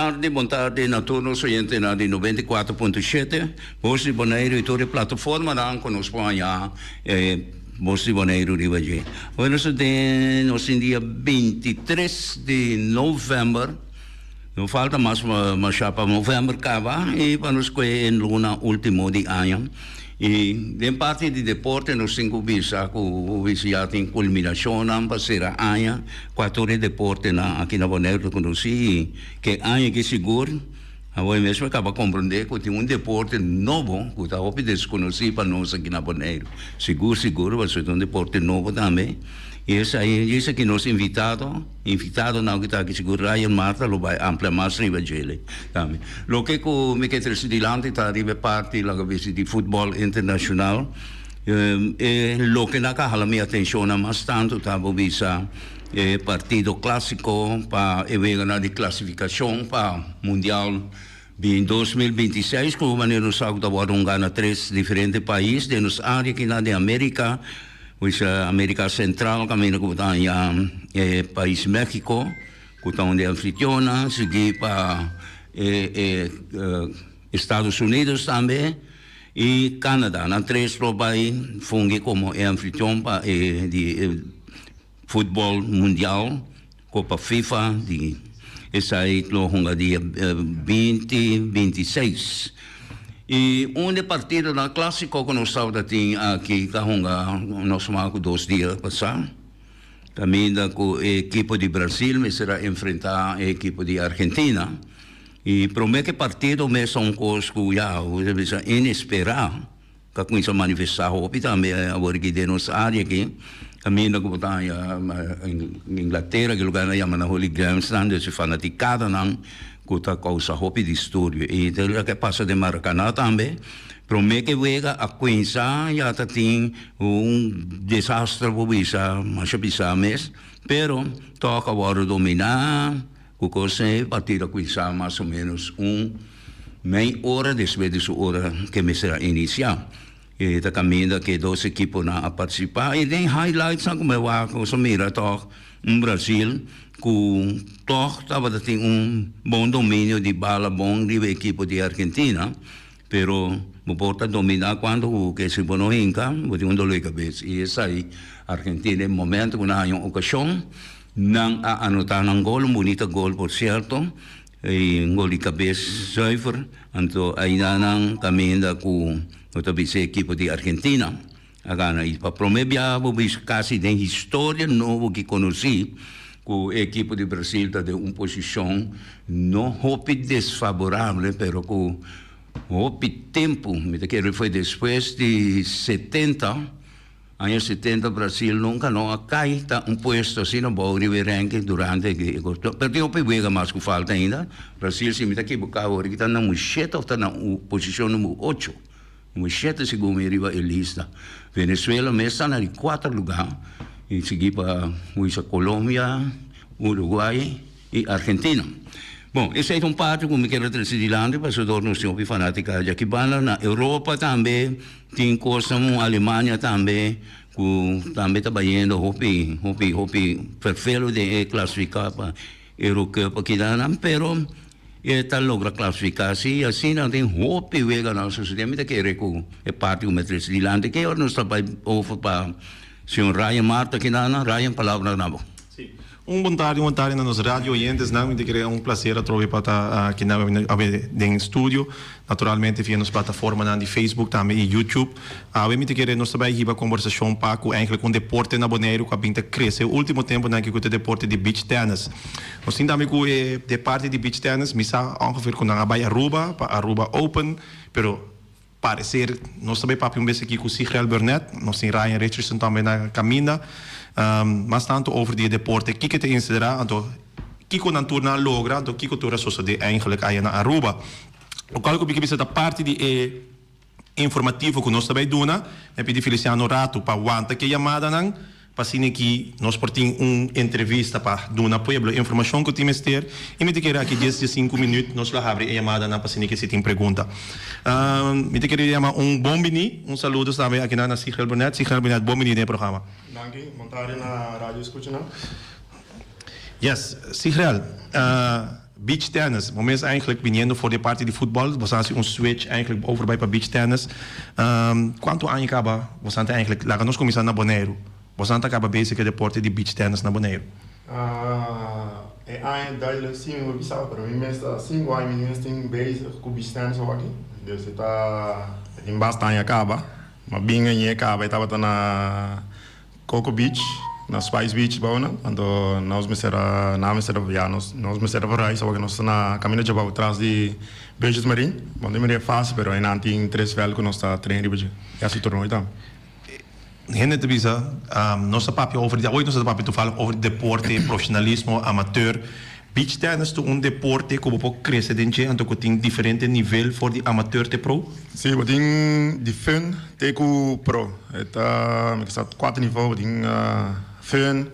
tardi, bon tardi na tur nos oyentenan di 94.7, Bos di Boneiru i tur e plataformanan ku nos por haña e Bos di Boneiru riba dje. Awe nos ta den nos tin dia 23 di novèmber, no falta mas mashá pa novèmber kaba i pa nos kue e luna último di aña. I den parti di deporte nos tin ku bisa ku ya tin kulminashonnan pa sera aña kua tur e deportenan aki na Boneiru ta konosí i ke aña aki sigur awor mes mi kaba komprondé ku tin un deporte nobo ku ta hopi deskonosí pa nos aki na Boneiru. Sigur sigur pasobra ta un deporte nobo tambe i esei esaki nos invitado. Invitadonan ku ta aki sigur Ryan Martha lo bai amplia mas riba djele tambe. Loke ku mi ke trese dilanti ta riba e parti laga bisa di futbòl internashonal. E loke nan ka hala mi atenshonnan mas tantu ta bo bisa e partido klasiko pa e weganan di klasifikashon pa mundial di 2026 ku manera nos sa ku ta wòrdu hungá na tres diferente pais den nos área kinan den Amerika. Pues America Central caminda cu bo ta haña e pais Mexico cu ta un di anfitrionnan, sigui pa e e Estados Unidos tambe y Canada. Nan tres lo bay fungi como e anfitrion pa e di e futbol mundial. Copa FIFA di esai lo hunga dia 2026. Y un di e partidonan clasico cu nos tabata tin aki ta hunga nos mas cu dos dia pasa, caminda cu e ekipo di Brasil mester a enfrenta e ekipo di Argentina. Y prome cu e partido mes ta un cos cu ya, bisa inespera. Ta cuminsa manifesta hopi tambe awor aki den nos area aki, caminda cu bo ta haña Inglatera, ki lugar nan yama nan hooligans-nan, dus e fanaticadanan cu ta causa hopi disturbio. Y ta loke a pasa den Maracaná tambe, prome ke wega a cuminsa ya ta tin un desastre por bisa, masha bisa mes, pero tok a wordo domina. Ku kos e partido a kuminsá mas o ménos un mei ora despues di su ora ke mester a inisiá. E ta kaminda ku e dos ekiponan a partisipá i den highlightsnan ku mi a wak nos a mira tòg un Brasil ku tòg tabata tin un bon dominio di bala bon riba e ekipo di Argentina pero bo por ta dominá kuantu ku ke si bo no hinka bo tin un doló di kabes i esei Argentina e momento ku nan haña un okashon. Nan a anotá nan gol, un bunita gol por sierto, i un gol di kabes zuiver. Anto aina nan kaminda ku no ta bisa e ekipo di Argentina a gana. I pa promé biaha bo bisa kasi den historia nobo ki konosí ku e ekipo di Brasil ta den un posishon no hopi desfaborable pero ku hopi tempu, mi ta kere fue despues di 70. Aña 70 Brasil nunca no a cay ta un puesto asina bou riba e ranking durante e pero tin hopi wega mas cu falta ainda. Brasil si mi ta equiboca awor aki ta na number shete of ta na posicion number ocho, number shete segun mi riba e lista. Venezuela mes ta na di cuater lugar y sigui pa Huisa Colombia, Uruguay y Argentina. Bon, esey ta un parti cu mi kier a trece dilanti pasobra dor nos tin hopi fanatica djaki banda. Na Europa tambe tin cosnan, Alemania tambe cu tambe ta bayendo hopi, hopi, hopi fervelo den e clasifica pa Eurocup akidanan, pero e ta logra clasifica si y asina tin hopi weganan sucede. Mi ta kere cu e parti cu mi a trece dilanti ke ora nos ta bay over pa señor Ryan Marta akidanan. Ryan, palabra na bo. Si. Un bon tardi, un bon tardi na nos radio oyentesnan. Mi ta kere un placer atrobe pa ta aki na awe den studio. Naturalmente via nos plataformanan di Facebook tambe y YouTube. Awe mi ta kere nos ta bay hiba combersacion pa cu eigenlijk un deporte na Boneiru cu a bin ta crece ultimo temponan aki cu ta e deporte di beach tennis. Nos tin tambe cu e de parti di beach tennis mi sa ongeveer cu nan a bay Aruba pa Aruba Open, pero. Parecer nos ta bay papia un bes aki cu Sigrel Burnett, nos tin Ryan Richardson tambe na caminda. Mas tanto over di e deporte, kico ta insidera, anto kico nan tur nan a logra, anto kico tur a sosode eigenlijk aya na Aruba. Locual cu mi ke bisa ta parti di e informativo cu nos ta bay duna. Mi a pidi Feliciano rato pa wanta ki e yamadanan. Pa asina ki nos por tin un entrevista pa duna pueblo informacion cu tin mester y mi ta kere aki dies diesinku minuut nos lo habri e yamadanan pa asina ki si tin pregunta. Mi ta kere yama un bon bini, un saludos tambe akinan na Sigrel Brunet. Sigrel Brunet bon bini den e programa. Danki, bon tardi na radio escuchanan. Yes, Sigrel. Beach tennis, bo mes eigenlijk biniendo for di e parti di futbol, bo sa hasi un switch eigenlijk over bai pa beach tennis. Cuanto aña caba bo sa ta eigenlijk, laga nos cuminsa na Boneiru, bo sa ta caba bezig e deporte di beach tennis na Boneiru? E aña duidelijk si mi por bisa, pero mi mes ta cinco aña mi mes tin bezig cu beach tennis awaki, dus e ta e tin basta aña caba, ma bin aña caba e tabata na Coco Beach, na Spice Beach bou nan, anto nos mester a, nan mester a, ya nos nos mester a verhuis awor nos ta na Camino Djabou tras di Bridges Marine. Bon tin manera fácil pero einan tin tres vèlt ku nos ta train riba dje i hasi torneo tambe. Hende ta bisa, nos ta papia over di, awe nos ta papia toevallig over di deporte, profesionalismo, amateur. Beach tennis ta un deporte ku bo por krese den dje anto ku tin diferente nivel for di amateur te pro? Sí, bo tin di fun te ku pro. E ta, mi ke sa kuater nivel, bo tin fun,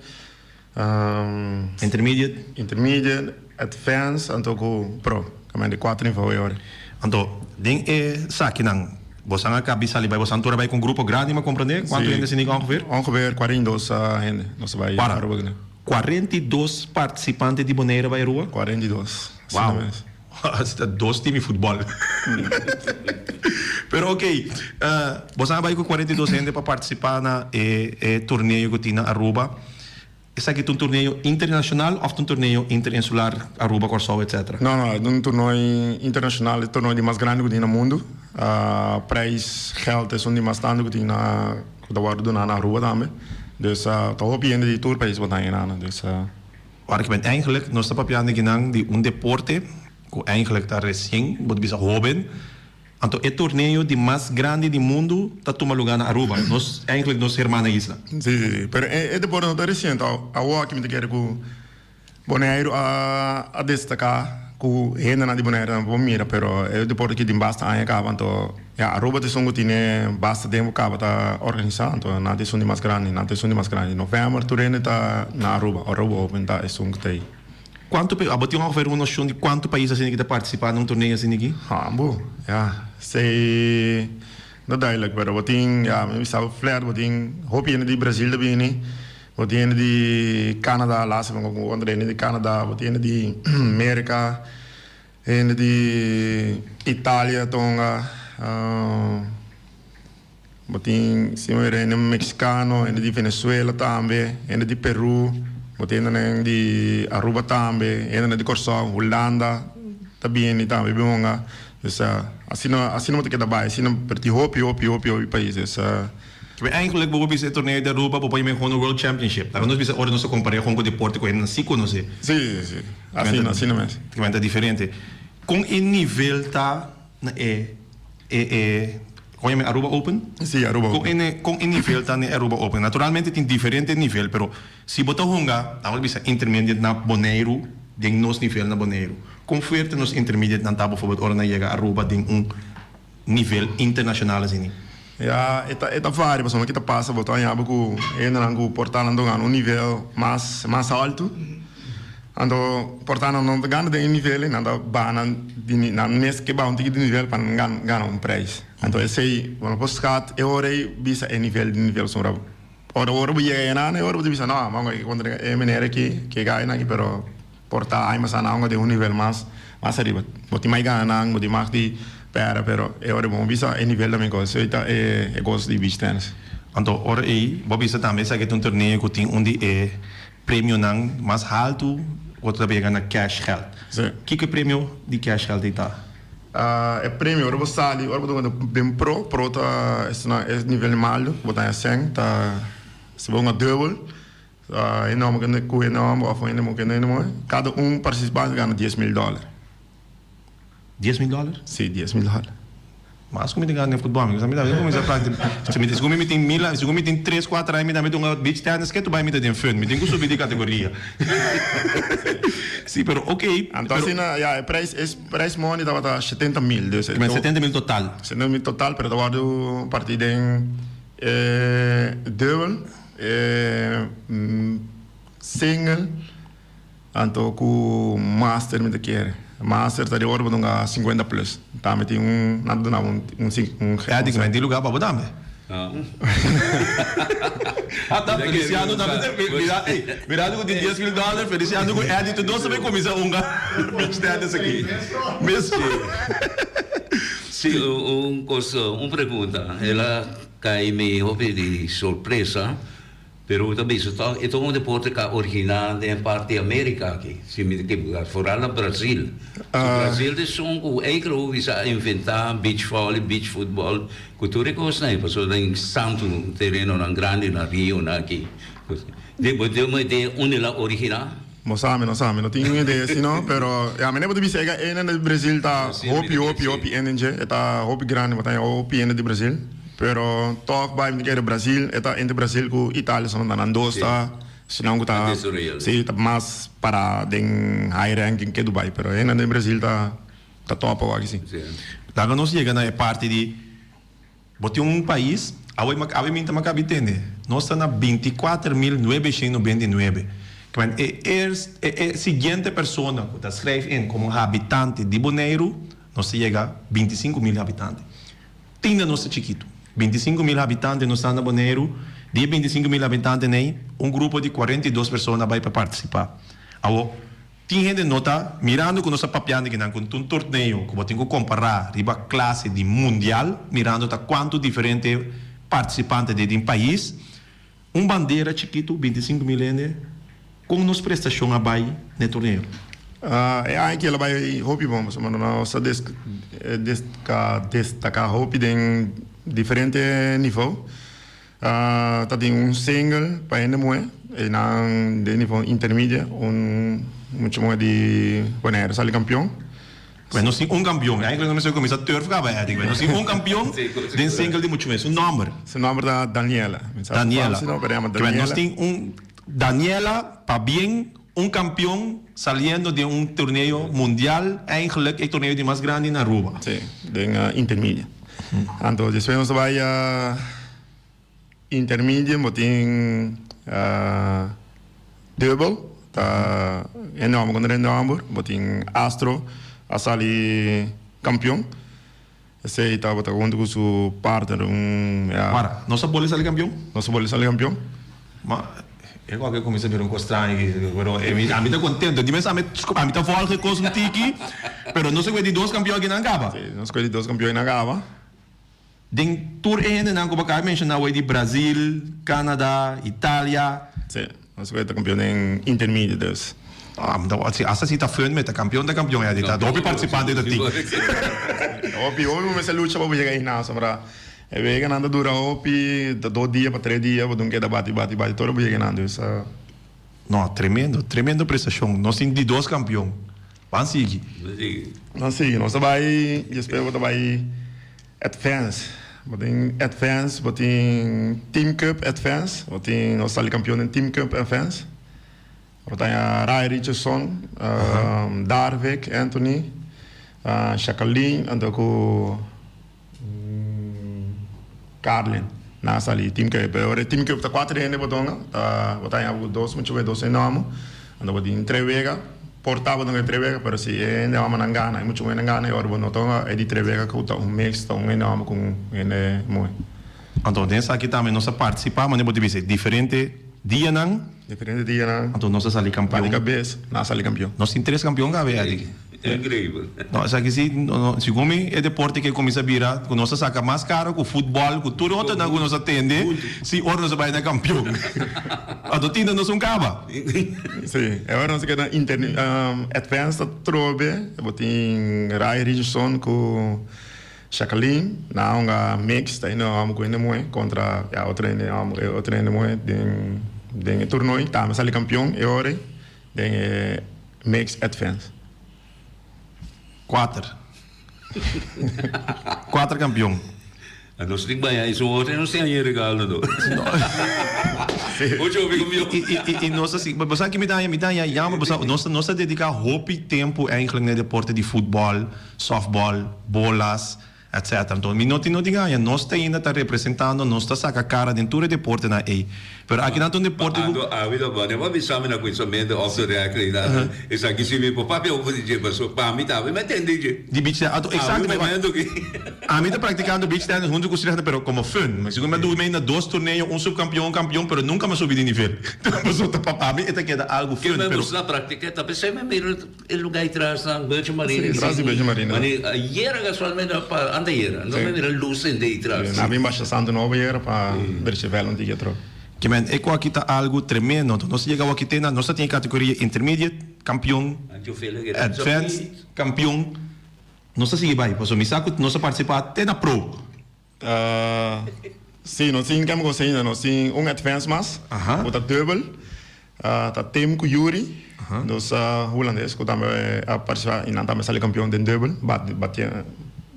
Intermediate. Intermediate, advanced anto ku pro. Kamente kuater nivel e ora. Anto den e sakinan bosan a kabi sali bai, bosan tur a bai ku un grupo grandi mi a komprende? Kuantu hende sinika ongeveer? Ongeveer 42 hende nos a bai Aruba kuné. 42 participante di Bonaire bai Aruba? 42, asina Wow, mes. Asina ta dos team di futbol. Pero ok, boso a bai ku 42 hende pa participa na e e torneo ku tin na Aruba. Esaki ta un torneo internacional of ta un torneo interinsular, Aruba, Kòrsou, etc.? No, no, e ta un torneo internacional, e torneo di mas grandi ku tin na mundu. Prijs geld esun di mas tantu ku tin na. Ku ta wòrdu duná na Aruba tambe. Dus ta hopi hende di tur pais bo ta hena nan. Dus. Ora ki men eigenlijk nos ta papiando akinan di un deporte ku eigenlijk ta resien, bo ta bisa hoben. Anto e torneo di mas grandi di mundu ta tuma lugá na Aruba, nos eigenlijk nos hermana isla. Si, si, si. Pero e deporte no ta resien. Awor aki mi ta kere ku Boneiru a destaká ku hendenan di Boneiru tambe por mira, pero e deporte aki tin basta aña kaba, anto ya Aruba ta esun ku tine basta tempu kaba ta organisá, anto nan ta esun di mas grandi, nan ta esun di mas grandi. Novèmber tur hende ta na Aruba, Aruba Open ta esun ku ta ei. Kuantu pa, abo tin ongeveer un noshon di kuantu pais asina ki ta partisipá na un torneo asina aki? Hambo, ya, esei no duidelijk, pero bo tin, ya, mi bisa bo flèt, bo tin hopi hende di Brazil ta bini. Bo tin hende di Canada, laatste ben ik ook onder hende di Canada, bo tin hende di Merca, hende di Italia tonga, bo tin si mi hende Mexicano, hende di Venezuela tambe, hende di Peru, bo tin hende di Aruba tambe, hende di Corsou, Hulanda ta bini tambe bin hunga. Dus asina asina bo ta keda bai, asina pero tin hopi hopi hopi hopi pais dus. Kibé eigenlijk bo por bisa e torneo di Aruba bo por yama e gewoon un World Championship. Laga nos bisa ora nos ta kompar'é gewoon ku deporte ku hendenan sí konosé. Sí, sí, sí. Asina, asina mes. Kibé ta diferente. Kon e nivel ta na e, e, e, kon yama e Aruba Open? Sí, Aruba Open. Kon e, kon e nivel ta na e Aruba Open? Naturalmente tin diferente nivel, pero si bo ta hunga, laga nos bisa intermediate na Boneiru, den nos nivel na Boneiru, kon fuerte nos intermediate nan ta bijvoorbeeld ora nan yega Aruba den un nivel internacional asini. Ya, e ta e ta varia pasobra ki ta pasa bo ta haña bo ku hendenan ku por ta nan ta gana un nivel mas mas altu anto por ta nan no ta gana den e nivel ei nan ta baha nan di nan mes ke baha un tiki di nivel pa nan gana gana un prijs anto esei bo no por skat e ora ei bisa e nivel di nivel pasobra ora ora bo yega einan e ora bo ta bisa no mango e kontra e meneer aki ke gana aki pero Por ta hay masá nan den un nivel mas mas ariba. Bo tin mai gana nan, bo tin mag di pèrdè, pero e ora bo bisa e nivel ta mihó. Esei ta e e kos di beach tennis. Anto ora ei bo bisa tambe esaki ta un torneo ku tin un di e premionan mas haltu ku ta bega na cash geld. Sí. Kiko e premio di cash geld ei ta? E premio ora bo sali, ora bo ta den pro, pro ta e nivel maldu, bo ta haña sèn, ta si bo hunga dubbel. Hende homber kende ku hende homber of hende muher kende hende muher, kada un partisipante gana 10.000 dòler. 10.000 dòler? Si, 10.000 dòler. Mas ku mi ta gana den futbòl, mi ta kuminsá prakti, segun mi tin mil, segun mi tin tres kuater aña mi tambe ta hunga beach tennis, ke tu bai mi ta den fun, mi tin ku subi di kategoria. Si, pero ok. Anto asina, ya, e prijs, e prijs money tabata 70.000, dus. 70.000 total. 70.000 total, pero ta wòrdu partí den e dubbel. E single anto ku master mi ta kere. Master ta di ora bo dunga 50 plus. Tambe tin un nan ta duna un un Ya di ku men tin luga pa bo tambe. Ata Feliciano tambe ta mira ey mirando cu tin 10.000 dollar Feliciano cu Eddie tur dos ta bay cuminsa hunga beach tennis aki mes. Si un cos un pregunta el a cay mi hopi di sorpresa. Pero bo ta bisa tòg e ta un deporte ku a originá den e parti di Amerika aki, si mi ta ekiboká, foral na Brazil. So Brazil ta esun ku eikel bo bisa a inventá beach volley, beach football, ku tur e kosnan ei, pasobra den santu terenonan grandi na rionan aki. Bo tin un idea unda el a originá? Bo sa, mi no sa, mi no tin un idea si no, pero ya mi no por bisa ega ene di Brazil ta hopi hopi hopi ene dje, e ta hopi grandi, bo ta haña hopi ene di Brazil, pero tòg bai mi ta kere Brazil, e ta entre Brazil ku Italia so nan dos ta esnan ku ta si ta mas para den high ranking ke Dubai, pero ene di Brazil ta ta top awor si. Laga nos yega na e parti di Bo tin un pais, awe awe mi ta makabi tende, nos ta na 24999. Kimen e eerst e e siguiente persona ku ta schrijf in komo habitante di Boneiru, nos ta yega 25000 habitante. Tinda nos ta chikitu. 25000 habitante nos ta na Boneiru, di e 25000 habitantenan ei, un grupo di 42 persona a bai pa partisipá. Awo. Tin hende no ta mirando ku nos ta papiando kinan ku un torneo ku bo tin ku kompará riba klase di mundial mirando ta kuantu diferente partisipante den den pais. Un bandera chikitu, 25.000 hende, kon nos prestashon a bai na e torneo? E aña aki el a bai hopi bon pasobra nos a destaká hopi den diferente nivo. Ta tin un single pa hende muhé, einan den nivel intermedia un mucha muhé di Bonaire sali kampion. Bueno, nos tin un kampion, eigenlijk nos mester kuminsá turf kaba Eddie, nos tin un kampion den single di mucha muhé, su nòmber? Su nòmber ta Daniela. Daniela. Nos tin un Daniela pabien un kampion saliendo den un torneo mundial, eigenlijk e torneo di mas grandi na Aruba. Sí, den intermedia. Anto despues nos ta bai intermedia bo tin dubbel ta hende homber contra hende homber bo tin Astro a sali campeon esey tabata hunto cu su partner un ya. Para, nos a boli sali campeon? Nos a boli sali campeon. Ma e kòke kuminsá bira un kos straño aki, pero ami ta kontento. Di mes ami ami ta vòlg e kos un tiki, pero nos a kue di dos kampion aki nan kaba. Sí, nos kue di dos kampion aki nan kaba. Den tur e hendenan ku bo kaba menshoná awor di Brazil, Canada, Italia. Sí, nos kue ta kampion den intermedio dus. Ah, mi ta wak si asta si ta fun mi ta kampion ta kampion ya di ta hopi partisipante ta tin. Hopi, hopi bo mester lucha pa bo yega einan, sombra. E weganan ta dura hopi, ta dos dia pa tres dia, bo dun keda bati bati bati tur bo yega nan dus. No, tremendo, tremendo prestashon. Nos tin di dos kampion. Ban sigui. Ban sigui. Nos ta bai, despues bo ta bai Advance. Bo tin Advance, bo tin Team Cup Advance, bo tin, nos sali kampion den Team Cup Advance. Bo ta haña Ray Richardson, Darvick, Anthony, Jacqueline anto ku. Carlin, Nan a sali Team Cup. Pero ora e Team Cup ta cuater hende bo tonga, ta bo ta haña bo dos mucha wega, dos hende homo. Anto bo tin tres wega, por ta bo tonga e tres wega, pero si e hende homonan gana, e mucha muhernan gana, e ora bo no tonga e di tres wega cu ta un mix, ta un hende homo cu un hende muhe. Anto den esaki tambe nos a participa, manera bo ta bisa, diferente dianan. Diferente dianan. Anto nos a sali campeon. Bati cabes, nan a sali campeon. Nos tin tres campeon cabe, Eddie. Increíbel. No, esaki si, no, segun mi e deporte ke kuminsá bira ku nos a saka mas karo ku futbòl, ku tur otronan ku nos a tende, si ora nos a bai na kampion. Anto tinta nos un kaba. Si, e ora nos a keda inter, advance ta trobe, bo tin Ray Richardson ku Jacqueline, nan a hunga mix, ta hende hòmber ku hende muhé kontra ya otro hende hòmber ku otro hende muhé den den e tornoi, tambe sali kampion e ora ei den e Mix Advance. Kuater. Kuater kampion. A nos tin baña esun otro e nos tin haña e regalo no. Mucho hopi kampion. I nos a si, bo sa ki mi ta haña, mi ta haña jammer, bo sa nos nos a dediká hopi tempu eigenlijk na e deporte di futbòl, sòftbòl, bolas. Etc. Anto mi no tin no tin aña, nos ta ainda ta representando, nos ta saca cara den tur e deportenan ey. Pero aki nan ta un deporte cu. Anto abi ta bo, bo a bisa mi na cuinsamentu off the record y nan, esaki si mi por papia over di dje, pasobra pa mi tambe mi a tende dje. Di beach tennis, anto exacto. Abi momento ki. Ami ta practicando beach tennis hunto cu Srihanda pero como fun. Mi sigur mi a duna mi na dos torneo, un subcampeon, un campeon, pero nunca mi a subi di nivel. Pasobra ta pa mi e ta keda algo Ke fun, mi pero. gusta practica ta pesey mi mira. E lugar ei tras nan, Virgin Marina. Sí, tras di Virgin Marina. Mane ayera casualmente pa anteayera, no me mira luz sende ei tras. Nan bin basha Santo Nobo ayera pa drecha vèl un tiki atrobe. Ke men e ku aki ta algu tremendo. Anto nos a yega awor aki te na nos ta tin e kategoria intermediate, kampion, advanced, kampion. Nos ta sigui bai pasobra mi sa ku nos a partisipá te na pro. Sí, nos tin kèm kos ainda. Nos tin un advance mas ku ta dubbel. Ta Tim ku Yuri, dos hulandes ku tambe a partisipá i nan tambe sali kampion den dubbel.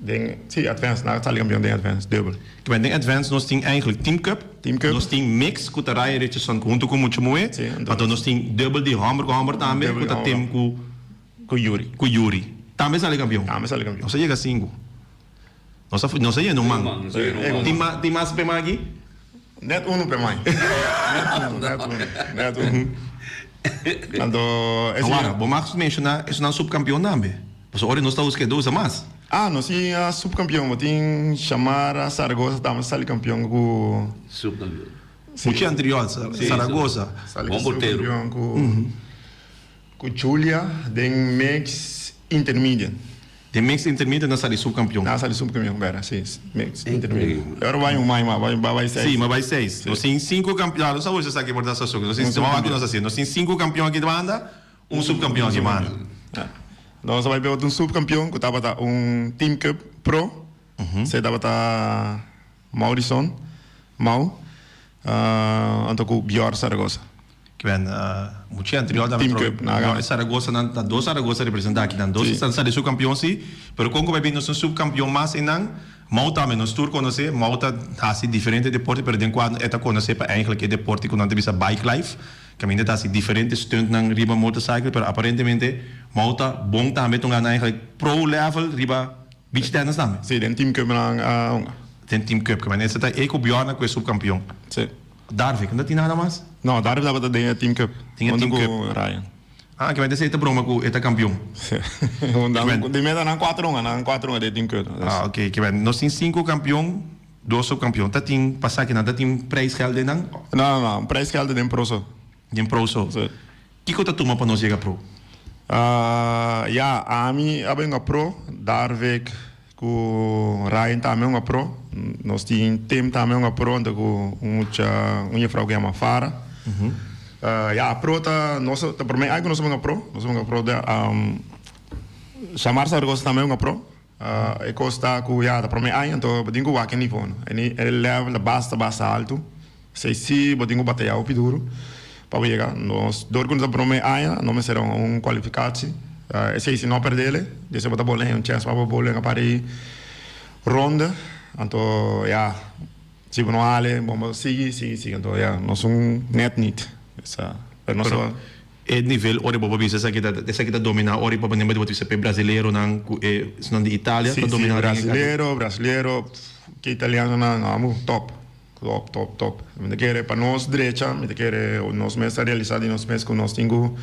Den, sí, advance, nan a sali kampion den advance dubbel. Kibè den advance nos tin eigenlijk Team Cup, Team Cup. Nos tin mix ku ta Ryan Richardson huntu ku mucha muhé. Anto nos tin dubbel di hòmber ku hòmber tambe ku ta Tim ku. Ku Yuri. Ku Yuri. Tambe sali kampion. Tambe sali kampion. Nos a yega sinku. Nos a nos a yena un man. Tin mas tin mas p'e man aki? Net unu p'e man. Net unu, net unu, net unu. Anto e si. Awor, bo mag menshoná esunnan supkampion tambe. Pasobra ora nos ta usa keda usa mas. Ah, nos tin a supkampion. Bo tin Shamara Zaragoza tambe sali kampion ku. Supkampion. Mucha anterior, Zaragoza. Sali Bon portero. supkampion ku. Ku Julia den mix intermediate. Den mix intermediate nan sali subkampion. Nan sali subkampion bera, si, mix intermediate. E ora bai un mai ma bai bai seis. Si, ma bai seis. Nos tin sinku kampion, ah nos a usa esaki por ta sasok. Nos tin, wak nos a hasi, nos tin sinku kampion aki di banda, un subkampion aki banda. Nos a bai beba un subkampion ku tabata un team cup pro, esei tabata Maurison, Mau, anto ku Bjorn Zaragoza. Kiben mucha anterior tambe Team Cup na gana. E Zaragoza nan ta dos Zaragoza representa aki nan dos esnan sali subcampeon si pero con cu bay bin nos un subcampeon mas eynan Mau tambe nos tur conoce Mau ta haci diferente deporte pero den cua e ta conoce pa eigenlijk e deporte cu nan ta bisa bike life caminda ta haci diferente stunt nan riba motorcycle pero aparentemente Mau ta bon tambe ta un gana eigenlijk pro level riba beach tennis tambe. Si den Team Cup nan a hunga. Den Team Cup kimen esa ta e cu Bjorn a cu e subcampeon. Si. Darvik, no tin nada mas? No, Darvik tabata den e Team Cup. Den e Team Hunto Cup. ku Ryan. Ah, ke mente esei ta broma ku e ta kampion. Sí. Di meta nan kuater hunga, nan kuater hunga den e Team Cup. Ah, oke. Ke men, nos tin sinku kampion, dos subkampion. Ta tin, pasá kinan, ta tin prijsgeld den nan? No, no, no. Prijsgeld den pro so. Den pro so. Sí. Kiko ta tuma pa nos yega pro? Ya, ami a benga pro, Darvik ku Ryan tambe hunga pro. Nos tin Tim tambe hunga pro anto ku un mucha, un jefrou ku yama Farah. Ya, pro ta nos ta prome aña ku nos a benga pro. Nos a benga pro den Shamar Zaragoza tambe hunga pro. E kos ta ku ya ta prome aña anto bo tin ku wak e nivo no. E level ta basta basta altu. Esei si bo tin ku bataya hopi duru pa bo yega. Nos dor ku nos ta prome aña no mester un kualifikatsi. Esei si no perdele dese bo ta bole un chèns pa bo bole un par di ronde. Anto ya si bo no hale bo bo sigui sigui sigui anto ya nos un net nit. Pero nos Pero e nivel ora bo por bisa esaki ta esaki ta domina ora bo por bisa p'e brasileronan ku e esnan di Italia ta Si si domina den e brasilero brasilero ke italianonan amo top. Top, top, top. Mi ta kere pa nos drecha, mi ta kere nos mes ta realisa di nos mes ku nos tin ku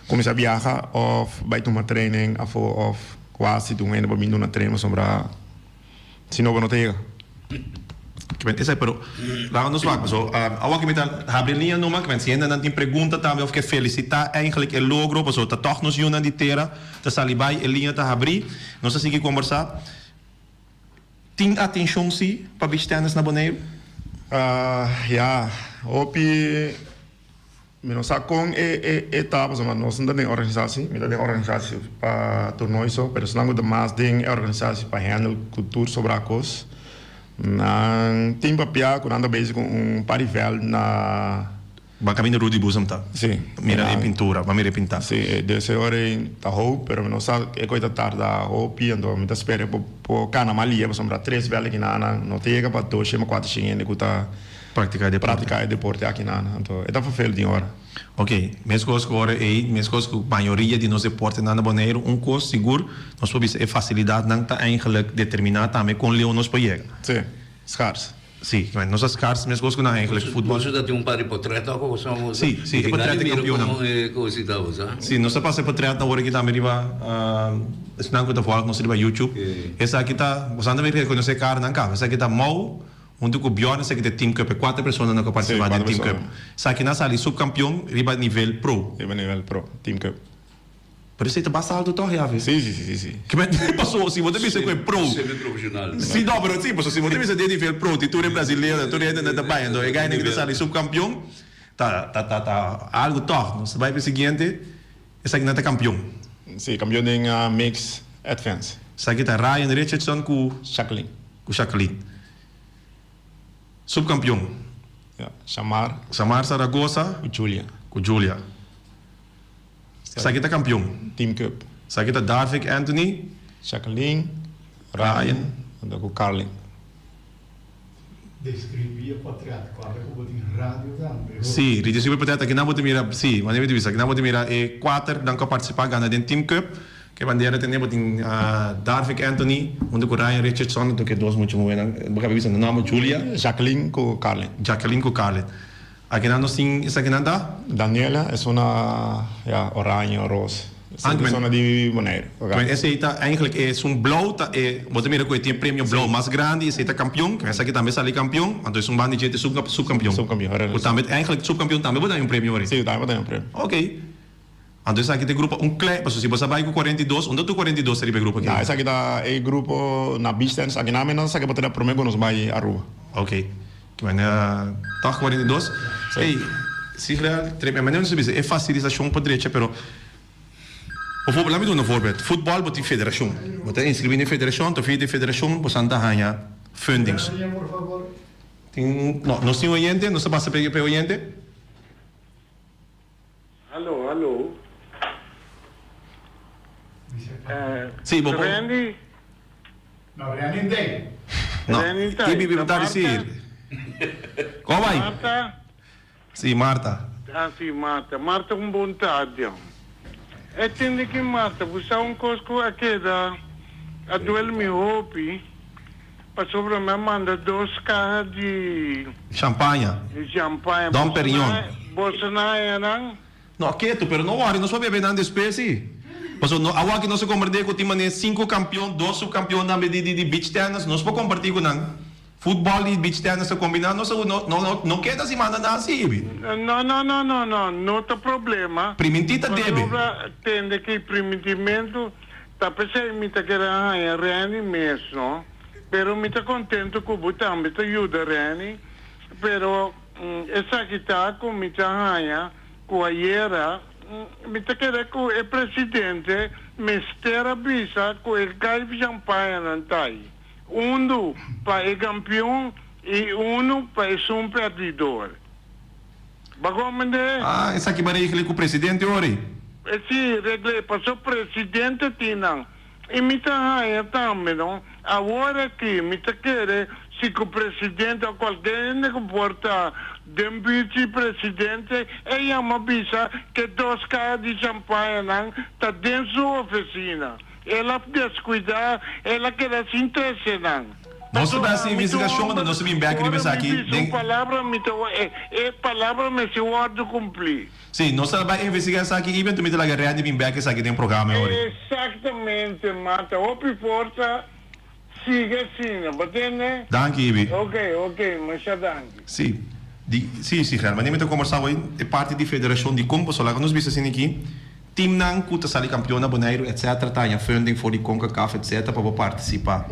kuminsá biaha òf bai tuma training afó òf kuasi tin un hende pa bin duna training pasobra si no bo no ta yega. Kimen esei pero laga nos wak paso awor ki mi ta habri liña numa kimen si hendenan tin pregunta tambe òf ke felisitá eigenlijk e logro paso ta tòg nos yunan di tera ta sali bai e liña ta habri nos ta sigui kombersá. Tin atenshon si pa beach tennis na Boneiru? Ya, hopi mi no sa kon e e ta pasobra nos no ta den organisasi, mi ta den organisasi pa tornoi so, pero esnan ku ta mas den e organisasi pa handle ku tur sobra kos, nan tin papia ku nan ta bezig ku un par di vèlt na. Ban caminda Rudy Boezem ta. Sí. Mira e pintura, ban mira e pinta. Sí, e deseo ora ei ta hoop, pero mi no sa e koe ta tarda hopi, anto mi ta spera e por cana mas lia, pasobra tres bel aki na nan no ta yega pa dos shen pa cuater shen hende cu ta. Praktiká e deporte. Praktiká e deporte akinan. Anto e ta vervelend tin ora. Ok, meskos ku ora ei, meskos ku mayoria di nos deportenan na Boneiru, un kos sigur nos por bisa e fasilidatnan ta eigenlijk determiná tambe kon leu nos por yega. Sí, skars. Sí, nos ta skars meskos ku nan eigenlijk futbòl. Boso ta tin un par di potret òf boso a usa? Sí, sí, e potret di kampionnan. Sí, nos ta pasa e potretnan ora aki tambe riba esnan ku ta vòlg nos riba YouTube. Esaki ta, boso a rekonosé karanan kaba, esaki ta Mou huntu ku Bjorn, esaki ta e Team Cup, e kuater personanan ku a partisipá den Team Cup. Esaki nan sali supkampion riba nivel pro. Riba nivel pro, Team Cup. Pero esei ta basta alto tòg, Javi? Sí, sí, sí, sí, sí. Ke men paso si bo ta bisa ku e pro. Semi profesional. Sí, no, pero sí, paso si bo ta bisa den nivel pro, tin tur e brasileronan, tur e hendenan ta bai, anto e gainan ku ta sali subkampion, ta, ta, ta, ta algu tòg. Nos ta bai pa e siguiente, esakinan ta kampion. Sí, kampion den mix advance. Esaki ta Ryan Richardson ku. Jacqueline. Ku Jacqueline. Subkampion. Ya, Shamar. Shamar Zaragoza. Ku Julia. Ku Julia. Esaki ta kampion. Team Cup. Esaki ta Darvick Anthony. Jacqueline, Ryan, anto ku Carlin. Describi e potret, corda ku bo tin radio tambe ho. Si, redescribi e potret akinan bo ta mira, si, manera mi ta bisa, akinan bo ta mira e kuater nan ku a partisipá gana den Team Cup. Ke bandera tene bo tin Darvick Anthony huntu ku Ryan Richardson anto ke dos mucha muhénan, bo kaba bisa nan nòmber, Julia. Jacqueline ku Carlin. Jacqueline ku Carlin. Akinan nos tin esakinan ta? Daniela es una ya oranje o ros. Esaki ta zona di Boneiru. Bueno esei ta eigenlijk esun blou ta e bo ta mira ku e tin e premio blou mas grandi esei ta kampion esaki tambe sali kampion anto esun banda dje ta subkampion. Subkampion ku tambe eigenlijk subkampion tambe bo ta haña un premio ori. Si tambe bo ta haña un premio. Ok anto esaki ta e grupo un klei pasobra si bo sa bai ku 42 unda tur 42 ta riba e grupo aki? Na esaki ta e grupo na beach tennis aki nan mi nan sa ke bo ta prome ku nos bai Aruba. Ok. Ki manera tòg 42? Ey, si real, treme manera nos ta bisa e fasilisashon pa drecha, pero bijvoorbeeld, laat mi duna un voorbeeld, futbòl bo tin federashon, bo ta inskribí den federashon, ta via di federashon bo san ta haña fundings. Tin, no, nos tin oyente, nos ta pasa pa e oyente. Hallo, hallo. Sí, bo por. Randy? No, Randy ntei. No, Randy ntei. i bibi ta dicir. Ko bai? Marta? Sí, Marta. Ah, sí, Marta. Marta, un bon tarde. E tende ki Marta, bo sa un kos ku a keda a duel mi hopi, pasobra mi a manda dos kaha di. Champaña. Di champaña. Dom Perignon. Boso na haña nan? No, ketu, pero no wòri, nos por bebe nan despues si. Pasobra no, awor aki nos a komprendé ku tin manera sinku kampion, dos supkampion tambe di di beach tennis, nos por kompartí ku nan. Futbòl i beach tennis ta kombiná, nos a no no no keda sin manda nan si, bi. No, no, no, no, no, no ta problema. Primintí ta debe. Pasobra tende ki primintimentu ta p'esei mi ta kere haña Renny mes, no. Pero mi ta contento cu bo tambe ta yuda Renny, pero esaki ta cu mi ta haña cu ayera mi ta kere cu e presidente mester a bisa cu e gai champañanan ta ayi, uno pa e campeon y uno pa esun perdidor. Bo comprende? Ah, esaki bo regle cu presidente ori? Si, regle, paso presidente tin nan. I mi ta haña tambe no, awor aki mi ta kere si ku presidente o kualke hende ku por ta den bichi presidente e yama bisa ke dos kaha di champañanan ta den su ofisina. El a deskuidá, el a keda sin trese nan. Nos ta bai hasi investigashon anto nos ta bin bek riba esaki den. Ora mi bisa un palabra mi ta e palabra mester wòrdu kumplí. Sí, nos ta bai investigá esaki i mi ta laga Randy bin bek esaki den programa e ora. Exactamente, Marta. Hopi forsa, sigui asina, bo tende? Danki, Ibi. Ok, ok, masha danki. Sí, di, sí, sí, German. Mi ta kombersá awor e parti di federashon di kon, pasobra laga nos bisa asina aki, Teamnan ku ta sali kampion na Boneiru etc. Ta haña funding for di Concacaf etc. Pa bo partisipá.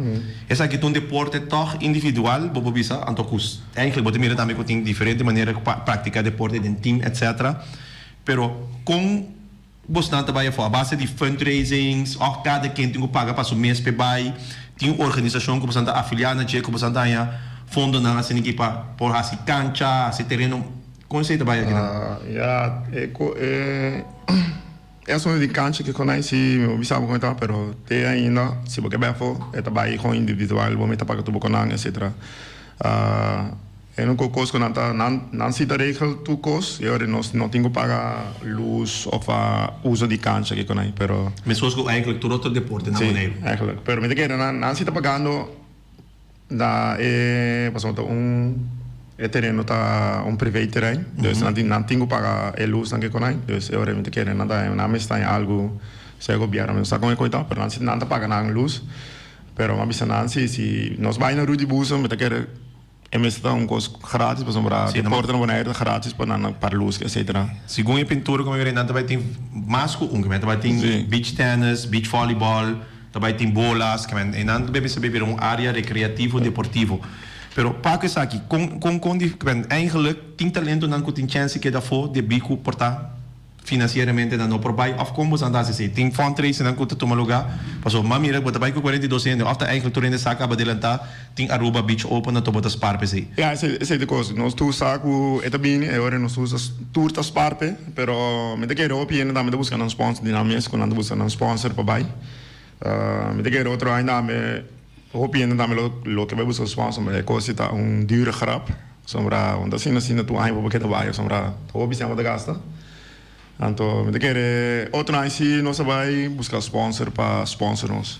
Esaki ta un deporte tòg individual bo por bisa, anto ku eigenlijk bo ta mira tambe ku tin diferente manera ku pa praktiká deporte den team etc. Pero kon bosnan ta bai afó? A base di fundraisings òf kada ken tin ku paga pa su mes p'e bai? Tin un organisashon ku bosan ta afiliá na dje ku bosan ta haña fondonan asina ki pa por hasi kancha, hasi tereno? Kon esei ta bai akinan? Ya, e ku e e asuntu di kancha ke konai si mi por bisa bo kon e ta, pero te ainda si bo ke bai afó e ta bai kon individual, bo mester paga tur bo konan etcetera. E único cos cu nan ta nan nan si ta regel tur cos y ora nos no tin cu paga luz of uso di cancha kico nan pero. Mescos cu eigenlijk tur otro deporte na Boneiru. Si eigenlijk pero mi ta kere nan nan si ta pagando na e pasobra ta un e tereno ta un privé terrein dus nan tin nan tin cu paga e luz nan kico nan dus e ora mi ta kere nan ta nan mester haña algo sea gobierno mi no sa con e coi ta pero nan si nan ta paga nan luz pero mi a bisa nan si si nos bay na Rudy Buzo mi ta kere. E mester ta un kos gratis pasobra deporte na Bonaire ta gratis pa nan par lus etcetera. Segun e pintura ku mi mira nan ta bai tin mas ku un, ta bai tin beach tennis, beach volleyball, ta bai tin bolas, e nan ta mester bai bira un area recreativo deportivo. Pero Paco esaki kon kon kon di eigenlijk tin talentonan ku tin chèns di keda afó debí ku por ta Financieramente nan no por bai of con boso nan ta haci esey? Tin fundraisingnan cu ta tuma lugar? Pasobra bo a mira cu bo ta bai cu 42 hende of ta eigenlijk tur hende sa caba adelanta tin Aruba Beach Open anto bo ta spaar p'esey. Ya, esey esey ta cos. Nos tur sa cu e ta bini, e ora nos tur sa tur ta spaar p'e, pero mi ta kere hopi hende tambe ta busca nan sponsor di nan mes cu nan ta busca nan sponsor pa bai. Mi ta kere otro aña tambe hopi hende tambe lo lo ke bai busca sponsor, ma e cos si ta un dure grap. Sombra un ta asina asina tur aña bo por keda bai pasobra ta hopi sèn bo ta gasta. Anto mi ta kere otro aña si nos a bai buska sponsor pa sponsor nos.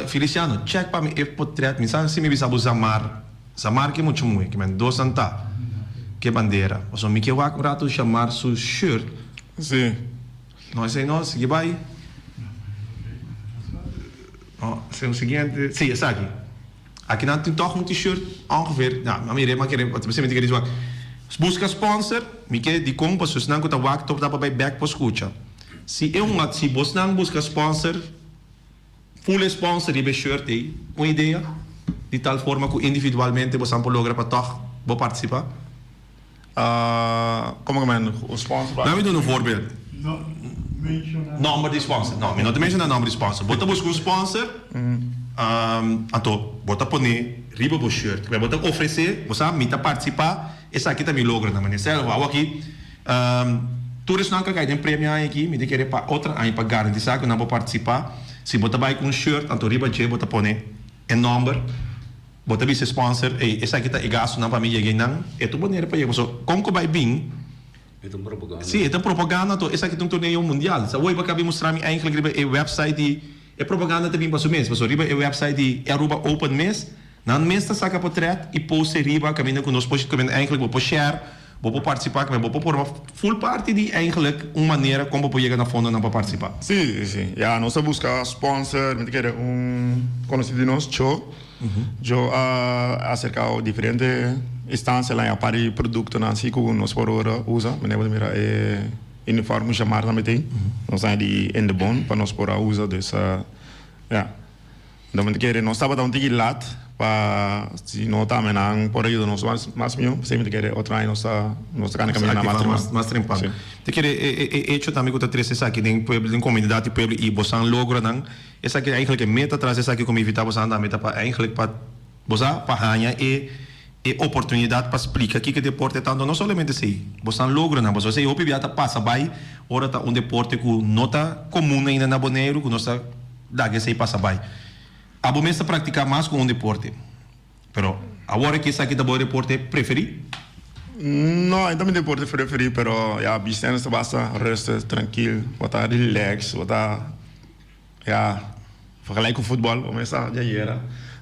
Feliciano, check pa mi e potret, mi sa si mi bisa bo Zamar, Zamar ke mucha muhe, ke men dos nan ta ke bandera, pasobra mi ke wak un rato Shamar su shirt. Si. No esei no, sigui bai. No, esei un siguiente, si esaki. Aki nan tin tòg un t-shirt ongeveer, ja, mi a mira mi a kere, mi a kere wak. Buska sponsor, mi ke dikon pasobra esnan ku ta wak tok ta pa bai bèk pa skucha. Si e un si bosnan buska sponsor, full e sponsor riba e shirt ei, un idea, di tal forma ku individualmente bosan por logra pa tòg bo partisipá. Komo ku men un sponsor pa. Laat mi duna un voorbeeld. No menshoná. Nòmber di sponsor. No, mi no ta menshoná nòmber di sponsor. Bo ta buska un sponsor, anto bo ta pone riba bo shirt. Bo ta ofresé, bo sa, mi ta partisipá, esaki ta mi logronan. Manera sèlf awor aki, tur esnan ku a kai den premio aña aki, mi ta kere pa otro aña pa garantisá ku nan por partisipá. Si bo ta bai ku un shirt, anto riba dje bo ta pone e nòmber. Bo ta bisa e sponsor, ey, esaki ta e gastunan pa mi yega einan. E ta un manera pa yega, pasobra kon ku bai bin. E ta un propaganda. Sí, e ta un propaganda, anto esaki ta un torneo mundial. Sa hoy bo a bin mustra mi eigenlijk riba e website di, e propaganda ta bin pa su mes, pasobra riba e website di Aruba Open mes, nan mes ta saka potret i post e riba kaminda ku nos por, kaminda eigenlijk bo por share, bo por partisipa, kaminda bo por forma full parti di eigenlijk un manera kon bo por yega na fondonan pa partisipa. Sí, sí. Ya, nos a buska sponsor, mi ta kere un konosí di nos, Cho. Yo a acerca diferente instancianan y a par di productonan así cu nos por ora usa. Manera bo ta mira e uniform cu Shamar tambe tin. Nos a di in de bon pa nos por a usa. Dus ya. Enton mi ta kere nos tabata un tiki lat pa si no tambe nan por a yuda nos mas mas miho. P'esei mi ta kere otro aña nos ta nos ta cana camina mas trempan. Mas trempan. Mi ta kere e hecho tambe cu ta trece esaki den pueblo den comunidad di pueblo y bosan logronan. Esaki eigenlijk e meta tras esaki ku mi invitá boso tambe ta pa eigenlijk pa bo sa pa haña e e oportunidat pa splika kiko e deporte ta. Anto no solamente esei, boso logronan, pasobra esei hopi bia ta pasa bai ora ta un deporte ku no ta komun ainda na Boneiru ku nos ta laga esei pasa bai. Abo mes ta praktiká mas ku un deporte, pero awor aki esaki ta bo deporte preferí? No, e ta mi deporte preferí, pero ya beach tennis ta basta rustig, trankil, bo ta relax, bo ta. Ja, vergelijk ku futbòl, bo mes sa djayera.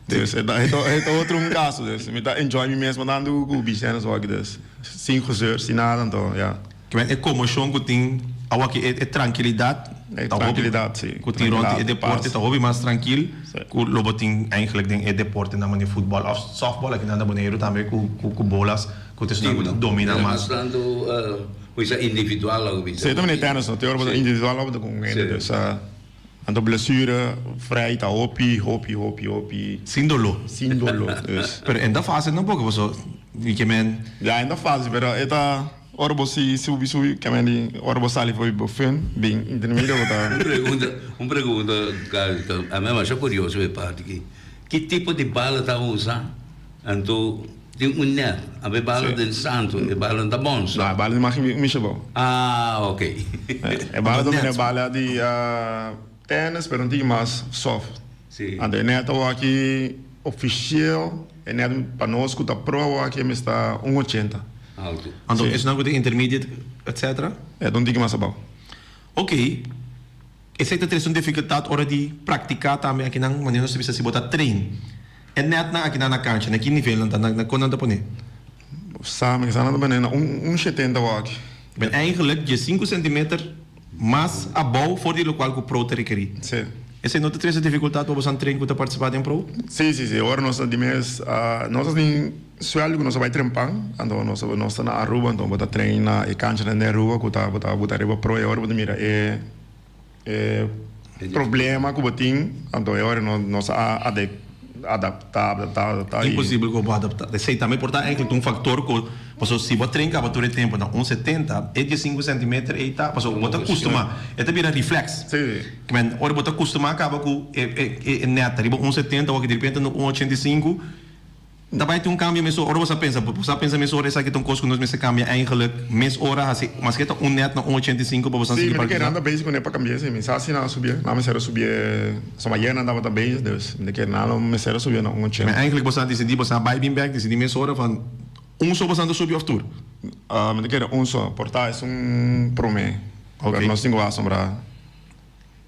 Dus e ta e ta otro un kaso. Dus mi ta enjoy mi mes mandando ku beach tennis hockey dus sin gezeur, sin nada anto ja. Kimen e komoshon ku tin awaki e e trankilidat E ta hopi trankilidat si, ku tin rònt di e deporte ta hopi mas trankil ku lo bo tin eigenlijk den e deportenan manera futbòl òf sòftbòl aki nan na Boneiru tambe ku ku bolas ku ta esnan ku ta domina mas. Mas tantu Pues a individual lo bisa. Sí, también tennis no. Te ora individual lo con hende. Dus anto blessure vrij ta hopi, hopi, hopi, hopi. Sin doló. Sin doló, dus. Pero en ta fácil tampoco, paso mi ke men. Ya, en ta fácil, pero e ta ora bo si subi subi, ke men di ora bo sali for bo fin bin intermedio bo ta. Un pregunta, un pregunta, Carlton, a mi a masha curioso e parti aki. Ki tipo di bala ta usa? Anto tin un net, a be bala den santo, e bala no ta bonsa. No, e bala di maki misha bo. Ah, ok. E bala ta mira bala di tennis, pero un tiki mas soft. Si. Anto e net awor aki. officieel e net pa nos ku ta pro aki mester ta un 80. Alto. Anto esnan ku ta intermediate etcetera? E ta un tiki mas abou. Ok, esei ta trese un dificultad ora di practica tambe akinan manera nos ta bisa si bo ta train e netnan akinan na cancha na ki nivel nan ta na kon nan ta pone? Sa mi kisa nan ta pone na un 70 awor aki. Ben eigenlijk 15 centimeter mas abou for di locual cu pro ta rekeri. Si. Esei no ta trese dificultad pa bosan train cu ta participa den pro? Si, si, si. Ora nos ta di mes, nos ta tin sueldo cu nos a bay trempan, anto nos nos ta na Aruba, anto bo ta train na e canchanan den Aruba cu ta bo ta bo ta riba pro y ora bo ta mira e e problema cu bo tin, anto e ora nos a adapta, adapta, adapta y. Imposibel cu bo adapta. Esei tambe por ta eigenlijk un factor cu paso si bo a train caba tur e tempo na un 70, e 15 centimeter ei ta paso bo ta custuma, e ta bira reflex. Si. Men, ora bo ta custuma caba cu e e net riba un 70 awor di repente na un 85, ta bai tin un cambio mesora. Ora bo sa pensa, bo sa pensa mesora esaki ta un cos cu nos mester cambia eigenlijk mesora haci maske ta un net na un 85 pa bo sa Sí, sigui mi ta kere practica. nan ta bezig cu ne pa cambia si. Mi sa si nan a subie, nan mester a subie, so ayer nan tabata bezig, dus mi ta kere nan lo mester a subie na un Men 80. eigenlijk bo sa dicidi, bo sa bai bin bek dicidi mesora van un so bo sa ta subi of tur? Mi ta kere un so, por ta esun prome, Ok. pero nos tin cu asombra.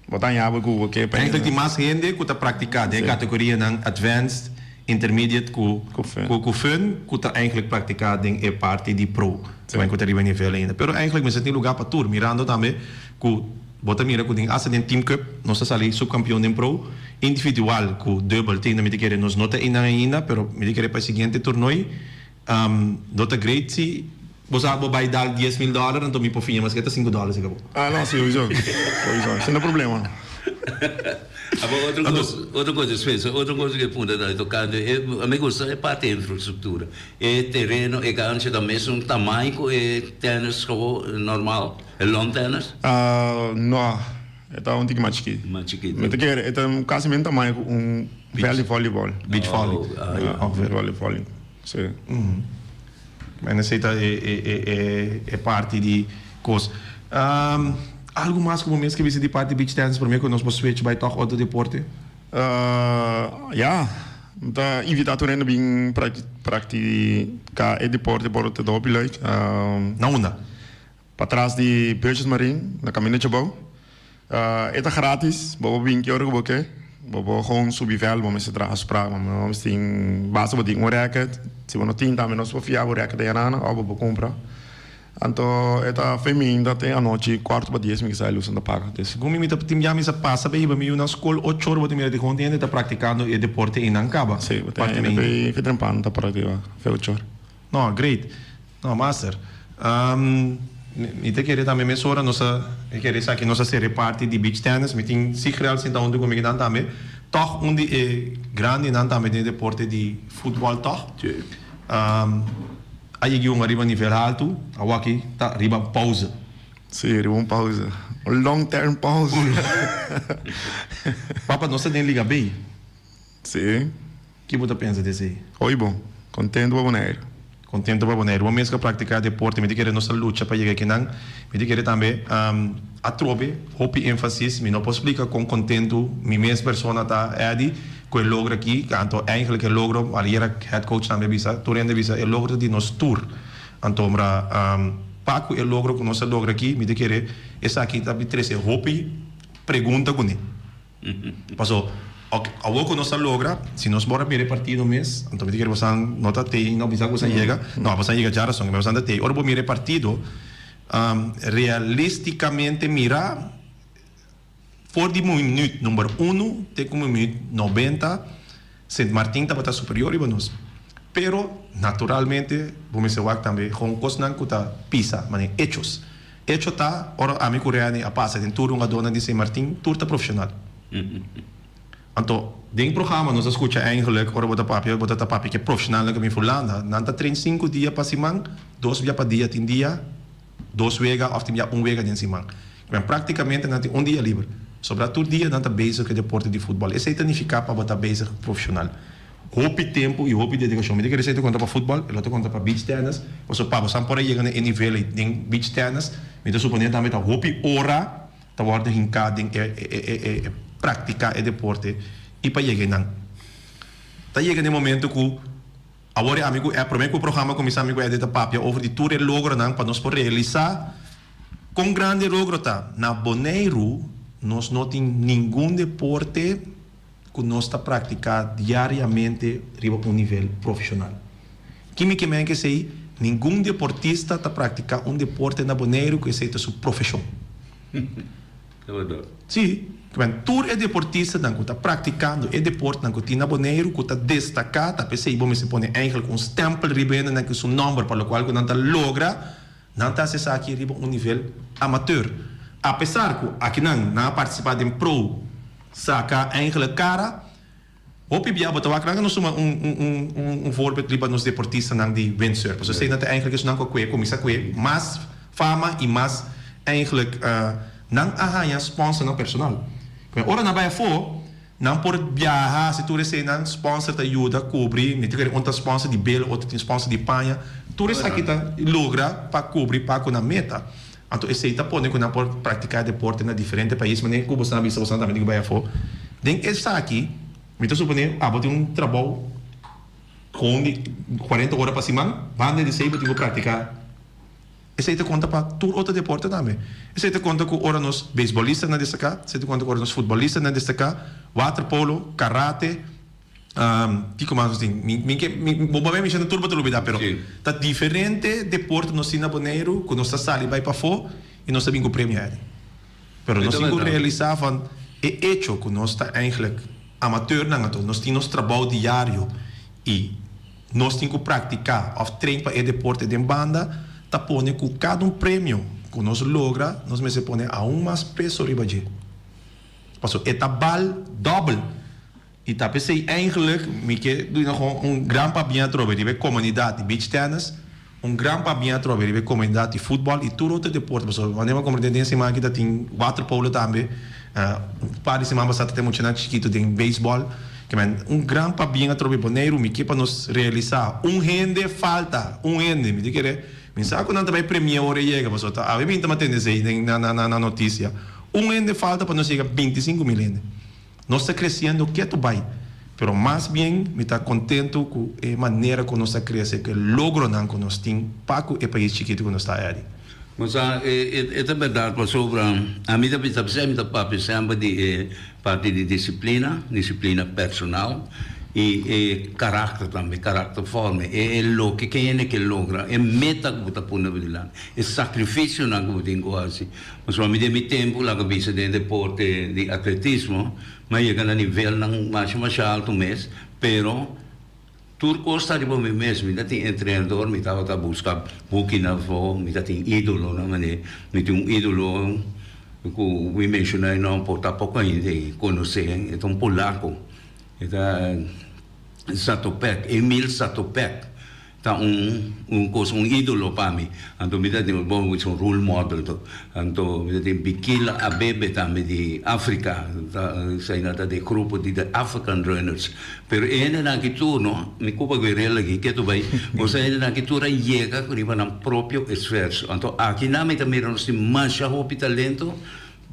Bo ta haña bo ku bo ke pa Eigenlijk tin mas hende ku ta praktiká den e kategorianan advanced, intermediate ku ku fun ku ta eigenlijk praktiká den e parti di pro. Terwijl ku ta riba e nivel ainda. Pero eigenlijk mester tin lugá pa tur mirando tambe ku bo ta mira ku den asta den team cup nos ta sali subkampion den pro, individual ku dubbel tin mi ta kere nos no ta einan ainda pero mi ta kere pa e siguiente tornoi No ta great si bo sa bo bai dal 10,000 dollar anto mi por fiña maske ta 5 dollar si ka bo. Ah no si sowieso sowieso sin no problema. Abo otro cos otro cos Spencer otro cos ke punta ta tocando e mi gusta e parti infrastructura e tereno e cancha ta mesun tamaño cu e tennis gewoon normal e lawn tennis? Ah no e ta un tiki mas chikito. Mas chikito. Mi ta kere e ta casi men tamaño cu un veld di volleyball. Beach volley. Oh ah volley. Sí. En esei ta e parti di kos. Algu mas ku bo mes ke bisa di parti beach tennis prome ku nos por switch bai tòg otro deporte? Ya, mi ta invitá tur hende bin praktiká e deporte por ta hopi leuk. Na unda? Patras di Beaches Marine, na Camino Chabao. E ta gratis, bo por bin ki ora ku bo ke. Bo por gewoon subi vèlt, bo mester traha afsprak, bo mester tin, basta bo tin un rèket. Si bo no tin tambe nos por fia bo rèket den Arana òf bo por kumpra. Anto e ta feminda te anochi kuarto pa dies mi kisa e lusnan ta paga. Dus. Segun mi mi ta tin bia mi sa pasa pa hiba mi yu na skol ocho ora bo ta mira di gewoon tin hende ta praktikando e deporte einan kaba. Si, bo tin hende fe fe trempan ta praktika fe ocho ora. No, great. No, master. Mi ta kere tambe mesora nos a, mi kere esaki nos a sere parti di beach tennis. Mi tin Sigrel sinta huntu ku mi kinan tambe. Tòg un di e grandinan tambe den e deporte di futbòl tòg. A yegi un ariba nivel haltu, awaki ta riba pauze. Sí, riba un pauze. Un long term pauze. Papa, nos ta den Liga B. Sí. Ki bo ta pensa di esei? Hoy bon. Contento pa Boneiru. Contento pa Boneiru. Bo mes cu a practica deporte, mi ta kere nos a lucha pa yega akinan. Mi ta kere tambe atrobe hopi enfasis. Mi no por splica con contento mi mes persona ta, Eddy, cu e logro aki. Anto eigenlijk e logro, ayera head coach tambe a bisa, tur hende a bisa, e logro ta di nos tur. Anto mra pa cu e logro cu nos a logra aki, mi ta kere esaki ta trece hopi pregunta cune. Paso, ok, awor ku nos a logra, si nos por a mira e partido mes, anto mi ta kere bosan no ta tei, no bisa ku bosan yega, no, bosan yega djarason, pero bosan ta tei. Ora bo mira e partido, realisticamente mira, for di minuut number uno te ku minuut 90, Sint Martin tabata superior riba nos. Pero, naturalmente, bo mester wak tambe kon kosnan ku ta pisa, manera hechos. Hecho ta, ora ami ku Rene a pasa den tur hungadónan di Sint Martin, tur ta profeshonal. Anto, den programa nos a skucha eigenlijk, ora bo ta papia, bo ta ta papia ku e profeshonalnan ku a bin for Hulanda, nan ta train sinku dia pa siman, dos bia pa dia tin dia, dos wega of tin bia un wega den siman. Men praktikamente nan tin un dia liber. Sobra tur dia nan ta bezig ku e deporte di futbòl. Esei ta nifiká pa bo ta bezig profeshonal. Hopi tempu i hopi dedikashon. Mi ta kere esei ta konta pa futbòl, e lo ta konta pa beach tennis. Pasobra pa bo san por a yega na e nivel ei den beach tennis, mi ta suponé tambe ta hopi ora ta wòrdu hinká den e e praktiká e deporte i pa yega einan. Ta yega den momento ku awor e ami ku e prome ku e programa kuminsá mi ku Eddy ta papia over di tur e logronan pa nos por realisá kon grandi e logro ta. Na Boneiru nos no tin ningun deporte ku nos ta praktiká diariamente riba un nivel profeshonal. Ki mi ke men ku esei? Ningun deportista ta praktiká un deporte na Boneiru ku esei ta su profeshon. Sí, ke men tur e deportistanan ku ta praktikando e deportenan ku tin na Boneiru ku ta destaká, ta p'esei bo mester pone eigenlijk un stèmpel riba hendenan ku su nòmber pa lokual ku nan ta logra, nan ta hasi esaki riba un nivel amateur. Apesar ku akinan nan a partisipá den pro saka eigenlijk kara, Hopi bia bo ta wak nan nos tuma un un un un voorbeeld riba nos deportistanan di windsurf. Pasobra esei nan ta eigenlijk esunnan ku a kue kuminsá kue mas fama i mas eigenlijk nan a haña sponsornan personal. Ora nan bai afó nan por biaha hasi tur eseinan, sponsor ta yuda kubri, mi ta kere un ta sponsor di bel, otro tin sponsor di paña. Tur esaki ta logra pa kubri pa ku nan meta. Anto esei ta pone ku nan por praktiká deporte na diferente pais, manera ku boso a bisa boso tambe tin ku bai afó. Den esaki, mi ta suponé abo tin un trabou kon di kuarenta ora pa siman, banda di esei bo tin ku praktiká. Esei ta konta pa tur otro deporte tambe. Esei ta konta ku ora nos beisbolistanan destaká, esei ta konta ku ora nos futbolistanan destaká, waterpolo, karate. Kiko mas nos tin? Mi mi ke mi bo bai menshona tur bo ta lubida pero ta diferente deporte nos tin na Boneiru ku nos ta sali bai pafó i nos ta bin ku premio eri. Pero nos tin ku realisá van e echo ku nos ta eigenlijk amateurnan anto nos tin nos trabou diario i nos tin ku praktiká òf train pa e deporte den banda ta pone ku kada un premio ku nos logra nos mester pone aun mas peso riba dje. Pasobra e ta bal dòbel. I ta p'esei eigenlijk mi ke duna gewoon un gran pabien atrobe riba e komunidat di beach tennis, un gran pabien atrobe riba e komunidat di futbòl i tur otro deporte pasobra wanneer mi a komprende den siman aki ta tin waterpolo tambe, un par di siman pasá ta tin muchanan chikitu den beisbòl. Ke men un gran pabien atrobe Boneiru mi ke pa nos realisá un hende falta, un hende mi ta kere mi sa ku nan ta bai premia ora e yega pasobra ta awe mi ta tende esei den na na notisia un hende falta pa nos yega 25.000 hende. Nos ta creciendo ketu bai, pero mas bien mi ta contento cu e manera cu nos ta crece, cu e logronan cu nos tin pa cu e pais chikito cu nos ta eri. Bo sa, e ta berdad pasobra ami ta bisa p'esei mi ta papia semper di e parti di disciplina, disciplina personal y e karakter tambe, karakter forme, e loke ke hende ke logra, e meta ku bo ta pone bo dilanti, e sacrificionan ku bo tin ku hasi. Pasobra mi den mi tempu laga bisa den deporte di atletismo, mi a yega na nivelnan masha masha altu mes, pero tur kos ta riba mi mes, mi ta tin entrenador, mi tabata buska bukinan afó, mi ta tin idolonan manera mi tin un idolo ku mi menshoná e nòmber por ta poko hende konosé, e ta un polako, e ta Zatopek, Emil Zatopek. Ta un un cos un idolo pa mi anto mi ta tin bon cu un role model to anto mi ta tin Bikila Abebe tambe di Africa ta esai nan ta den grupo di the African runners pero e hendenan aki tur no mi cuba guerrero aki ke tur bay cosa e hendenan aki tur a yega riba nan propio esfuerzo anto aki nan mi ta mira nos tin masha hopi talento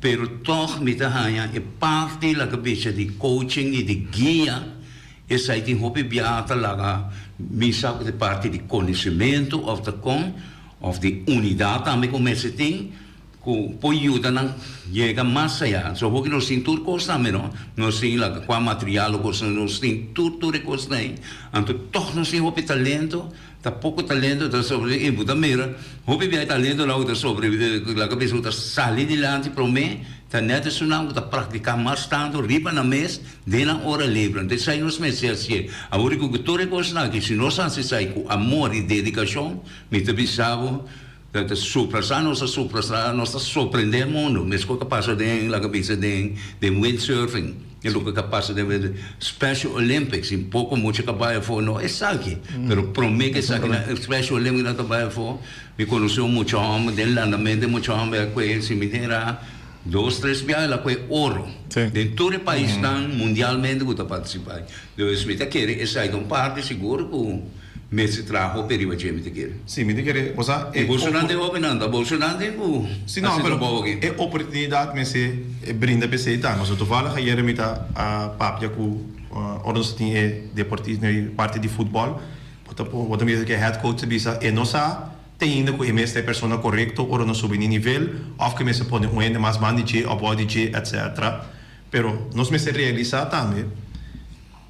pero tog mi ta haya e parti laga bisa di coaching y di guia. Esei tin hopi biaha ta laga misa ku ta parti di konosementu òf ta kon òf di unidat tambe ku mester tin ku por yuda nan yega mas ayá. So hopi nos tin tur kos tambe no. Nos tin laga kua material o kos nos tin tur tur e kosnan ei. Anto tòg nos tin hopi talento, ta poko talento ta sobre i bo ta mira hopi biaha e talentonan ku ta sobre laga bisa ku ta sali dilanti promé ta nèt esunnan ku ta praktiká mas tantu riba nan mes. Den nan ora libre. Anto esai nos mester hacié. Awor cu tur e cosnan aki, si nos haci esai cu amor y dedicacion, mi ta bisa bo, ta ta suprasa nos ta suprasa, nos ta sorprende e mundo. Mescos cu a pasa den, laga bisa den, den windsurfing, e loke cu a pasa den Special Olympics, tin poco mucha cu a bay afo, no esaki, pero prome cu esaki nan, Special Olympics nan ta bay afo, mi conoce un mucha homber den landamento, e mucha homber a coge, si mi tin ra, Dos tres biaha el a koe oro den tur e paisnan mundialmente ku ta partisipá. Dus mi ta kere esei ta un parti sigur ku mester traha hopi riba dje, mi ta kere. Sí, mi ta kere, bo sa e. Bosonan den hopinan ta bosonan den ku Sí, no, hasi pero trabou aki. e oportunidat mester brinda p'esei ta. Pasobra toevallig ayer mi ta a papia ku. ora nos tin e deportista e parti di futbòl bo ta bo ta mira ku e head coach ta bisa e no sa te ainda ku e mes ta e persona korekto ora nos subi di nivel òf ku e mester pone un hende mas ban di dje òf bou di dje etcetera pero nos mester realisá tambe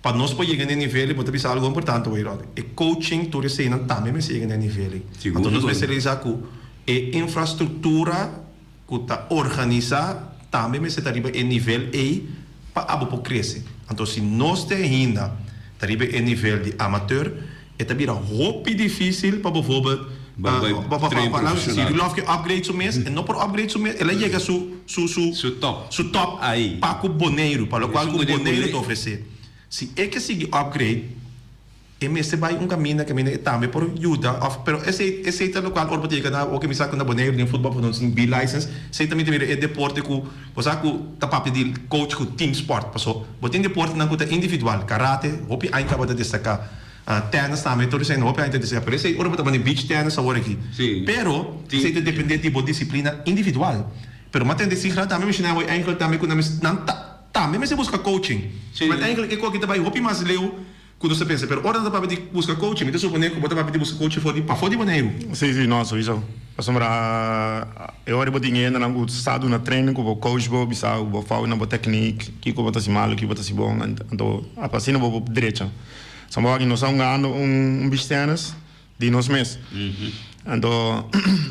Pa nos por yega na e nivel ei, bo ta bisa algo importante awor, Rod. E coaching, tur eseinan tambe mester yega na e nivel ei. Sigur, Anto nos sigur. mester realisa ku e infrastruktura ku ta organisá tambe mester ta riba e nivel ei pa abo por krese. Anto si nos te ainda ta riba e nivel di amateur, e ta bira hopi difísil pa bijvoorbeeld Bai bai pa pa train pa si profesional. Rudolf ke upgrade su mes, e no por upgrade su mes, el a yega su su su Su top. su top Ahí. pa ku Boneiru, pa lokual Esun ku ku den Boneiru ta Boneiru. ofresé. Si e ke sigui upgrade, e mester bai un kaminda kaminda e tambe por yuda òf pero esei esei ta lokual ora bo ta yega na oke mi sa ku na Boneiru den futbòl por nos tin B-license, esei tambe ta mira e deporte ku bo sa ku ta papia di coach ku team sport paso bo tin deportenan ku ta individual, karate hopi aña kaba ta destaká. Tennis tambe tur esei hopi aña ta destaká pero esei ora bo ta bani beach tennis awor aki Sí. pero Tin. esei ta depende di bo disiplina individual pero mi a tende sigra tambe menshoná awor eigenlijk tambe ku nan mes nan ta tambe mester buska coaching Sí. want eigenlijk e koki ta bai hopi mas leu ku nos ta pensa pero ora nan ta papia di buska coaching mi ta supone ku bo ta papia di buska coaching for di pafó di Boneiru. Sí sí no souiso pasobra e ora bo tin hendenan ku sa duna training ku bo coach bo bisa bo fout na bo techniek kiko bo ta hasi malu kiko bo ta hasi bon anto asina bo por drecha. Sommige aki nos a hungando un beach tennis di nos mes. Anto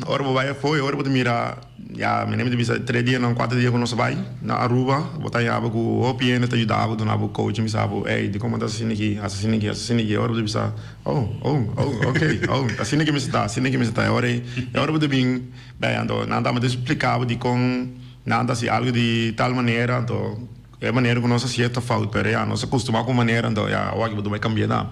ora bo bai afó e ora bo ta mira ya mi ta bisa tres dianan cuatro dia cu nos a bai na Aruba bo ta haya bo cu hopi hende ta yuda bo duna bo coaching bisa bo ey dicon bo ta haci asina aki haci asina aki haci asina aki e ora bo ta bisa oh oh oh ok oh asina ki mester ta asina ki mester ta e ora ey e ora bo ta bin bay anto nan ta explica bo dicon nan ta haci algo di tal manera anto E manera ku nos hasié ta fout, pero ya nos a kustumá ku manera, anto ya awor aki bo ta bai kambiá nan.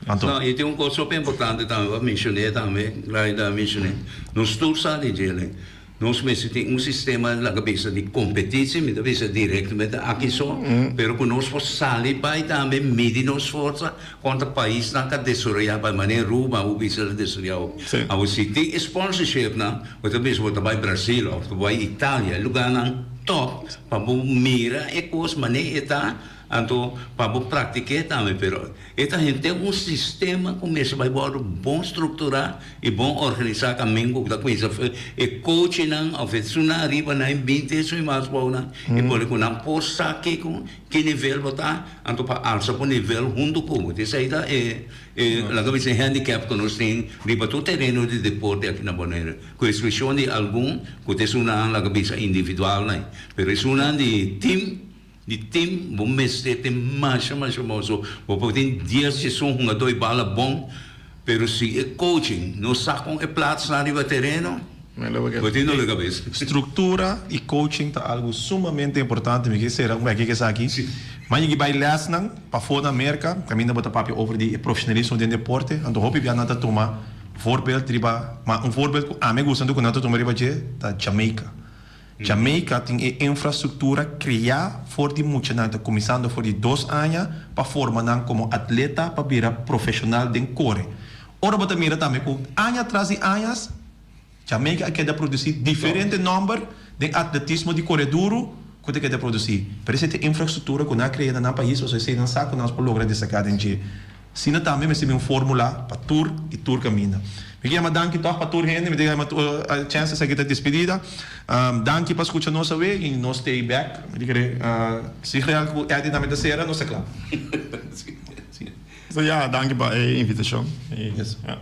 Anto. No, i tin un kos hopi importante tambe pa menshoné tambe, Laida a menshoné, nos tur sa di djele, nos mester tin un sistema laga bisa di kompetisi, mi ta bisa direktamente aki so, pero ku nos por sali bai tambe midi nos forsa kontra paisnan ka desaroyá bai manera Aruba bo bisa la desaroyá hopi. Awor si tin e sponsorshipnan, bo ta bisa bo ta bai Brasil òf bo bai Italia, e lugánan tòp. Pa bo mira e kos manera e ta, anto pa bo praktik'é tambe. Pero e ta henter un sistema ku mester bai wòrdu bon strukturá i bon organisá kaminda ku ta kuminsá e kochinan òf esunnan ariba nan e binti esun i mas bounan i pone ku nan por sa kiko ki nivel bo ta, anto pa alsa bo nivel huntu ku bo. Esei ta e laga bisa e handicap ku nos tin riba tur tereno di deporte aki na Bonaire. Ku eksepshon di algun ku ta esunnan laga bisa individualnan, pero esunnan di tim, di tim bo mester tin masha masha bon. So bo por tin dies esun hungadó i bala bon, pero si e coaching no sa kon e platsnan riba tereno, bo tin dole kabes. Struktura i coaching ta algu sumamente importante, mi ke sera un beki ku esaki. Mas yigi bai lèsnan pafó na Merka, kaminda bo ta papia over di e profeshonalismo den deporte, anto hopi bia nan ta tuma. Voorbeeld riba, ma un voorbeeld ku ami a gusta anto ku nan ta tuma riba dje ta Jamaica. Jamaica tin e infrastruktura kreá for di muchanan ta kuminsando for di dos aña pa forma nan komo atleta pa bira profeshonal den kore. Ora bo ta mira tambe ku aña tras di añas Jamaica a keda produsí diferente nòmber den atletismo di kore duru ku ta keda produsí. Pero esei ta e infrastruktura ku nan a krea na nan pais pasobra esei nan sa ku nan por logra destaká den dje. Asina tambe mester bin un formula pa tur y tur caminda. Mi ke yama danki tog pa tur hende, mi ta yama tur chance esaki ta despedida. Danki pa scucha nos awe y nos stay back. Mi ta kere si real cu Eddy tambe ta cera nos ta cla. So ya, danki pa e invitacion. Yes. Ya.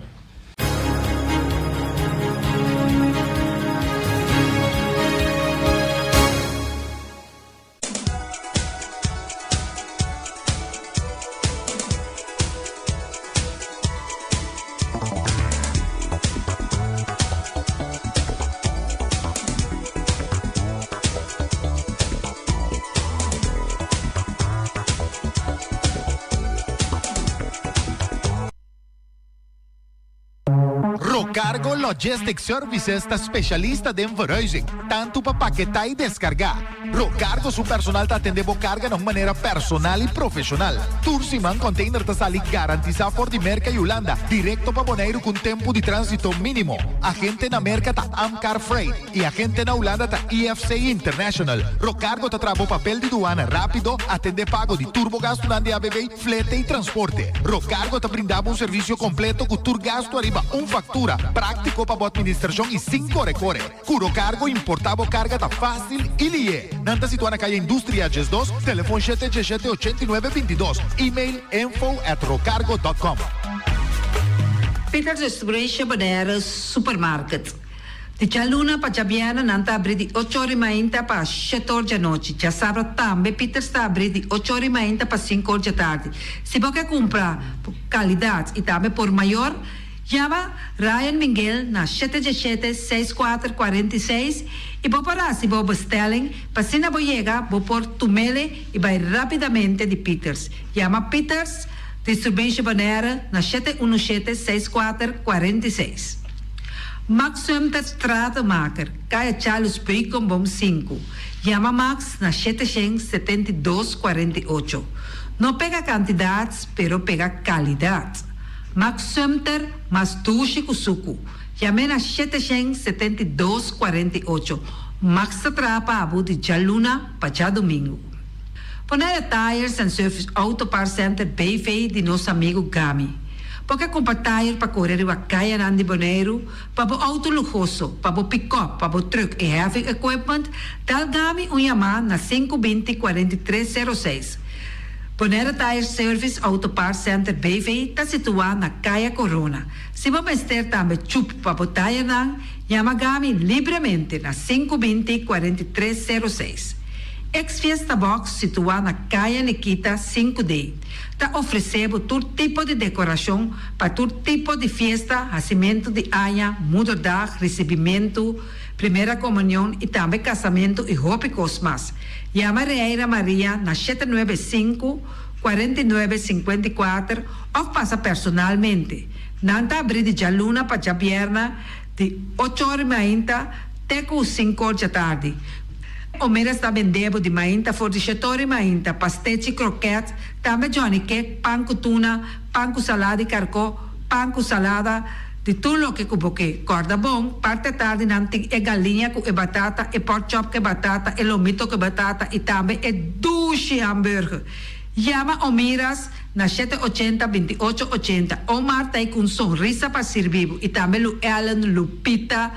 Rocargo Logistics Services ta specialista den verhuizing, tanto pa paketá y descargá. Rocargo su personal ta atendé bo carga na un manera personal y profesional. Tur siman container ta sali garantisa for di Merca y Hulanda directo pa Boneiru cu un tempo di transito minimo. Agente na Merka ta Amcar Freight i agente na Hulanda ta IFC International. Rocargo ta traha bo papel di duana rápido, atendé pago di tur bo gastunan di ABV, flete i transporte. Rocargo ta brinda bo un servisio kompleto ku tur gastu ariba un faktura, práktiko pa bo atministrashon i sin kore kore. Ku Rocargo importá bo karga ta fásil i lié. Nan ta situá na Kaya Industria 12, telefon shete diesshete ochenta i nuebe 22, email info@rocargo.com. Peters Distribution Bonaire Supermarket. Di djaluna pa djabièrnè nan ta abrí di 8 or i mainta pa 7 or djanochi. Djasabra tambe Peters ta abrí di 8 or i mainta pa 5 or djatardi. Si bo ke kumpra kalidat i tambe por mayor, yama Ryan Miguel na 717 6446 i bo por hasi bo bestelling pa asina bo yega bo por tum'ele i bai rápidamente di Peters. Yama Peters Distribution Bonaire na 717 6446. Max Sumter Stratenmaker, Kaya Charles Beukenboom 5. Yama Max na 772 48. No pega kantidat, pero pega kalidat. Max Sumter mas dushi ku suku. Yam'é na 772 48. Max ta traha pa bo di djaluna pa djadumingu. Bonaire Tires and Service Auto Parts Center BV di nos amigu Gami. Bo ke kumpra tire pa kore riba kayanan di Boneiru, pa bo outo luhoso, pa bo pick-up, pa bo truck i heavy equipment, dal Gami un yamá na 520 4306. Bonaire Tire Service Auto Parts Center BV ta situá na Kaya Corona. Si bo mester tambe chup pa bo tirenan, yama Gami libremente na 520 4306. Ex Fiesta Box, situá na Kaya Nikita 5D, ta ofresé bo tur tipo di dekorashon pa tur tipo di fiesta, hasimentu di aña, moederdag, risibimentu, primera komunion i tambe kasamentu i hopi kos mas. Yama Reira Maria na 795 49 54 òf pasa personalmente. Nan ta abrí di djaluna pa djabièrnè di 8 or mainta te ku 5 or djatardi. Omeras ta bende bo di mainta for di 7 or mainta, pastechi, kroket, tambe johnny cake, pan ku tuna, pan ku salada di karkó, pan ku salada, di tur loke ku bo ke. Kòrda bon, parti atardi nan tin e galiña ku e batata, e pork chop ku e batata, e lomito ku e batata i tambe e dushi hamburger. Yama Omiras na 780 28 80. Omar ta ku un sonrisa pa sirbi bo i tambe Lu Ellen, Lupita,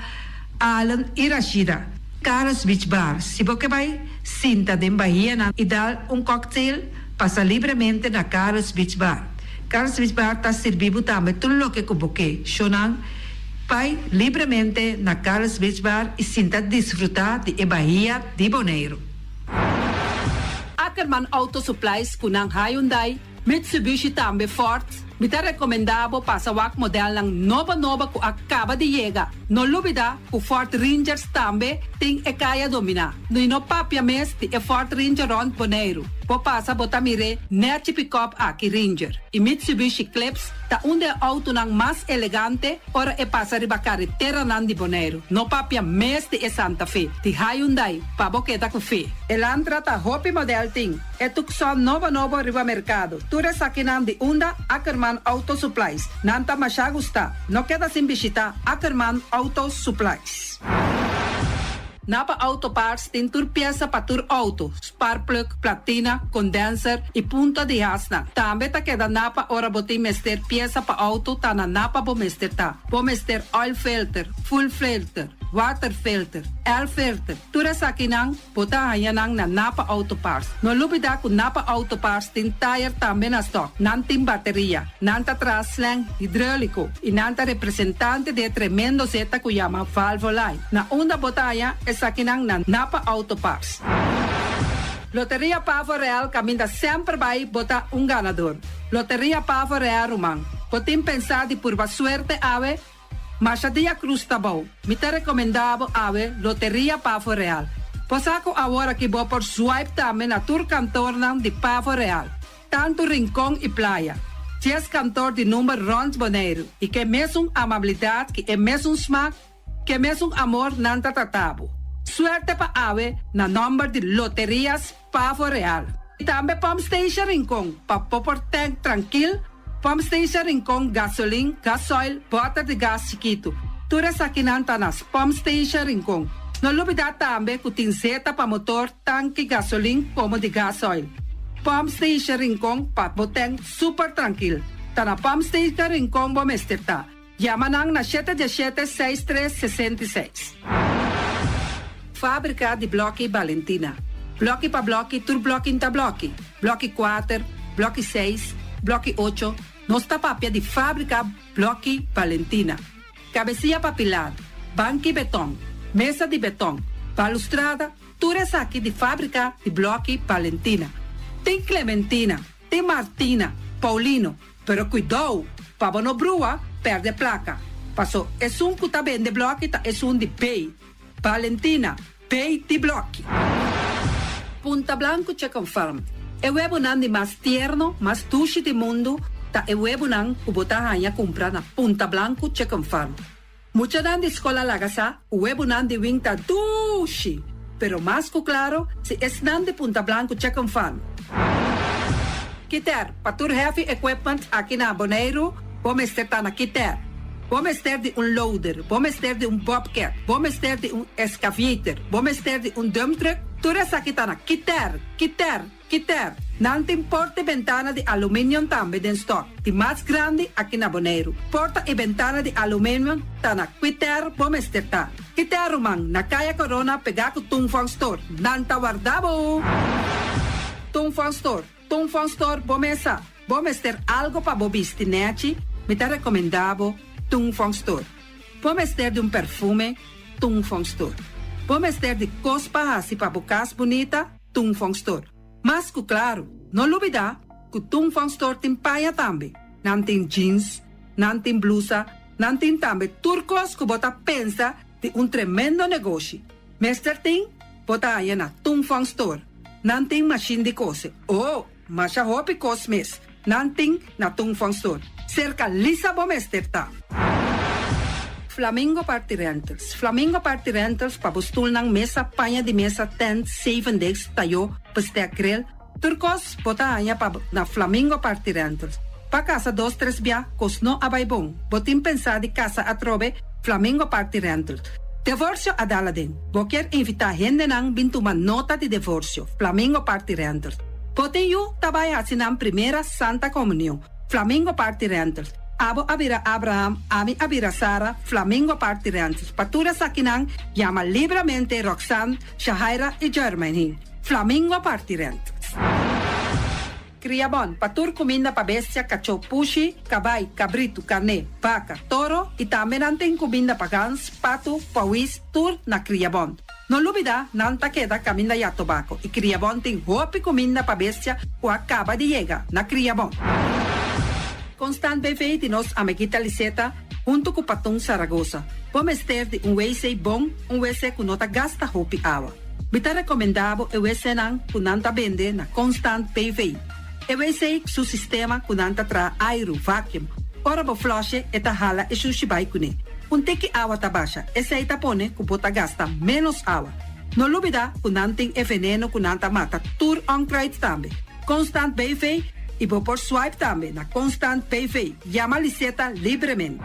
Allen i Rashida. Carlos Beach Bar. Si bo ke bai sinta den bahianan i dal un cocktail, pasa libremente na Carlos Beach Bar. Carlos Beach Bar ta sirbi bo tambe tur loke ku bo ke. Shonan, bai libremente na Carlos Beach Bar i sinta disfrutá di e bahia di Boneiru. Ackerman Auto Supplies ku nan Hyundai, Mitsubishi tambe Ford. Mi ta rekomendá bo pasa wak modelnan nobo nobo ku a kaba di yega. No lubidá ku Ford Rangers tambe tin e kaya dominá. I no papia mes di e Ford Ranger rònt Boneiru. Bo pasa bo ta mir'é nèchi pick-up aki Ranger. I Mitsubishi Eclipse ta un di e outonan mas elegante ora e pasa riba kareteranan di Boneiru. No papia mes di e Santa Fe, di Hyundai, pa bo keda ku fe. Elantra ta hopi model tin. E Tucson nobo nobo riba merkado. Tur esakinan di unda Ackerman Auto Supplies. Nan ta masha gusta. No keda sin bishitá Ackerman Auto Supplies. Napa Auto Parts tin tur piesa pa tur outo, spark plug, platina, condenser i punta di hasnan. Tambe ta keda Napa ora bo tin mester piesa pa outo ta na Napa bo mester ta. Bo mester oil filter, fuel filter, water filter, air filter. Tur esakinan bo ta haña nan na Napa Auto Parts. No lubidá ku Napa Auto Parts tin tire tambe na stock. Nan tin bateria, nan ta traha slang hidráuliko i nan ta representante di e tremendo zeta ku yama Valvoline. Na unda bo ta haña esakinan na Napa Auto Parts. Loteria Pavo Real kaminda semper bai bo ta un ganadó. Loteria Pavo Real ruman. Bo tin pensá di purba suerte awe? Masha dia krus ta bou. Mi ta rekomendá bo awe Loteria Pavo Real. Bo sa ku awor aki bo por swipe tambe na tur kantornan di Pavo Real. Tantu Rincon i Playa. 10 kantor di number rònt Boneiru. I ku e mesun amabilidat, ku e mesun smak, ku e mesun amor nan ta trata bo. Suerte pa awe na nòmber di Loterias Pavo Real. I tambe Pump Station Rincon pa bo por tank trankil. Pump Station Rincon gasolin, gasoil, bòter di gas chikitu. Tur esakinan ta na Pump Station Rincon. No lubidá tambe ku tin zeta pa motor, tanki gasolin komo di gasoil. Pump Station Rincon pa bo tèn super trankil. Ta na Pump Station Rincon bo mester ta. Yama nan na shete diesshete seis tres 66. Fábrika di blòki Balentina. Blòki pa blòki tur blòki n'ta blòki. Blòki kuater, blòki seis, blòki ocho, nos ta papia di fábrika blòki Balentina. Kabesia pa pilar, banki beton, mesa di beton, balustrada, tur esaki di fábrika di blòki Balentina. Tin Clementina, tin Martina, Paulino, Pero kuidou, pa bo no brua, pèrdè plaka. Paso esun ku ta bende blòki ta esun di bei. Valentina, bei di blòki. Punta Blanco Chicken Farm, E webonan di mas tierno, mas dushi di mundu ta e webonan ku bo ta haña kumpra na Punta Blanco Chicken Farm. Muchanan di skol a laga sa ku webonan di wing ta dushi, pero mas ku klaro si esnan di Punta Blanco Chicken Farm. Kiter, pa tur heavy equipment aki na Boneiru, bo mester ta na Kiter. Bo mester di un loader, bo mester di un bobcat, bo mester di un excavator, bo mester di un dump truck, tur esaki ta na Kiter, Kiter, Kiter, nan tin porta i bentana di aluminium tambe den stock, di mas grandi aki na Boneiru. Porta i bentana di aluminium ta na Kiter bo mester ta. Kiter ruman, na Kaya Corona pegá ku Tung Fong Store. Nan ta warda bo! Tung Fong Store, Tung Fong Store bo mesa. Bo mester algo pa bo bisti nechi, mi ta rekomendá bo Tung Fong Store. Bo mester di un perfume, Tung Fong Store. Bo mester di kos pa hasi pa bo kas bunita, Tung Fong Store. Mas ku klaru, no lubidá ku Tung Fong Store tin paña tambe. Nan tin jeans, nan tin blusa, nan tin tambe tur kos ku bo ta pensa di un tremendo negoshi. Mester tin, bo ta haña na Tung Fong Store. Nan tin mashin di kose. Oh, masha hopi kos mes nan tin na Tung Fong Store. Serka Lisa bo mester ta. Flamingo Party Rentals Flamingo Party Rentals pa bo stulnan, mesa, paña di mesa, tent, zevendegs, tayó, bestek, grill, tur kos bo ta haña pa na Flamingo Party Rentals. Pa kasa dos tres bia kos no a bai bon, bo tin pensá di kasa atrobe, Flamingo Party Rentals. Devorsio a dal aden. Bo kier invitá hendenan bin tuma nota di devorsio, Flamingo Party Rentals. Bo tin yu ta bai hasi nan primera Santa Komunion, Flamingo Party Rentals. Abo a bira Abraham, ami a bira Sara, Flamingo Party Rentals. Pa tur esakinan, yama libramente Roxanne, Shahaira i Jermaine. Flamingo Party Rentals. Kriabon, pa tur kuminda pa bestia, kachó, pushi, kabai, kabritu, karné, baka, toro i tambe nan tin kuminda pa gans, patu, pawis, tur na Kriabon. No lubida, nan ta keda kaminda ya tobako i Kriabon tin hopi kuminda pa bestia ku a kaba di yega na Kriabon. Constant BV di nos amiguita Liseta huntu ku Patun Saragosa. Bo mester di un wc bon, un wc ku no ta gasta hopi awa. Mi ta rekomendá bo e wcnan ku nan ta bende na Constant BV. E wc su sistema ku nan ta traha airu, vacuum. Ora bo flush'e e ta hala e shushi bai kuné. Un tiki awa ta basha, esei ta pone ku bo ta gasta ménos awa. No lubidá ku nan tin e veneno ku nan ta mata tur onkruid tambe. Constant BV i bo por swipe tambe na Constant BV. Yama Liseta libremente.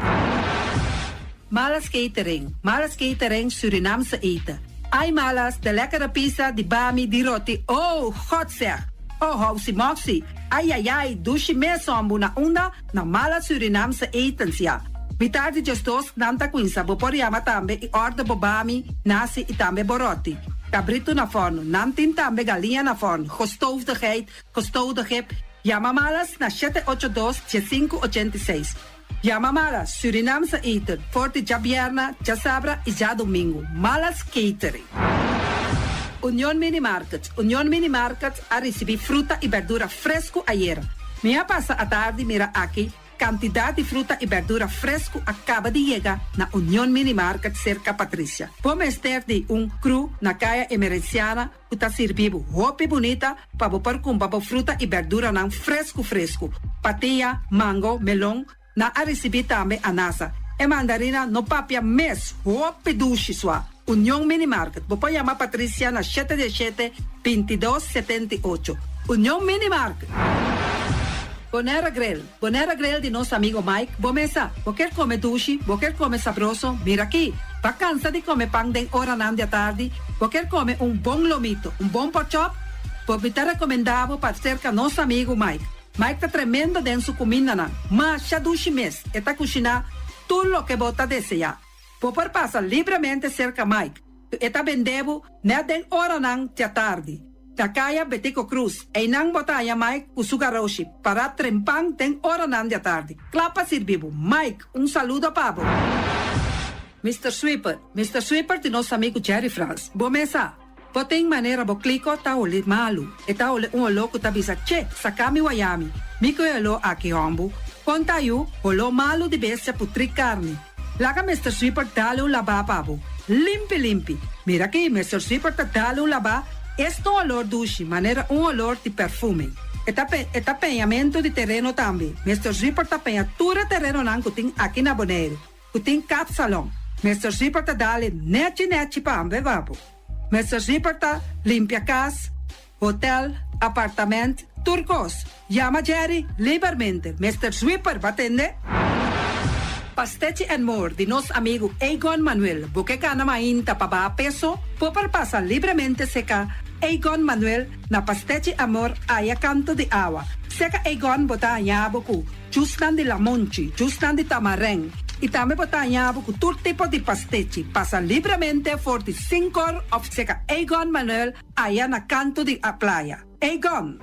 Malas Catering, Malas Catering Surinaamse eten. Ai Malas, de lekkere pizza, di bami, di roti, oh, God zeg! Oh, housi moxi, ai ai ai, dushi mes hombu na unda? Na Malas Surinaamse etens, ya. Mitar di 12 nan ta cuinsa, bo por yama tambe y order bo bami, nasi y tambe bo roti. Cabrito na forno, nan tin tambe galiña na forno, gestoofde geit, gestoofde kip. Yama Malas na 782 1586. Yama Malas Surinaamse eten for di djabierna, djasabra y djadomingo. Malas Catering. Union Mini Market Union Mini Market a ricibi fruta y berdura fresco ayera. Mi a pasa atardi mira aki cantidad di fruta y berdura fresco a caba di yega na Union Mini Market cerca Patricia. Bo mester di un crew na Caya Emerenciana ku ta sirbi bo hopi bunita pa bo por kumpra bo fruta i berduranan fresku fresku. Patia, mango, melon, nan a risibí tambe anasa. E mandarina no papia mes, hopi dushi sua. Union Mini Market, bo por yama Patricia na shete diesshete, 22 78. Union Mini Market! Bonaire Grill, Bonaire Grill di nos amigo Mike, bo mesa, bo kier come dushi, bo kier come sabroso, mira aki! Ba cansa di come pan den oranan di atardi, bo kier come un bon lomito, un bon porkchop? Bo mi ta recomenda bo pa cerca nos amigo Mike. Mike ta tremendo den su cumindanan, masha dushi mes, e ta cushina tur loke bo ta desea. Bo por pasa libremente serka Mike, ku e ta bende bo nèt den oranan djatardi. Na kaya Betico Cruz, einan bo ta haña Mike ku su garoshi pará trempan den oranan djatardi, kla pa sirbi bo. Mike, un saludo pa bo! Mister Sweeper, Mister Sweeper di nos amigu Jerry Frans. Bo mes sa. Bo tin manera bo kliko ta holi malu. E ta holi un oló ku ta bisa, Che, saka mi wayami. Mi ku e oló aki hòmbu. Kon ta yu, holó malu di bestia putrí karni. Laga Mister Sweeper dale un labá pa bo. Limpi limpi. Mira aki, Mister Sweeper ta dale un labá, esta un olor dushi, manera un olor di perfume. E ta e ta peñamentu di tereno tambe. Mister Sweeper ta peña tur e terenonan ku tin aki na Boneiru. Ku tin kapsalon. Mister Zipper ta dale nechi nechi pa ambe babo. Mister Zipper ta limpia kas, hotel, apartament, tur kos. Yama Jerry libermente. Mister Zwipper ba tende? Pastechi and More di nos amigu Egon Manuel. Bo ke gana mainta pa baha peso? Bo por pasa libremente seka Egon Manuel na Pastechi Amor aya kanto di awa. Seka Egon bo ta haña bo ku Jusnan di lamonchi, jusnan di tamarèn i tambe bo ta haña bo ku tur tipo di pastechi. Pasa libremente for di sinkor òf seka Egon Manuel aya na kantu di a playa. Egon!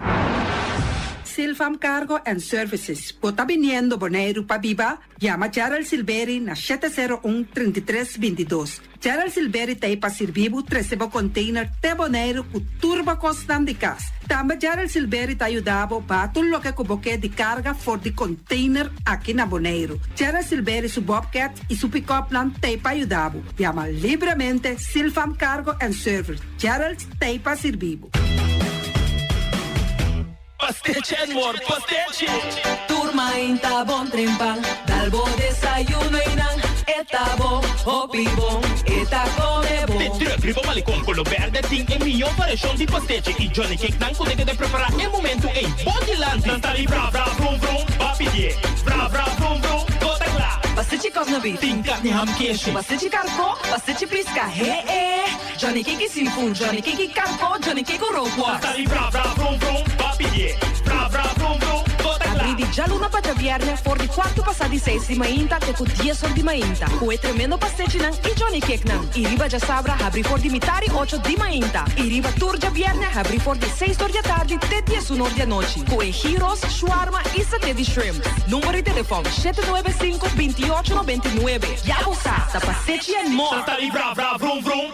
Silfam Cargo and Services, bo ta biniendo Boneiru pa biba? Yama Gerald Silberi na 701 33 22. Gerald Silberi ta ei pa sirbi bo trese bo container te Boneiru ku tur bo kosnan di kas. Tambe Gerald Silberi ta yuda bo baha tur loke ku bo ke di karga for di container aki na Boneiru. Gerald Silberi su bobcat i su pick-upnan ta ei pa yuda bo. Yama libremente Silfam Cargo and Service. Gerald ta ei pa sirbi bo. Pastechi and more pastechi! Tur mainta bon trempan, dal bo desayuno y nan e ta bo, hopi bon, e ta come bon. De truck riba Malecon Colo Berde tin e mihó variashon di pastechi y Johnny Cake nan ku ta keda prepará e momentu ei bo dilanti. Nan ta di bra bra vrum vrum, ba pidié bra bra vrum vrum, bo ta kla. Pastechi kòsnabit. Tin karni ham keshi. Pastechi karkó, pastechi piska, he e. Johnny Cake seafood, Johnny Cake karko, Johnny Cake rookworst. Ta sali bra bra vrum vrum, ba pidié bra bra vrum vrum, bo ta kla. Abrí di djaluna pa djabièrnè for di kuartu pasá di seis di mainta te ku dies or di mainta ku e tremendo pastechinan i Johnny Cakenan. I riba djasabra habrí for di mitar i ocho di mainta i riba tur djabièrnè habrí for di seis or di atardi te diesun or di anochi ku e gyros, shawarma i saté di shrimp. Number di telefòn, 795 28 99. Ya bo sa, ta pastechi and more! Ta sali bra bra vrum vrum.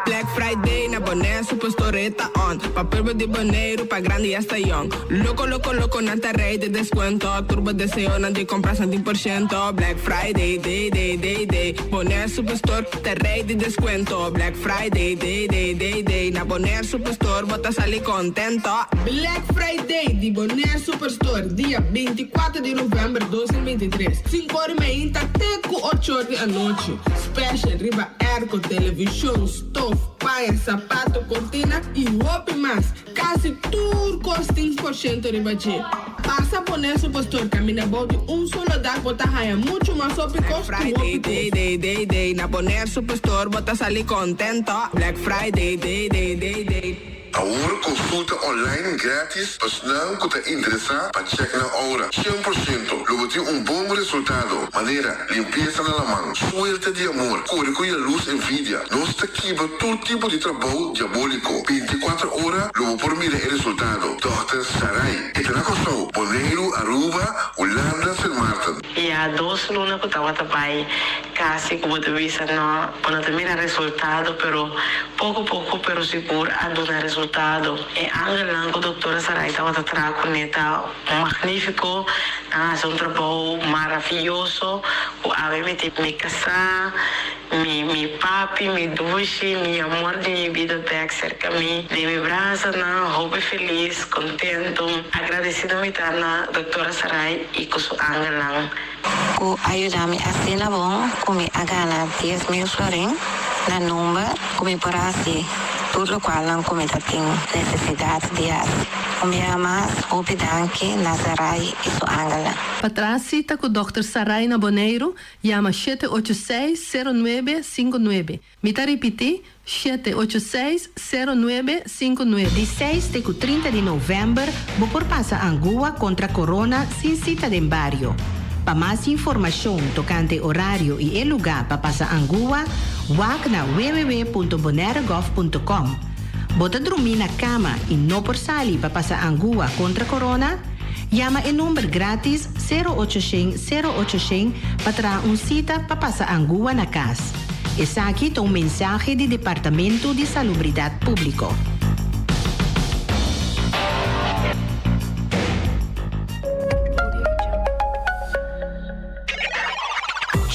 Black Friday na Bonaire Superstore e ta on Pa pueblo di Boneiru, pa grandi hasta yong Loko loko loko nan ta rei di deskuento Tur bo deseonan di kompra san tin por shento Black Friday day day day day Bonaire Superstore ta rei di deskuento Black Friday day day day day Na Bonaire Superstore bo ta sali kontento Black Friday di Bonaire Superstore dia 24 di novèmber 2023, sinku ora i meinta te ku ocho or di anochi. Special riba airco, televishon, stof, paña, sapato, kortina i hopi mas. Kasi tur kos tin por shento riba dje. Pasa Bonaire Superstore kaminda bou di un solo dak bo ta haña muchu mas hopi kos ku Friday hopi day kos. day day day na Bonaire Superstore bo ta sali kontento. Black Friday day day day day. Awor konsulta online gratis pa esnan ku ta interesá pa chèk nan oura. 100% lo bo tin un bon resultado, manera, limpiesa na laman, suerte di amor, kore ku yalus envidia. Nos ta kibra tur tipo di trabou diabóliko. 24 ora lo bo por mira e resultado. Dòkter Sarai. E ta na Kòrsou, Boneiru, Aruba, Hulanda, Sint Maarten. Ya dos luna ku tabata bai kasi ku bo ta bisa no, bo no ta mira resultado pero poko poko pero sigur a duna resultado. E angelnan ku doktora Sarai tabata traha kuné ta magnifiko, nan a hasi un trabou maraviyoso ku awe mi tin mi kasá, mi mi papi, mi dushi, mi amor di mi bida bek serka mi den mi brasanan, hopi felis, kontentu, agradesido mi ta na doktora Sarai i ku su angelnan. Ku a yuda mi asina bon ku mi a gana 10,000 florin na number ku mi por hasi. tur lokualnan ku mi ta tin nesesidat di hasi. Un biaha mas, hopi danki na Sarai i su angelnan. Pa traha sita ku dòkter Sarai na Boneiru, yama 786 0959. Mi ta ripití, 786 0959. Di seis te ku 30 di novèmber bo por pasa angua kontra korona sin sita den bario. Pa mas informashon tokante orario i e lugá pa pasa angua, wak na www.bonairegov.com. Bo ta drumí na kama i no por sali pa pasa angua kontra korona? Yama e number grátis sero ocho shen sero ocho shen pa traha un sita pa pasa angua na kas. Esaki ta un mensahe di Departamento di Salubridat Públiko.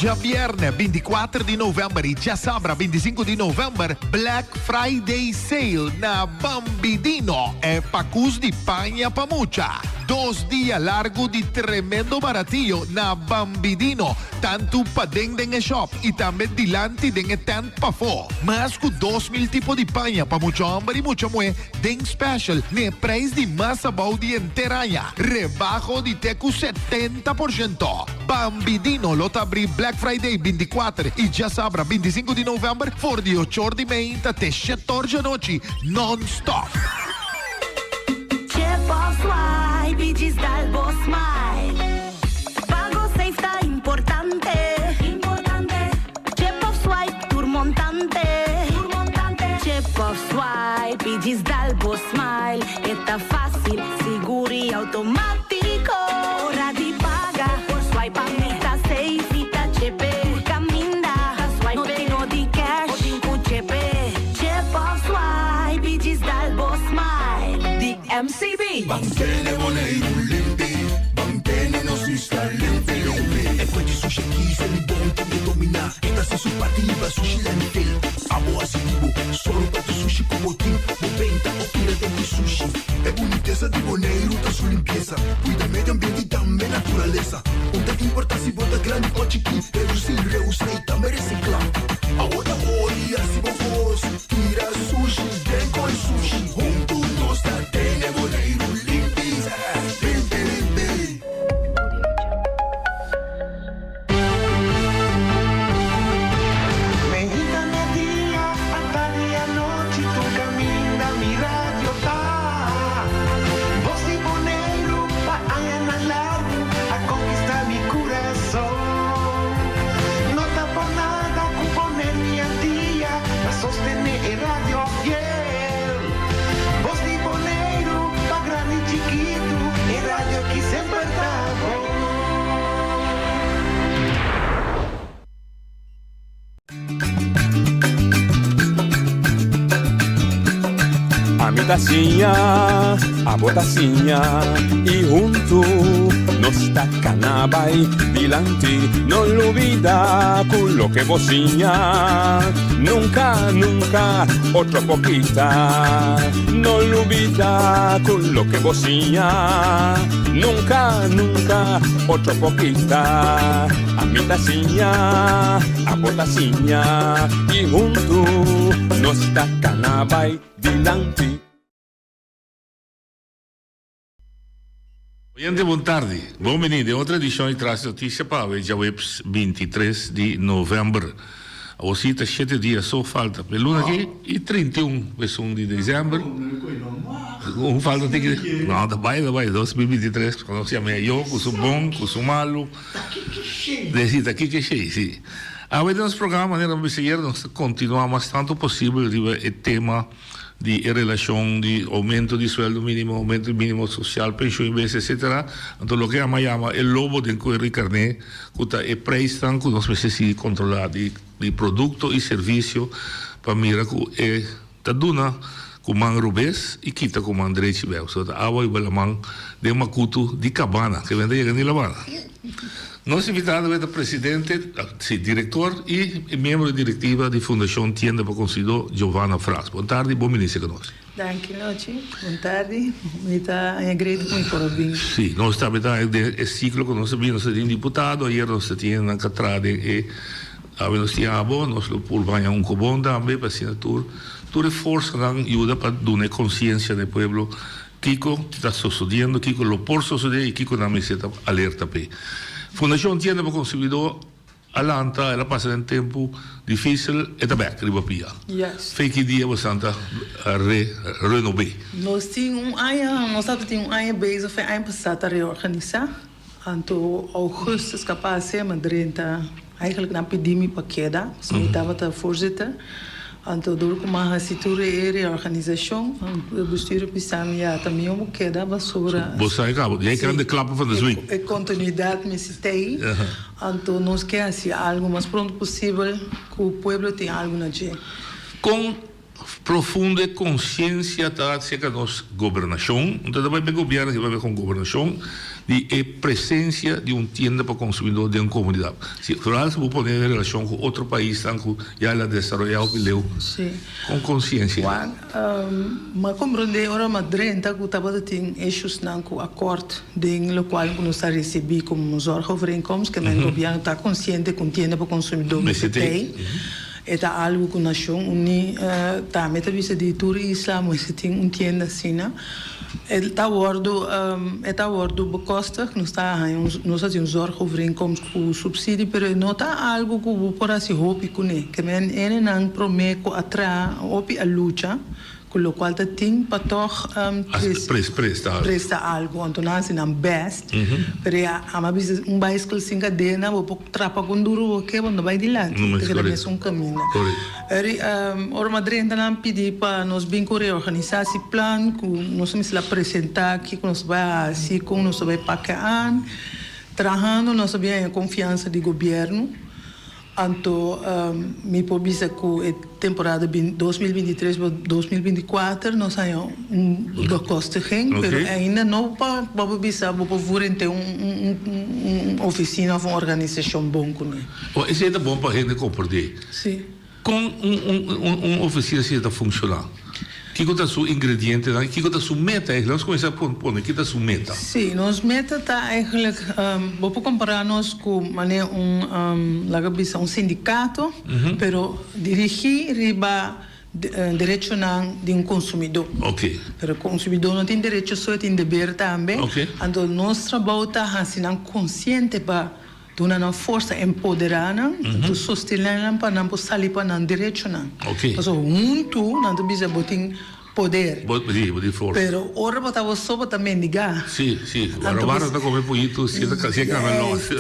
Djabièrnè 24 di novèmber i djasabra 25 di novèmber Black Friday Sale na Bambidino, e pakus di paña pa mucha. Dos dia largu di tremendo baratio na Bambidino. Tantu paden den e shop y tambe dilanti den e tent pafó. Mas cu 2000 tipo di paña pa mucha homber y mucha muhe den special n'e prijs di mas abou di henter aña. Rebaho di te cu 70%. Bambidino lo ta abri Black Friday 24 y djasabra 25 di november for di ochor di meinta te shetor djanochi non-stop. Chip of swipe y djis dal bo smile. Pago safe ta importante. Importante. Chip of swipe tur montante. Tur montante. Chip of swipe y djis dal bo smile. E ta facil, sigur y automatico. Ora di paga, por swipe pa mi ta safe. Mi ta chepe. Tur caminda, ta swipe. No tin no di cash, bo tin cu chepe. Chip of swipe y djis dal bo smile. Di MCB. Ban tene Boneiru limpi, ban tene nos isla limpi limpi. E kue di sushi aki se mi bon tin e dominá. E ta hasi su parti liba sushi landfill. Abo hasi di bo, sòru pa tur sushi ku bo tin. Bo benta o tira den di sushi. E bunitesa di Boneiru ta su limpiesa. Kuida medio ambiente i tambe naturalesa. Un ta importá si bo ta grandi o chikí. Redusí, reusá i tambe resiklá. Awo ta ora di hasi bo kos. Tira sushi den koi sushi. Huntu nos ta tene Boneiru limpi, limpi, limpi. Meinta media, atardi anochi tur kaminda mi radio ta. Bos di Boneiru pa añanan largu a konkistá mi kurason. No ta por nada ku Boneiru i Antia ta sostené e radio fiel. Bos di Boneiru pa grandi i chikitu, e radio ki semper ta bon. Ami ta siña, abo ta siña y huntu nos ta cana bay dilanti. No lubida cu loke bo siña nunca, nunca otro por kita. No lubida cu loke bo siña nunca, nunca otro por kita. Ami ta siña, abo ta siña y huntu nos ta cana bay dilanti. Oyente bon tardi, bon bini den otro edicion di Tras di Noticia pa awe djaweps 23 di november. Awor si ta shete dia so falta pa e luna aki y 31 pa esun di december. Un falta tiki, no ta bay ta bay 2023 nos yama yo cu su bon cu su malo. Deci ta kiko esey, si. Awe den nos programa manera mi bisa ayer nos ta continua mas tanto posibel riba e tema di e relacion di aumento di sueldo minimo, aumento di minimo social, pensioen bes etcetera. Anto loke ama yama e lobo den cuero di carne cu ta e prijsnan cu nos mester sigui controla di di producto y servicio pa mira cu e Ta duna ku man robes i kita ku man drechi bèk. So ta awa riba laman den makutu di Kabana, ke benta yega ni Labana. Nos invitado awe ta presidente, si, direktor i miembro di direktiva di Fundashon Tienda pa Konsuidó, Giovanna Fras. Bon tardi, bon bini serka nos. Danki Nochi, bon tardi. Mi ta haña great ku mi por a bin. Si, nos tambe ta haña den e siklo ku nos a bin, nos a tin diputado, ayer nos a tin nan ka traha den e Awe nos tin abo, nos lo por baña un kobon tambe pa asina tur. Tur e forsanan yuda pa duna e konsiensia na e pueblo kiko ta sosodiendo, kiko lo por sosodé i kiko nan mester ta alerta p'e. Fundashon Tienda pa Konsumidó a lanta, el a pasa den tempu difísil, e ta bèk riba pia. Yes. Fe ki dia bosan ta re renob'é? Nos tin un aña, nos tabata tin un aña bezig fe aña pasá ta reorganisá. Anto augustus ka pasa mi a drenta, eigenlijk nan pidi mi pa keda, pasobra mi tabata voorzitter. Anto dor ku mi a hasi tur e reorganisashon, e bestuur a bisa mi, ya ta mihó bo keda pasobra. Bo sa e kaba, ya e kran de klappen van de zweep. E kontinuidat mester ta ei, anto nos ke hasi algu mas pronto posibel ku pueblo tin algu na dje. Kon Profundo e conciencia ta acerca nos gobernacion, no ta bai gobierno sino bai con gobernacion, di e presencia di un tienda pa consumidor den un comunidad. Si, vooral si bo pone den relacion cu otro paisnan cu ya el a desaroya hopi leu, con conciencia. Juan, m'a comprende ora m'a drenta cu tabata tin issuesnan cu akkoord den locual cu nos ta ricibi como zorgovereenkomst, ke men gobierno ta consciente cu un tienda pa consumidor mester tei. E ta algu ku Nashon Uní tambe ta bisa di tur isla mester tin un tienda asina. E ta wòrdu e ta wòrdu bekostig, nos ta haña un nos hasi un zorgovereenkomst ku supsidi pero e no ta algu ku bo por hasi hopi kuné. Ke men hendenan promé ku a traha hopi a lucha Ku lokual ta tin pa tòg presta algu. Anto nan hasi nan bèst, pero ya ama bisa un baiskel sin kadena bo por trapa kon duru bo ke bo no bai dilanti, ta keda mesun kaminda. Eri ora mi a drenta nan pidi pa nos bin ku reorganisasi plan ku nos mester a presentá kiko nos ta bai hasi, kon nos ta bai pake an. Trahando nos a bin haña konfiansa di gobièrnu. Anto mi por bisa ku e temporada 2023 pa 2024 nos haña un bekostiging, pero ainda no pa bo por bisa bo por voer henter un ofisina of un organisashon bon kuné. Bon, esei ta bon pa hende komprendé. Sí. Kon un ofisina asina ta funshoná? Kiko ta su ingredientenan i kiko ta su meta eigenlijk? Nos kuminsá pone ki ta su meta. Sí, nos meta ta eigenlijk, bo por kompará nos ku manera un, laga bisa un sindikato, pero dirigí riba derechonan di un konsumidó. Pero konsumidó no tin derecho so, e tin deber tambe. Anto nos trabou ta hasi nan konsiente pa Duna nan forsa, empoderá nan, ta sostené nan pa nan por sali pa nan derechonan. Pasobra huntu nan ta bisa bo tin poder. Bo tin forsa. Pero ora bo ta bo so bo ta mendigá. Sí, sí. Ora wara ta kome pollito si e kana lòs.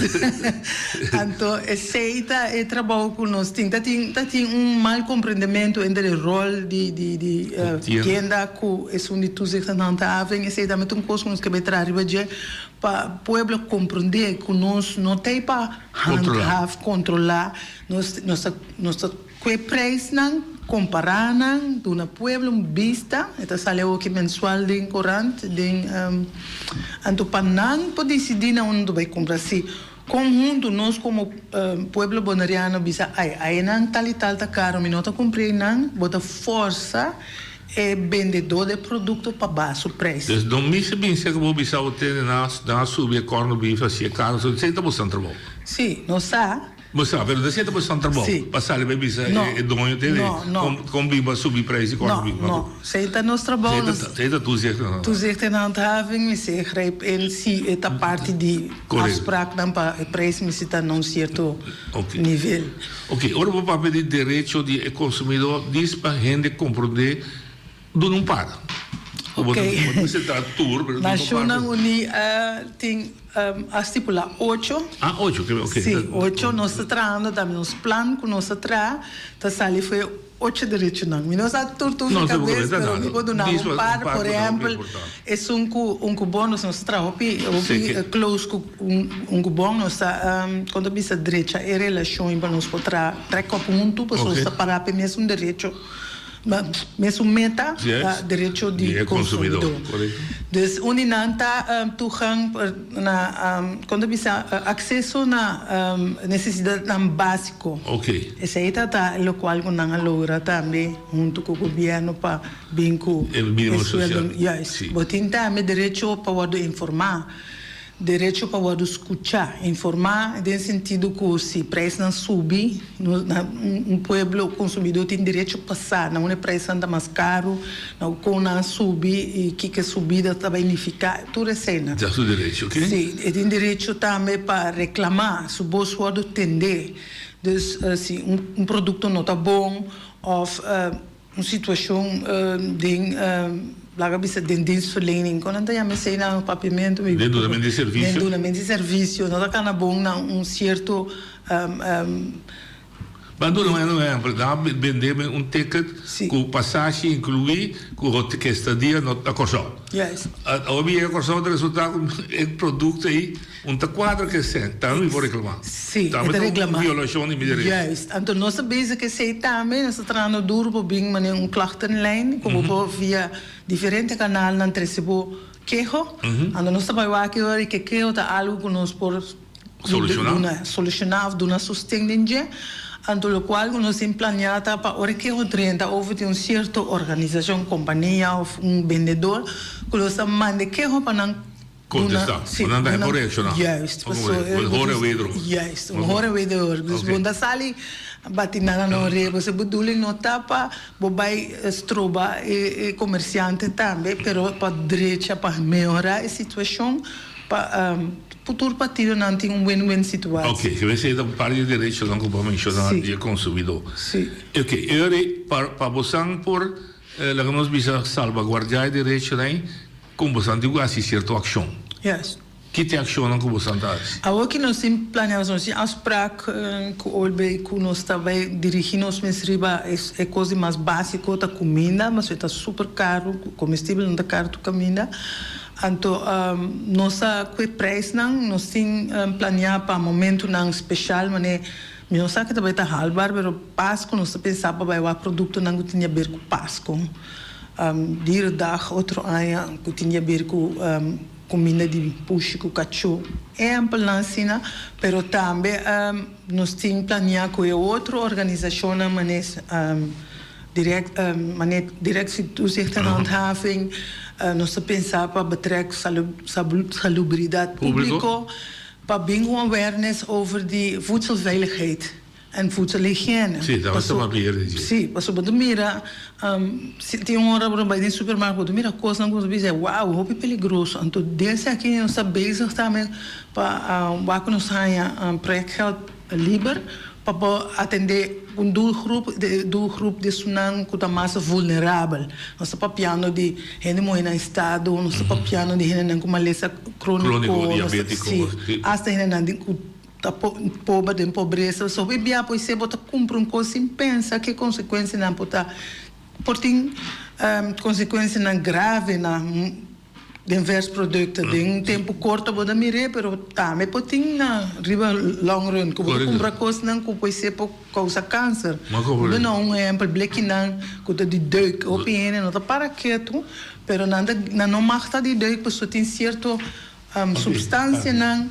Anto esei ta e trabou ku nos tin. Ta tin ta tin un mal komprendementu entre e ròl di di di tienda ku esun di toezicht en handhaving. Esei tambe ta un kos ku nos ke bai traha riba dje. Pa pueblo comprende cu nos no ta ey pa handhaaf, controla, nos nos ta nos ta cue prijsnan, compara nan, duna pueblo un bista, e ta sali awoki mensual den corant, den anto pa nan por dicidi na unda ta bay cumpra, si conhunto nos como pueblo Boneriano bisa ay aynan tal y tal ta caro mi no ta cumpra eynan, bo ta forsa E bendedó de produkto pa baha su preis. Dus no mester bin ser ku bo bisa bo tende nan a subi e corn beef asi e karo so esei ta bosan trabou. Sí, nos sa. Bo sa, pero esei ta bosan trabou Sí. pa sali bai bisa No, e doño tende no, no. kon kon bin bo a subi preis di corn No, beef. no. Esei ta nos trabou. Esei ta esei ta toezicht en Toezicht en handhaving mester grijp in si e ta parti di Correcto. afspraaknan pa e preis mester ta na un sierto Oké. nivel. Ok, ora bo papia di derecho di e consumidor, dis pa hende comprende, duna un par. Ok. Bo ta mester ta tur, pero duna un par. Nacionnan Uní a tin, a stipula ocho. Ah, ocho, ok, ok. Sí, ocho. Nos ta trahando tambe nos plan cu nos ta traha ta sali for e Ocho derechonan. Mi no sa tur tur mi kabes, pero mi por duna un par. Por ehempel, esun ku un kubon, nos ta traha hopi hopi close ku un kubon, nos ta kon ta bisa drecha e relashon pa nos por traha trek op huntu, pasobra nos ta para pa e mesun derecho, mesun meta, ta derecho di konsumidó. Dus un di nan ta toegang na, kon ta bisa, akseso na nesesidatnan básiko. Esei ta ta lokual ku nan a logra tambe huntu ku gobièrnu pa bin ku E mínimo e sueldo. sosial. Juist. Sí. Bo tin tambe derecho pa wòrdu informá. Derecho pa wòrdu skuchá, informá den sentido ku si preisnan subi, un pueblo konsumidó tin derecho pa sa na unda e preisnan ta mas karu, na kon nan a subi i kiko e subida ta bai nifiká, tur eseinan. Ta su derecho, oke? Si, e tin derecho tambe pa reklamá, su bos wòrdu tendé. Dus si un produkto no ta bon òf. Un situashon den, laga bisa den dienstverlening, kon nan ta yama esei na papiamentu? Den dunamentu di servisio. Den dunamentu di servisio, no ta kana bon na un sierto. Ban duna un ehempel, nan a bende mi un ticket ku pasashi inkluí ku hotel estadia na Kòrsou. Awor mi yega Kòrsou ta resultá ku e produkto ei. Un ta cuadra cu e cen, tambe mi por reclama. Sí, e Tambe ta ta un reclama. violacion di mi derecho. Juist. Anto nos ta bezig cu esey tambe, nos ta trahando duro pa bin manera un klachtenlijn cu bo por via diferente kanalnan trece bo keho. Anto nos ta bay wak e ora y ke keho ta algo cu nos por Soluciona. duna, soluciona of duna sosten den dje. Anto locual cu nos tin planea ta pa ora e keho drenta over di un cierto organisacion, compania of un bendedor cu los ta manda e keho pa nan. Contesta. Sí, Nan ta duna, por reacciona. Juist. Como Paso, e horen wederom. Juist, un horen wederhoor. Dus bo ta sali bati nan na nan orea. Pasobra e bedoeling no ta pa bo bai stroba e e comerciante tambe, pero pa drecha, pa mehora e situacion, pa tur partidonan tin un win-win situatie. Oké, ke mester ta un par di derechonan ku bo a menciona Sí. di e consumidor. Sí. Oké, e ora ei pa pa bosan por laga nos bisa salvaguardia e derechonan ei, Kon bosan tin ku hasi sierto akshon? Yes. Ki ta e akshonnan ku bosan ta hasi? Awor ki nos tin planea, nos tin afsprak ku OLB ku nos ta bai dirigi nos mes riba e kos di mas básiko ta kuminda, pasobra e ta super karu, komestibel no ta karu tur kaminda. Anto nos ta ku e preisnan, nos tin planea pa momentunan speshal manera mi no sa ke ta bai ta haalbaar, pero Pasku nos ta pensa pa bai wak produktonan ku tin di aber ku Pasku. Dierendag otro aña ku tin di aber ku kuminda di pushi ku kachó. Ehèmpelnan asina, pero tambe nos tin planiá ku e otro organisashonnan manes direct mane Directie Toezicht en Handhaving, nos ta pensa pa betrek salubridat públiko pa bin ku awareness over di voedselveiligheid. En voedselhygiëne. Sí, dat was ta papia di dje. Sí, pasobra bo ta mira, si tin un ora bo ta bai den supermarkt bo ta mira kosnan ku bo ta bisa wow, hopi peligroso. Anto den esaki nos ta bezig tambe pa wak ku nos haña projectgeld liber pa por atendé un doelgroep, e doelgroep di esunnan ku ta mas vulnerabel. Nos ta papiando di hende muhé na estado, nos ta papiando di hendenan ku malesa króniko, Króniko, diabétiko, sí, asta hendenan ku Ta pober den pobresa. So hopi bia por esei bo ta kumpra un kos sin pensa ke konsekuensianan por ta. Por tin konsekuensianan grave na den vers produkto. Den un tempu korto bo ta mir'é pero tambe por tin na riba long run ku bo ta kumpra kosnan ku por esei por kousa kanser. Bo duna un ehèmpel blekinan ku ta di deuk. Hopi hende no ta para ketu pero nan ta nan no mag ta di deuk pasobra tin sierto supstansianan.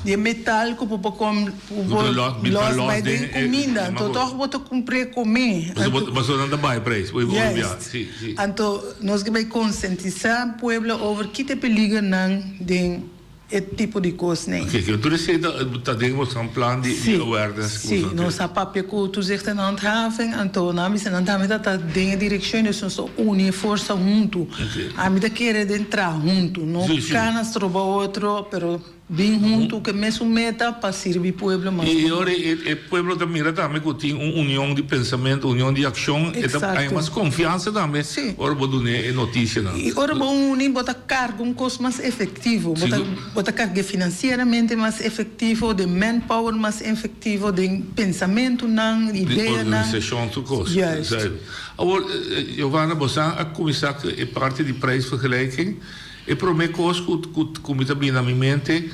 Di e metal ku bo por kom ku bo los bai den kuminda anto tòg bo ta kumpr'é komé. Pasobra nan ta bai preis. Juist. Anto nos ke bai konsientisá pueblo over ki ta e peligernan den e tipo di kosnan. Oke, oke. Tur esei ta den boso plan di awareness ku boso Sí, nos a papia ku Toezicht en Handhaving anto nan a bisa nan tambe ta ta den e direkshon dus nos ta uni e forsa huntu. Ami ta kere den traha huntu, no kana stroba otro pero. Bin huntu ku e mesun meta pa sirbi pueblo mas I mihó. ora e pueblo ta mira tambe ku tin un union di pensamentu, union di akshon, e ta haña mas konfiansa tambe ora bo dun'é e notisianan. I ora bo uni bo ta karga un kos mas efektivo, bo ta bo ta karg'é finansieramente mas efektivo, den manpower mas efektivo, den pensamentunan, Di ideanan. organisashon tur kos. Juist. Awor, Giovanna, bo sa a kuminsá ku e parti di prijsvergelijking. E promé kos ku ku mi ta bini na mi mente,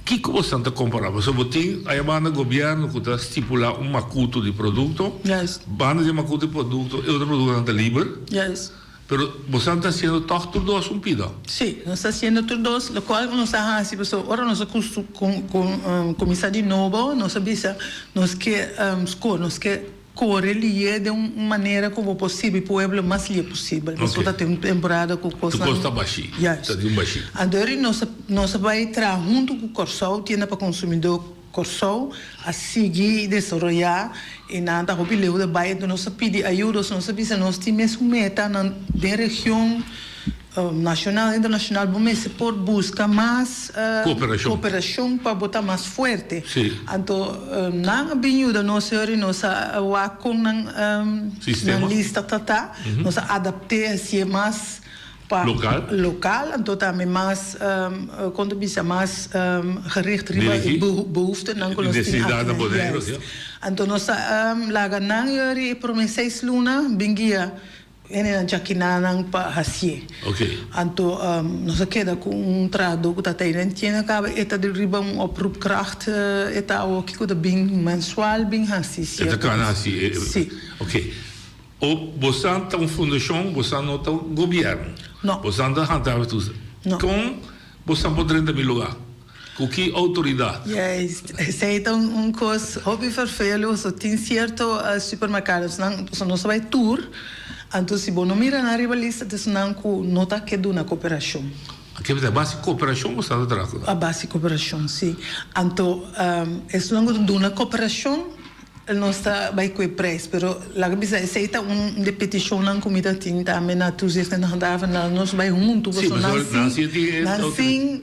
kiko bosan ta kompará? Pasobra bo tin aya banda gobièrnu ku ta stipulá un makutu di produkto, banda di e makutu di produkto e otro produktonan ta liber, pero bosan ta hasiendo tòg tur dos un pida. Sí, nos ta hasiendo tur dos, lokual ku nos ta hasi pasobra ora nos a kuminsá di nobo nos a bisa nos ke skor, nos ke. Kore lié den un manera ku bo por sirbi pueblo mas lié posibel. Pasobra ta tin un temporada ku kosnan. Tur kos ta bashí. Juist. Ta tin un bashí. Anto eri nos a nos a bai traha huntu ku Kòrsou, Tienda pa Konsumidó Kòrsou a sigui desaroyá i nan ta hopi leu ta bai. Anto nos a pidi ayudo, nos a bisa nos tin mes un meta nan den region. Nacional, internacional, bo mester por busca mas cooperacion pa bo ta mas fuerte. Anto nan a bin yuda nos heur y nos a wak con nan nan lista ta ta. Nos a adapte hacié mas pa local, anto tambe mas, con ta bisa, mas gericht riba e behoeftenan cu nos tin aki. Anto nos a laga nan heur y e prome seis luna bin guia. Hendenan djakinanan pa hasié. Anto nos a keda ku un trahadó ku ta ta den tienda kaba e ta di riba un oproepkracht e ta awoki ku ta bin mensual bin hasi sierto. E ta kana hasi e. Si. Ok. O bosan ta un fundashon, bosan no ta gobièrnu. No. Bosan ta handhaven toezicht. No. Kon bosan por drenta mi lugá? Ku ki outoridat? Juist, esei ta un kos hopi ferfelu, so tin sierto supermerkadonan, pasobra nos ta bai tur, anto si bo no mira nan riba lista ta esnan ku no ta ke duna koperashon. Ke a base koperashon bo sta ta traha ku nan? A base koperashon, si. Anto esnan ku ta duna koperashon Nos ta bai ku e prijs, pero laga bisa esei ta un di e petishonnan ku mi ta tin tambe na Toezicht en Handhaving, laga nos bai huntu pasobra nan sin nan sin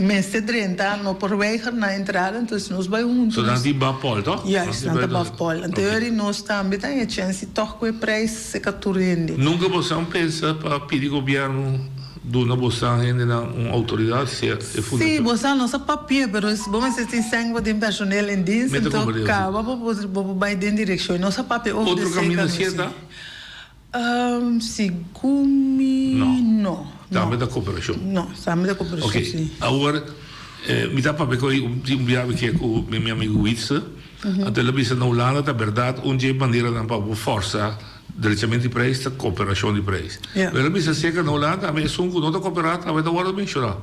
mester drenta, no por weiger nan entrada, entonces nos bai huntu. So nan tin baf pòl tòg? Juist, nan ta baf pòl. Anto eri nos tambe ta haña chèns di tòg ku e prijs seka tur hende. Nunka boso a pensa pa pidi gobièrnu Duna bosan hendenan un autoridad sea e fundashon. Sí, bosan no sa papia, pero bo mester tin sèn bo tin personeel in dienst, enton kaba bo por bai den direkshon. No sa papia over de Otro kaminda seka si e ta? Segun mi no. Tambe ta koperashon. No, tambe ta koperashon, si. Ok, awor mi ta papia ku un biaha mi ke ku mi amigu Wietse, anto el a bisa na Hulanda ta bèrdat un dje maneranan pa bo fòrsa Derechament di prijs ta cooperacion di prijs. Ja. Pero bisa seca na Hulanda tambe esun cu no ta coopera tambe ta wordo menciona.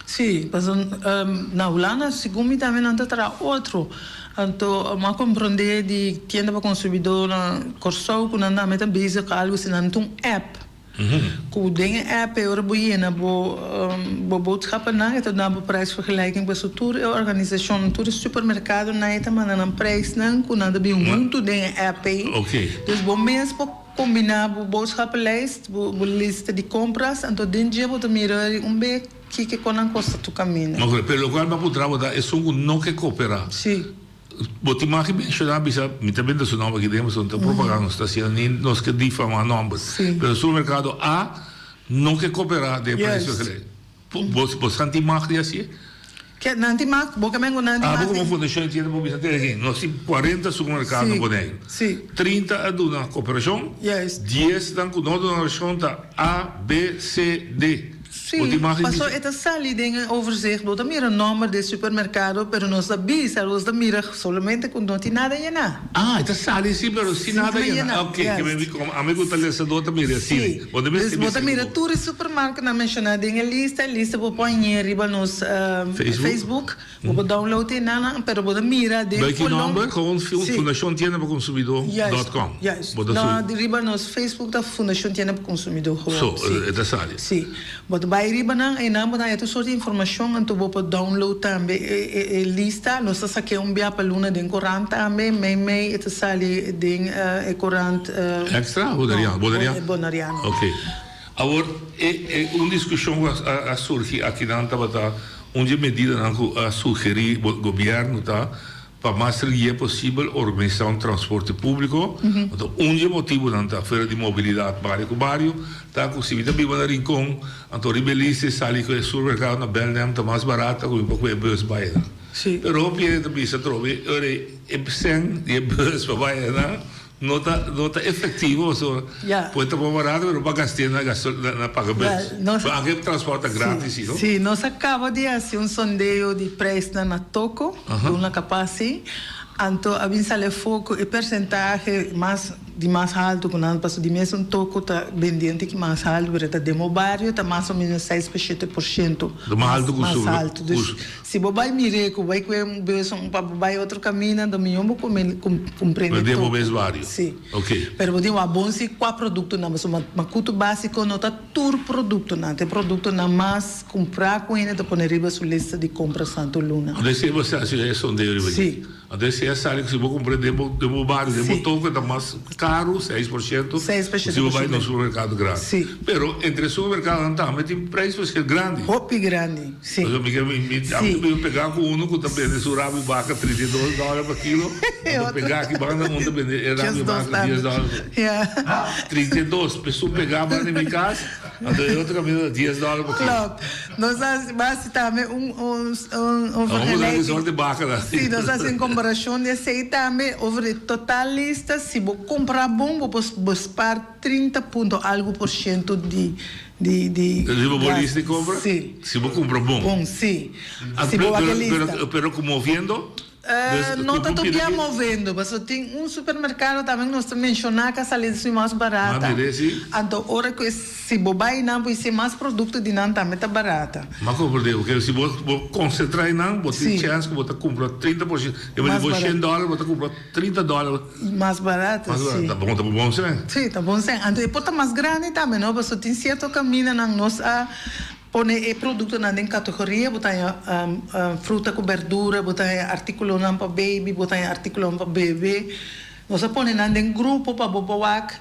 Sí, pasobra na Hulanda segun mi tambe nan ta traha otro. Anto mi a comprende di tienda pa consumidor na Corsou cu nan tambe ta bezig cu algo asina, nan tin un app. Cu den e app e ora bo yena bo bo boodschappennan e ta duna bo prijsvergelijking pasobra tur e organisacionnan, tur e supermercadonan e ta manda nan prijsnan cu nan ta bin hunto den e app ey. Dus bo mes por combina bo boodschappenlijst, bo bo lista di compras, anto den dje bo ta mira un be kiko con nan costa tur caminda. Pero locual mi a puntra bo ta esun cu no ke coopera. Si. Bo tin mag menshoná bisa, mi ta benta su nòmber aki den pasobra no ta propaganda nos ta hasiendo ni nos ke difamá nòmber. Pero supermerkado A no ke koperá den e precio Juist. kele. Bo bo san tin mag di hasié? Ke nan tin mag, bo ke men ku nan tin Abo mag di. komo fundashon entiende bo bisa tene aki, nos tin kuarenta supermerkado na Si, Boneiru. si. 30 a duna koperashon, Juist. dies nan ku no duna koperashon ta A, B, C, D. Sí, paso e ta sali den e overzicht, bo ta mira nomber di e supermercado, pero nos ta bisa, nos ta mira solamente cu no tin nada yená. Ah, e ta sali sí, pero sin nada yená. Ok, ke mi como ami cu ta lesador ta mira asina. Sí, Bo ta mester dus bo ta bisa mira cu. tur e supermarketnan menciona den e lista, e lista bo por hañ'é riba nos Facebook. Bo por download e nan, pero bo ta mira den Bij ki kolom. nomber? Gewoon Sí. Fundashon Tienda pa Consumidó Juist, dot com. juist. Bo ta No, subi. di riba nos Facebook ta Fundashon Tienda pa Consumidó gewoon. So, Sí. e ta sali. Sí. Bo ta bai riba nan, einan bo ta haña tur soort di informashon, anto bo por download tambe e, e, e lista. Nos ta sak'é un bia pa luna den korant tambe. Mei mei e ta sali den e korant. Extra? Boneriano? No, Boneriano? Boneriano. Oké. Awor, e, e, un diskushon ku a, a surgi akinan tabata Un di e medidanan ku a sugerí gobièrnu ta pa mas rié posibel organisá un transporte públiko. Anto un di e motibunan ta fuera di mobilidat bario ku bario ta ku si mi ta biba na Rincon anto riba e lista e sali ku e supermerkado na Belnem ta mas barata ku mi por ku e bus bai nan. Pero hopi hende ta bisa atrobe ora e sèn di e bus pa bai nan No ta no ta efectivo pasobra Ya. por ta por barato pero pa gast'é na gasto na na paga bus. Wel, nos Pero anke transport ta gratis si no? Sí, nos a caba di haci un sondeo di prijsnan na toko, Aha. duna capaz si. Anto a bin sali afó cu e percentahe mas. di mas haltu ku nan paso di mesun toko ta bende un tiki mas haltu pero ta den bo bario ta mas o menos seis pa shete por shento mas mas haltu. Dus si bo bai mir'é ku bai kue un bes un pa bo bai otro kaminda anto mihó bo kume kumprende Den bo toko. mes bario. Si. Ok. Pero bo tin wak bon si kua produktonan pasobra makutu básiko no ta tur produktonan ta e produktonan mas kumprá ku hende ta pone riba su lista di kompra santu luna. Anto esei bo sa hasi e sondeo riba dje? Si. Anto esei a sali ku si bo kumpra den bo den bo bario den bo toko e ta mas karu, seis por shento, ku si bo bai na un supermerkado grandi. Si. Pero entre e supermerkadonan tambe tin preis verschil grandi. Hopi grandi, si. Pasobra mi ke mi mi ami ta pega ku unu ku ta bende su rabi baka 32 dòler pa kilo, anto pega aki banda un ta bende e rabi baka dies dòler pa 32, p'esun pega banda di mi kas. Anto e otro caminda ta dies dollar pa kilo. Klopt. Nos a hasi tambe un un un Abo por vergelijking. soort di baka dan. Si, nos a hasi un comparacion di esey tambe over e total lista. Si bo compra bon bo por bespaar trinta punto algo por ciento di di di Riba bo gas. lista di compra? Si. Si bo cumpra bon. Bon, si. Si bo wak e lista. Pero pero cu moviendo? No ta tur bia movendo, pasobra tin un supermercado tambe cu nos ta menciona cu a sali di su mas barata. Anto ora cu si bo bay nan por hasi mas producto di nan tambe ta barata. M'a comprende, porque si bo bo concentra einan bo tin chance cu bo ta cumpra 30 por ciento, en vez di bo shen dollar bo ta cumpra 30 dollar. Mas barata, si. Ta bon, ta bon sen. Si, ta bon sen. Anto e por ta mas grandi tambe no, pasobra tin cierto camindanan nos a. Pone e produktonan den kategoria, bo ta haña fruta ku bèrdura, bo ta haña artíkulonan pa beibi, bo ta haña artíkulonan pa bebé. Nos a pone nan den grupo pa bo por wak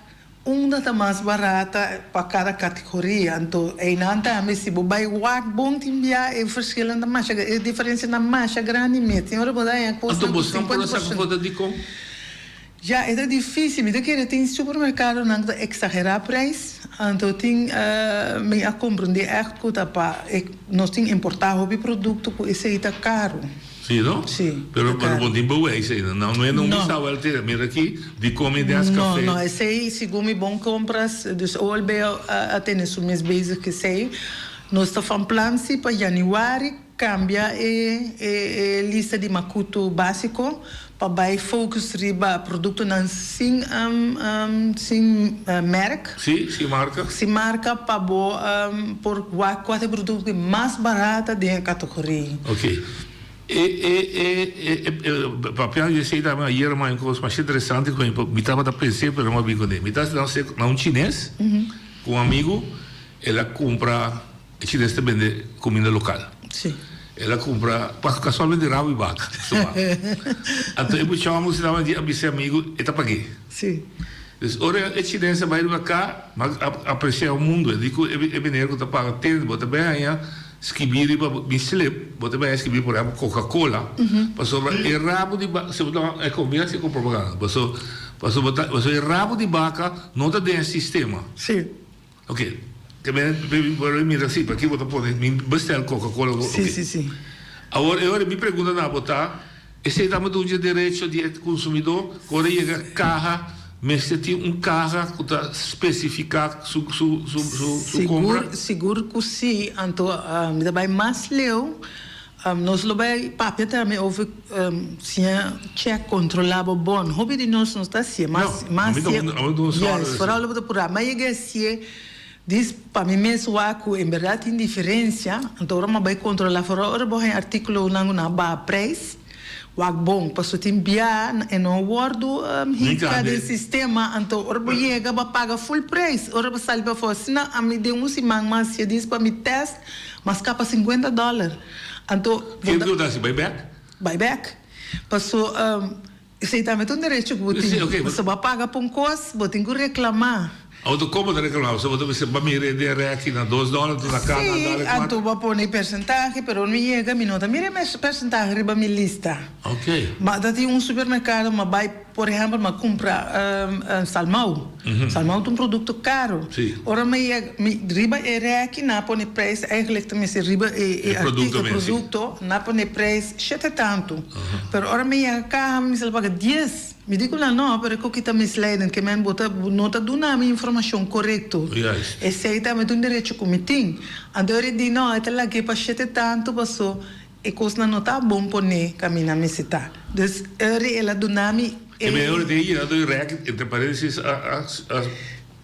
unda ta mas barata pa kada kategoria. Anto einan tambe si bo bai wak bon tin bia e verschilnan ta masha, e diferensianan masha grandi mes. Tin ora bo ta haña kosnan Anto ku bo san por sinkuenta a por saka shento. foto dikon? Ya, e ta difícil. Mi ta kere tin supermercadonan cu ta exagera prijs. Anto tin, mi a comprende echt cu ta pa e, nos tin importa hopi producto cu esey ta caro. Sí, no? Sí, Pero, ta pero caro. bo tin bewijs ei, no? No e no No. bisa wel te, mira aki, di come des No, café. no, esey segun mi bon compras, dus OLB a, a tene su mes bezig cu esey. Nos ta van plan si pa januari Cambia e e lista di macuto basico pa bay focus riba productonan sin sin merk. Sí, sin marca. Sin marca pa bo por wak cua ta e producto di mas barata den e categoria. Ok. E e e e e papiando di esey tambe ayer a un cos masha interesante cu mi tabata pens'e pero no a bin cune. Mi ta na un chines cu un amigo el a cumpra. E chines ta bende kuminda lokal. Sí. El a kumpra, kasualmente rabo i baka, su baka. Anto e muchacho amo sinaba di a bisa e amigu, e ta pag'é. Sí. Dus ora e chines a bai riba ka, mas a apresiá un mundu. E di ku e meneer ku ta paga, tende, bo ta bai haña skibí riba mi slip, bo ta bai haña skibí por ehèmpel Coca-Cola, pasobra e rabo di baka, si bo ta, e kombina si ku propaganda, paso, paso bo ta, paso e rabo di baka no ta den e sistema. Sí. Ok, te men bo lo mira si paki bo ta pone mi bestel coca cola bo Si si si. Awor e ora mi pregunta na bo ta esey ta dun dje derecho di e consumidor cu ora yega caha mester tin un caha cu ta specifica su su su su compra? Sigur sigur cu si anto mi ta bay mas leu Nos lo bai papia tambe over siña check controla bo bon. Hopi di nos no ta hacié, mas mas hacié, yes, vooral lo bo ta pura. Ma yega hacié dis pa mi mes wak cu en berdad tin diferencia, anto ora mi a bai controla vooral ora bo haña articulonan cu nan a baha prijs, wak bon, pasobra tin bia e no a wordo hinca den sistema, anto ora bo yega bo a paga full prijs, ora bo sali pafo. Asina ami den un siman mi a hacié dis pa mi test. Mas capa 50 dollar. Anto. Ken cu ta haci bay back? Bay back. Paso esey tambe ta un derecho cu bo tin. Sí, ok. Paso bo a paga pa un cos, bo tin cu reclama. Auto como ta reclama? Paso bo ta bisa ba mira den reki na dos dollar, tu na ca na Sí, dale cuatro. anto bo a pone e percentahe, pero ora mi yega mi no ta mira e percentahe riba mi lista. Ok. Ma ta tin un supermercado mi a bay. Por ehempel, mi a cumpra salmao. Salmao ta un producto caro. Ora mi yega, mi riba e reki nan a pone prijs, eigenlijk ta mester riba e e articulo, e producto, nan a pone prijs shete tanto. Pero ora mi yega caha mi mester paga dies. Mi di cu nan no, pero e koki ta misleidend, ke men bo ta no ta duna mi informacion corecto. Esey tambe ta un derecho cu mi tin. Anto e di no, e ta lag'e pa shete tanto paso. E kosnan no ta bon poné kaminda mester ta. Dus eri el a duna mi. E mehor di yena do rek entre parentesis a a a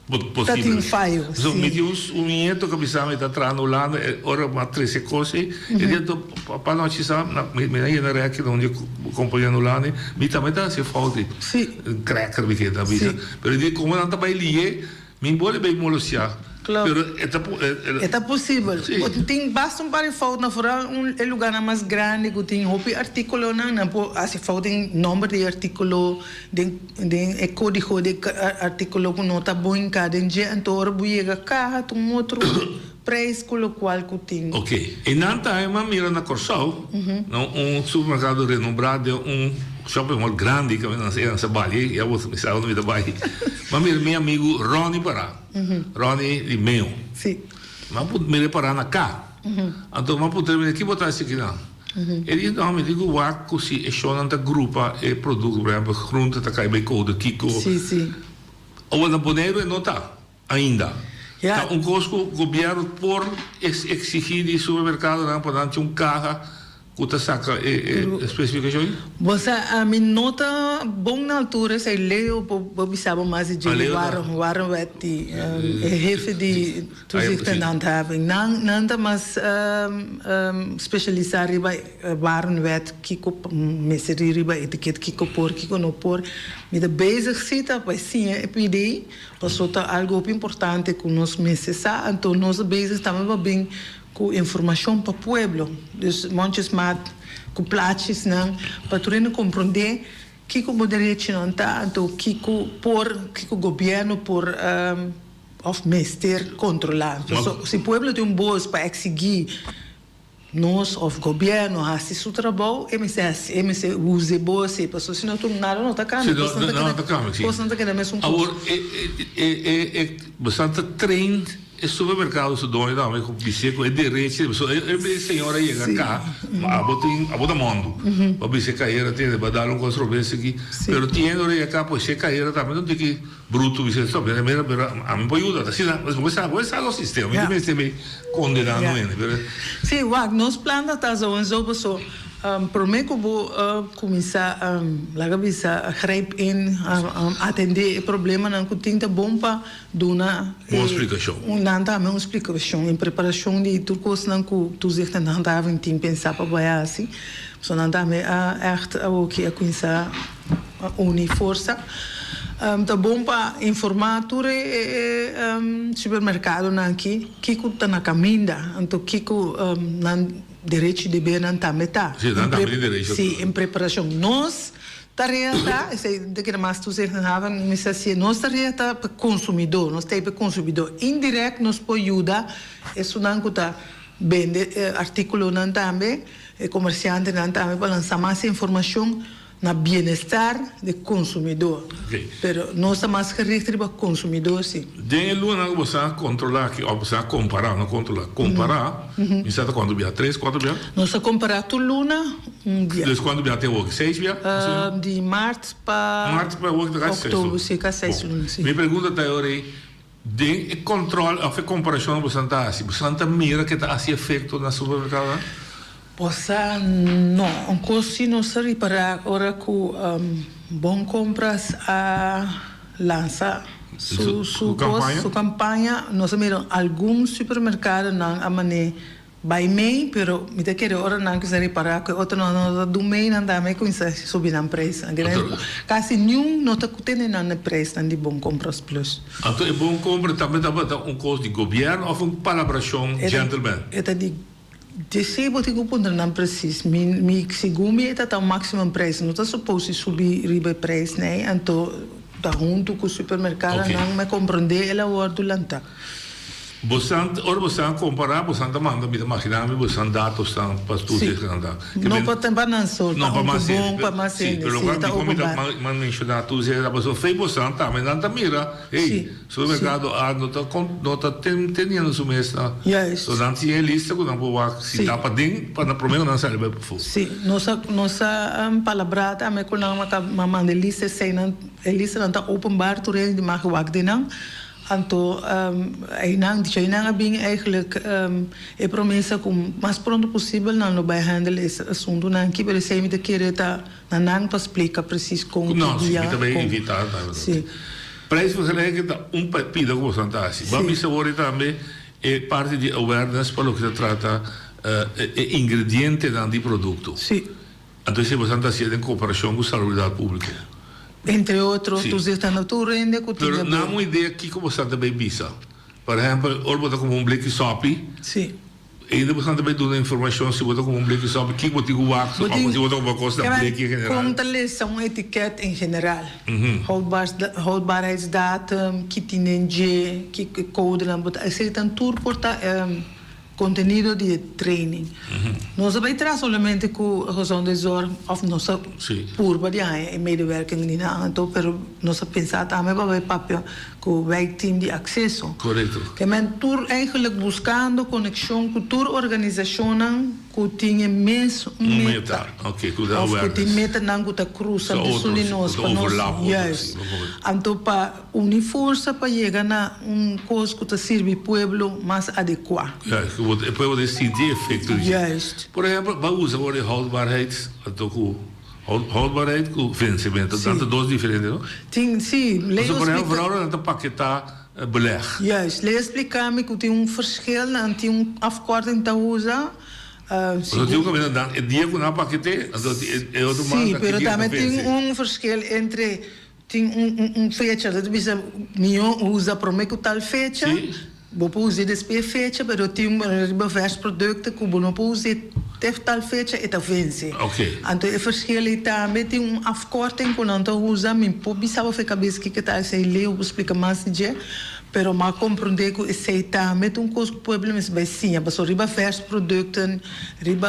Ta posibel. tin fayo, So si. mi tin un un nieto ku a bisa mi ta traha na Hulanda e ora mi a trese kos ei e dia to pa nochi sa na mi mi a yena rek na un di kompania na Hulanda mi tambe ta hasi fout ei. Si. Cracker mi ke ta bisa. Si. Pero e di komo nan ta bai liye Mi bo le bay molosia. Klopt. Pero e ta po e E ta posibel. Si. Bo tin basta un par di foutnan, foral un e lugarnan mas grandi ku tin hopi artíkulonan, nan por hasi fout den nòmber di e artíkulo, den den e kódigo di e artíkulo ku no ta bon hinká den dje. Anto ora bo yega kaha ta un otro prijs ku lokual ku tin. Ok. E nan ta hema mira na Kòrsou, na un supermerkado renombrá den un shopping mall grandi kaminda nan sa nan sa bai, ya bo sa unda mi ta bai. M'a mira mi amigu Ronnie pará, Ronnie di Meo. Sí. M'a put mir'é pará na ka. Anto m'a puntra mi, ki bo ta hasi akinan? E di, no, mi tin ku wak ku si e shownan ta grupa e produkto, por ehèmpel groente ta kai bai koude kiko. Sí, sí. Awor na Boneiru e no ta. Ainda. Ja. Ta un kos ku gobièrnu por eksigí di supermerkadonan pa nan tin un kaha ku ta saka e e spesifikashon ei? Bo sa, ami no ta bon na altura esei Leo por por bisa bo mas di dje Ah, Leo ta. Warren, Warrenwet di e hefe di Toezicht en Handhaving. Nan nan ta mas spesialisá riba Warenwet, kiko mester di riba etiket, kiko por, kiko no por. Mi ta bezig si ta bai siña e pidi. Paso ta algo hopi importante ku nos mester sa, anto nos ta bezig tambe pa bin ku informashon pa pueblo. Dus mondjesmaat ku plachesnan pa tur hende komprondé kiko bo derechinan ta, anto kiko por, kiko gobièrnu por òf mester kontrolá. Paso si pueblo tin un bos pa eksigí Nos of gobierno haci su trabou e mester haci e mester usa e bos ei pasobra si no tur nada no ta cambia Si no nada ta cambia si. cosnan ta keda mesun cos. Awor e e e e bosan ta train e supermercado su doño tambe cu bis'e cu e derecho pasobra e e señora yega ca ma abo tin abo ta mondo bo bisa e cahera tene bo a dal un cos robes aki pero tin hende ora yega ca pues e cahera tambe no tin ki Bruto bisa stop mira mira pero ami por yuda ta asina bo sa bo sa nos sistema mi ta mester bay condena no hende pero. Sí wak nos plan ta ta zo en zo paso prome ku bo kuminsá laga bisa grijp in atendé e problemanan ku tin ta bon pa duna Un splikashon. Nan tambe un splikashon en preparashon di tur kosnan ku toezicht en handhaving tin pensá pa bai hasi paso nan tambe a ègt awoki a kuminsá Uni forsa. Ta bon pa informá tur e supermerkadonan aki kiko ta na kaminda, anto kiko nan derecho i debernan tambe ta. Sí, nan tambe tin derecho. Sí, en preparashon. Nos tarea ta, esei ta keda mas toezicht haven mester hasié, nos tarea ta pa konsumidó, nos ta ei pa konsumidó. Indirèkt nos por yuda esunnan ku ta bende artíkulonan tambe, e komersiantenan tambe pa lansa mas informashon. Na bienestar di consumidor. Pero nos ta mas gericht riba consumidor si. Den e lunanan ku bo sa kontrolá aki òf bo sa kompará, no kontrolá, kompará, mi sa ta kuantu bia? Tres, kuater bia? Nos ta kompará tur luna un bia. Dus kuantu bia te awoki? Seis bia? Mas o menos? Di mart pa Mart pa awoki ta kasi seis luna. Oktober, si, kasi seis luna, si. Mi pregunta ta e ora ei, den e kontrol òf e komparashon ku boso ta hasi, boso ta mira ke ta hasi efekto na supermerkadonan? Bo sa no. Un kos si nos a ripará ora ku Bon Compras a lansa su su kos, su kampaña, nos a mira algun supermerkadonan a man'é bai mei, pero mi ta kere ora nan kuminsá ripará ku e otronan no ta dun mei, nan tambe kuminsá subi nan preisnan. Kasi niun no ta tene nan e preisnan di Bon Compras Plus. Anto e Bon Compras tambe tabata un kos di gobièrnu òf un palabrashon gentleman? E ta di Djesei bo tin ku puntra nan presis. Mi mi segun mi e ta ta un maximum prijs. No ta suppose di subi riba e prijs nei, anto ta huntu ku supermerkado Oké. nan me komprondé el a wòrdu lantá. Bosan ora bosan kompará bosan ta manda mi ta maginá mi bosan datosnan pa Sí. toezicht ta. Ke No men pa ten pa nan sol, no pa pa un mas bon, hende. pa mas Sí, hende, pero sí, lokual ta mi kon mi ta openbaar. ma menshoná toezicht ta pasobra fe bosan tambe nan ta mira. Hey, Sí, supermercado A no ta con no ta ten teniendo su mes na. Juist. So nan tin e lista cu nan por wak si Sí. ta paden pa na prome cu nan sali bai pafó. Sí, nos a nos a palabrá tambe cu nan a manda e lista eseinan, e listanan ta openbaar tur hende di mag wak den nan. Anto einan, dicho einan a bin eigenlijk e promesa ku mas pronto posibel nan lo bai handle e asuntunan aki, pero esei mi ta kere ta na nan pa splika precies kon ki No, si dia, mi ta bai kon. invita tambe. Si. Prijsvergelijking ta un pida ku boso ta hasi. Bo a bisa wor tambe e parti di awareness pa loke ta trata e ingredientenan di produkto. Si. Anto esei boso ta hasié den koperashon ku Salubridat Públiko. Entre otro, Sí. tur zeta na tur hende ku tin Pero de nan ber. un idea kiko boso ta bay bisa. Por ehèmpel, ora bo ta kumpra un bleki sòpi, Sí. ainda boso ta bay duna informashon si bo ta kumpra un bleki sòpi kiko bo tin ku wak Bo òf tin si bo ta kumpra kos na Kebei, bleki en general. kon ta lesa un etiket en general? Houdbaarheidsdatum, ki tin den dje, ki kodenan bo ta, esei tan tur por ta Contenido di e training. Nos a bay traha solamente cu gezondheidszorg of nos a purba di haña e medewerking di nan anto pero nos a pensa tambe pa bay papia cu wijkteam di acceso. Correcto. Ke men tur eigenlijk buscando conexion cu tur organisacionnan cu tin e mes un Un meta. meta, ok, cu ta Of cu tin awareness. metanan cu ta cruza Sa tussen otro, di si, nos cu ta pa nos overlap otro, si, juist. bijvoorbeeld. Anto pa Uni forsa pa yega na un kos ku ta sirbi pueblo mas adekuá. Juist, ku e pueblo ta sinti e efekto di dje. Juist. Por ehempel, bo a usa word di houdbaarheid anto ku houdbaarheid ku vensemento. Si. Ta dos diferente, no? Tin, si. Lei Pasobra, por ehempel, splika. vooral nan ta paketá beleg. Juist. Lei a splika mi ku tin un verschil, nan tin un afkorting ta usa. Pasobra tin un kaminda nan e dia ku nan a paket'é, anto e otro Si, man ta ki pero dia ta tambe tin vense. un verschil entre Tin un un fecha, ta bisa mihó usa promé ku tal fecha, bo por us'é despues e fecha, pero tin riba vers produkto ku bo no por us'é te tal fecha e ta vense. Anto e verschil ei tambe tin un afkorting ku nan ta usa, mi por bisa bo fe kabes kiko ta esei leu por splika mas di dje, pero mi a komprondé ku esei tambe ta un kos ku pueblo mester bai siña, pasobra riba vers produkten, riba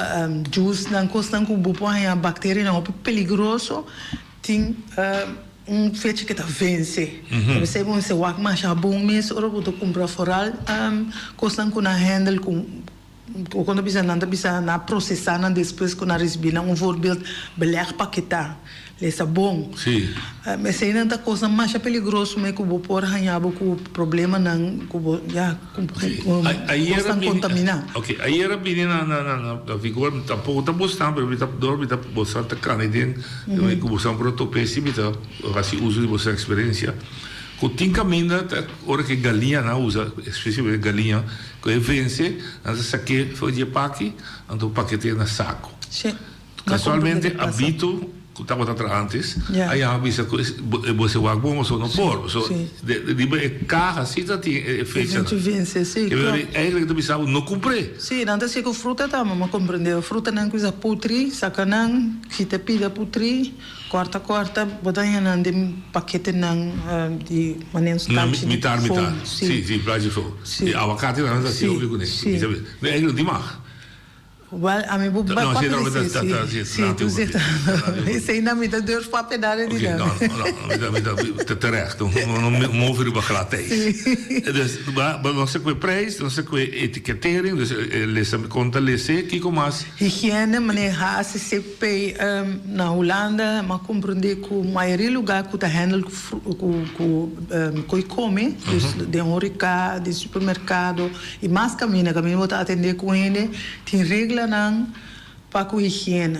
juicenan, kosnan ku bo por haña bakterianan hopi peligroso. Tin un fecha ke ta vense. Ta bisai bo mester wak masha bon mes ora bo ta kumpra foral kosnan ku nan handle ku ku kon ta bisa nan ta bisa nan a prosesá nan despues ku nan risibí nan un voorbeeld beleg paketá lesa bon. Eseinan ta kosnan masha peligroso me ku bo por haña bo ku problemanan ku bo ya ku kosnan kontaminá. Ok, ayer a bini na na vigor tampoko ta bosnan pero mi ta dor mi ta bosnan ta kani den ku bosnan por a tope si mi ta hasi uso di bosnan eksperensia ku tin kaminda ta ora ku e galiña nan a usa espesialmente galiña ku e vense nan ta sak'é for di e paki anto paket'é na sako. Casualmente Abito cu tabata traha antes a yama bisa cu e bo se wak bon pasobra no por pasobra riba e caha si ta tin e fecha nan. Eigenlijk ta bisa bo no cumpr'e. Si, nan ta haci cu fruta tambe, mi a comprende. Frutanan cu sa putri, saca nan, kita pida putri, corta corta, bo ta haña nan den paketenan di manera un stachi di Mitar mitar, foam. si, si, plachi foam. E awacate nan ta haci hopi cune. Eigenlijk no tin mag. Wel, ami bo No, papia no, di si, si, si, tu zegt Esei na mi ta durf papia daar di Oké, no, no, mi ta, mi ta terecht, no move riba glad ijs. Dus, maar nos ta ku e prijs, nos ta ku e etikettering, dus lesa, kon ta lese, kiko mas? Higiene, meneer HACCP na Hulanda, m'a komprendé ku mayoria lugá ku ta handle ku ku ku kome, dus den horeka, den supermerkado, I mas kaminda, kaminda bo ta atendé ku hende, tin reglanan pa ku higiena.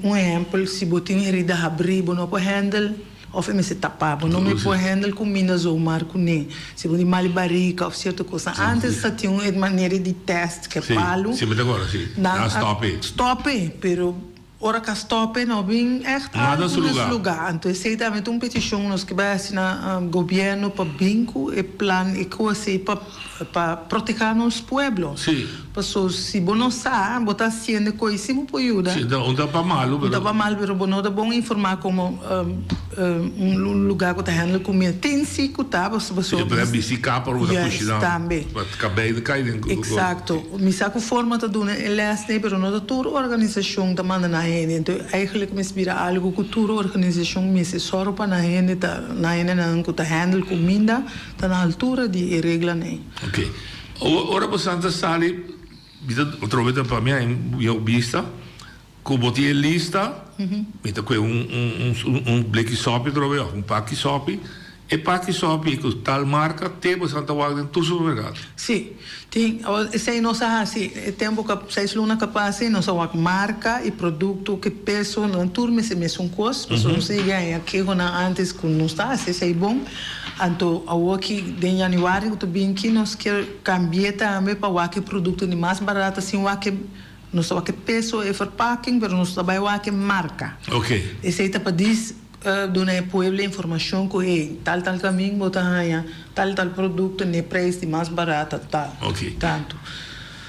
Un ehèmpel, si bo tin herida habrí, bo no por hèndel òf e mester tapá. Bo no por hèndel kuminda zomaar kuné. Si bo tin mal di barika òf sierto kosnan. Ántes ta tin un manera di tèst ku e palu. Sí, mi ta kòrda, sí. Nan a stòp e. Stòp e, pero Ora ka stop e no bin echt Nada algu su na su lugar. lugar. Anto esei tambe ta un peticion nos ke bai hasi na gobierno pa bin ku e plan e kos ei pa pa proteha nos pueblo. Sí. Paso si bo no sa bo ta hasiendo e kos si bo por yuda. Sí, un ta pa malu Un ta pero. pa malu pero bo no ta bon informa komo un lugar ku ta handle kumida. Tin si ku ta paso Sí, pero bisti kapa ora bo ta Juist, kushina. tambe. Pa kabei ta kai den. Exacto. Mi sa ku forma ta duna e les nei, pero no ta tur organisashon ta manda nan hende. Enton eigenlijk mester bira algu ku tur organisashon mester sòru pa nan hende ta, nan hendenan ku ta handle kuminda ta na altura di e regla nei. Ok. Ora bo san ta sali, mi ta atrobe ta pa mi a mi bista ku bo tin e lista, mi ta kue un un un un bleki sòpi atrobe òf un paki sòpi. E paki sòpi ku tal marka te bo sa ta wak den tur supermerkado. Sí, tin. Awor esei nos a hasi e tempu ku seis luna ku a pasa nos a wak marka i produkto ku peso nan tur mester mesun kos pasobra nos a yega haña kehonan antes ku nos ta hasi esei bon. Anto awor ki den yanüari ku ta bin ki nos kier kambi'é tambe pa wak e produkto di mas barato sin wak e nos ta wak e peso e verpakking pero nos ta bai wak e marka. Esei ta pa dis. Duna e pueblo informacion cu hey, tal tal camin bo ta haña tal tal producto n'e prijs di mas barata tal tanto.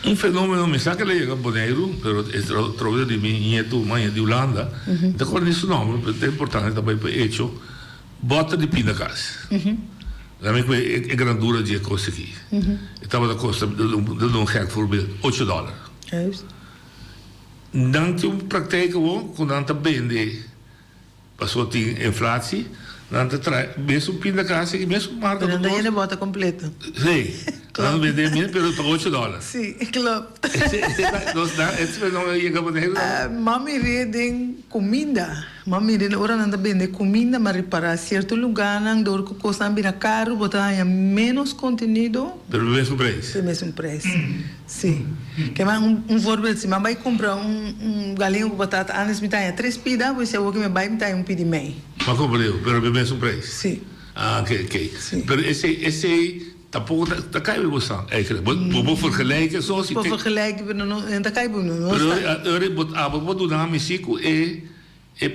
Un fenomeno, mi sa ke la yega Boneiru, pero e trobe di mi ñetu maña di Hulanda, mi ta corda ni su nomber, pero ta importante ta bay pa echo, boter di pindakaas. Laat mi cu e grandura di e cos aki. E tabata costa, ta duna un gek voorbeeld, ocho dollar. Nan tin un praktijk awor cu nan ta bende. Pasobra tin inflatie, nan ta trae mesun pindakaas i mesun marka Pero nan ta yena bota kompleto. Sí, nan ta bende mes pero pa ocho dòler. Sí, klopt. Nos nan e fenómeno a yega Boneiru tambe. M'a mir'é den kuminda. M'a mir'é ora nan ta bende kuminda, m'a ripará sierto lugánan dor ku kosnan a bira karu bo ta haña ménos kontenido. Pero e mesun preis. E mesun preis. Sí. Ke man un un voorbeeld, si mi a bai kumpra un un galiña ku batata antes mi ta haña tres pida, pues awor ku mi a bai mi ta haña un pida i mei. M'a komprende, pero e mesun prijs. Sí. Ah, oké, oké. Sí. Pero esei esei tampoko ta ta kai bo san eigenlijk. Bo bo por vergelijken so si Por te vergelijken, pero no no ta kai bo no Pero sa. ora bo abo bo duna mi si ku e E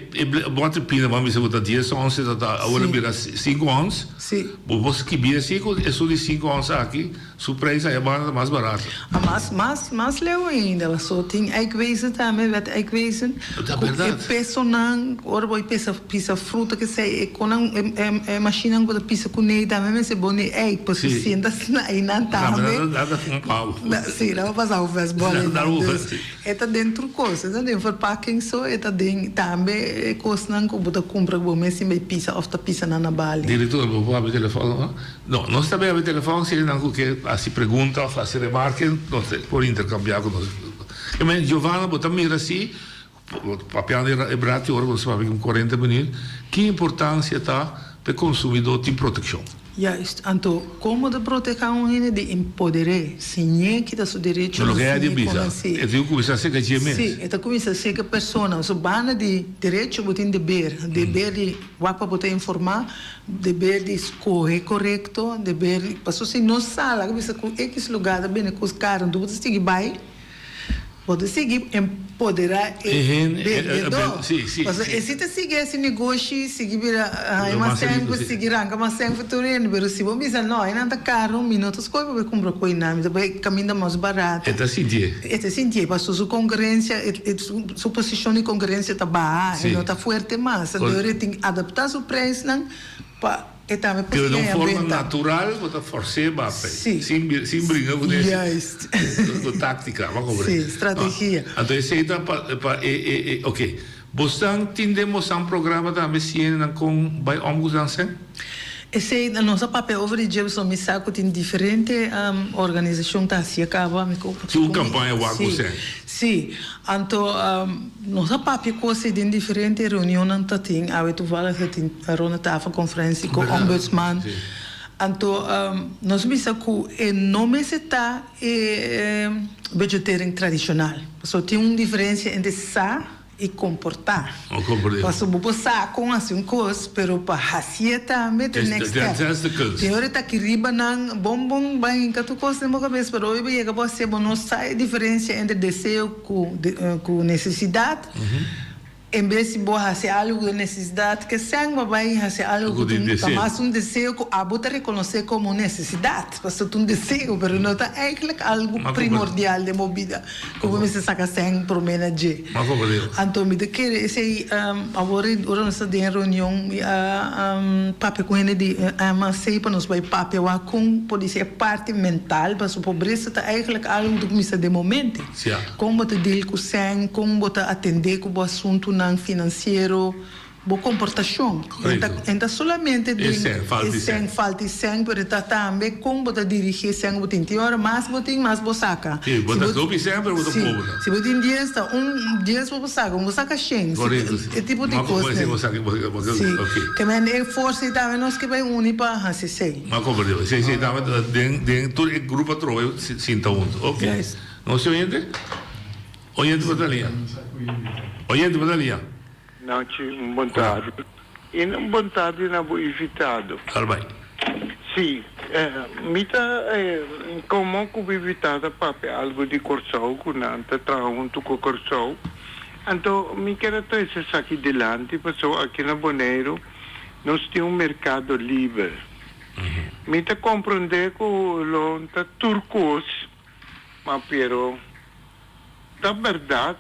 boter pina bo a bisa ku ta dies ons ta ta awor a bira sinku ons. Bo por skibi asi ku esun di sinku ons aki su prijs aya banda ta mas barato. A mas mas mas leu ainda paso tin eikwezen tambe wet eikwezen ku e pesonan ora bo pesa pisa fruta kesei e konan e mashinnan ku bo ta pisa kuné tambe mester bon di eik paso si ta einan tambe. Nan ta fuma pau. Si nan a pasa hoeveel bòl einan dus. E ta den tur kos, e ta den verpakking so, e ta den tambe e kosnan ku bo ta kumpra ku bo mes sin bai pisa òf ta pisa nan na bali. Direktor, bo por habri telefòn no? No, nos ta bai habri telefòn si nan ku ke hasi pregunta òf hasi remarke, nos por interkambiá ku nos. E men, Giovanna, bo ta mira si, papiando e brati ora ku nos papia ku kuarenta minüt, ki importansia ta pa e konsumidó tin protekshon? Juist. Anto, kon bo ta protehá un hende? Di empoder'é, siñ'é kita su derechonan, Loke a di siñ'é kon bisa, hasié. e tin ku kuminsá seka dje mes. Sí, e ta kuminsá seka persona. So, banda di derecho bo tin deber. Deber di wak pa bo ta informá, deber di skohe korekto, deber di, pasobra si no sa, laga bisa ku ekis lugá ta bini kos karu, anto bo ta sigui bai. Bo ta sigui empoderá e bendedó. Pasobra e si ta sigui hasi negoshi, sigui bira haña mas sèn, sigui ranka mas sèn for tur hende. Pero si bo bisa no, einan ta karu, mi no ta skohe pa bai kumpra ku einan, mi ta bai kaminda mas barato. E ta sintié. E ta sintié, pasobra su konkurensia, su posishon di konkurensia ta baha, e no ta fuerte mas. Anto e tin adaptá su preisnan pa. E tambe por Pero den un siña forma benta. natural bo ta fors'é bape. Sí. Sin bir sin bringa ku esei. Juist. Ku táktika, bo komprende? Sí, strategia. No, anto esei ta pa pa e e e oké. Bosnan tin den bosan programa tambe siña nan kon bai om ku nan sèn? Esei nos a papia over di dje pasobra mi sa ku tin diferente organisashon ta hasié kaba. Mi ku Tin un kampaña wak ku sèn. Sí. Anto nos a papia cos ei den diferente reunionnan ta tin, awe toevallig ta tin ronde tafel conferentie cu ombudsman. Anto nos bisa cu e no mester ta e budgetering tradicional, pasobra tin un diferencia entre sa y comporta. Pasobra bo por sa con haci un cos, pero pa hacié tambe ta e next step. Tin ora ta aki riba nan bon bon bai hinca tur cos den bo cabes, pero ora bo yega bo hacié bo no sa e diferencia entre deseo cu cu necesidad. En bes di bo haci algo cu ta necesidad, ke sèn bo bai haci algo cu ta mas un deseo cu abo ta reconoce como un necesidad. Pasobra ta un deseo, pero no ta eigenlijk algo primordial den bo bida. Ku bo mester saka sèn promé na dje. Anto mi ta kere esei awor ora nos ta den reunion mi a papia ku hende di MAC pa nos bai papia wak kon por disi e parti mental pasobra pobresa ta eigenlijk algu ku ta kuminsá den bo mente. Kon bo ta deal ku sèn, kon bo ta atendé ku bo asuntunan finansiero. Bo komportashon. E ta Korekto. e ta solamente E den sèn, falta e e sèn, sèn. falta e sèn, pero e ta tambe kon bo ta dirigí e sèn ku bo tin. Tin ora mas bo tin, mas bo saka. Sí, bo Si ta bo hopi sèn, pero bo ta sí, pober. si bo tin dies ta un dies bo por saka, un bo saka shen. Si Korekto, sí. e tipo di M'a kos komprendé, den. bo saka, bo bo Sí, ok. ke men e forsa ei tambe nos ke bai uni pa hasi esei. M'a komprendé. Sí, sí, tambe ta den den tur e grupo atrobe sinta huntu. Ok. Juist. Nos tin oyente? Oyente por ta liña. Oyente por ta liña. Nachi, un bon tardi. I un bon tardi na bo invitado. Albai. Sí, mi ta komo ku bo invitado a papia algu di Kòrsou, ku nan ta traha huntu ku Kòrsou. Anto mi kier a trese esaki dilanti pasobra aki na Boneiru nos tin un merkado liber. Mi ta komprondé ku lo ta tur kos, ma pero ta bèrdat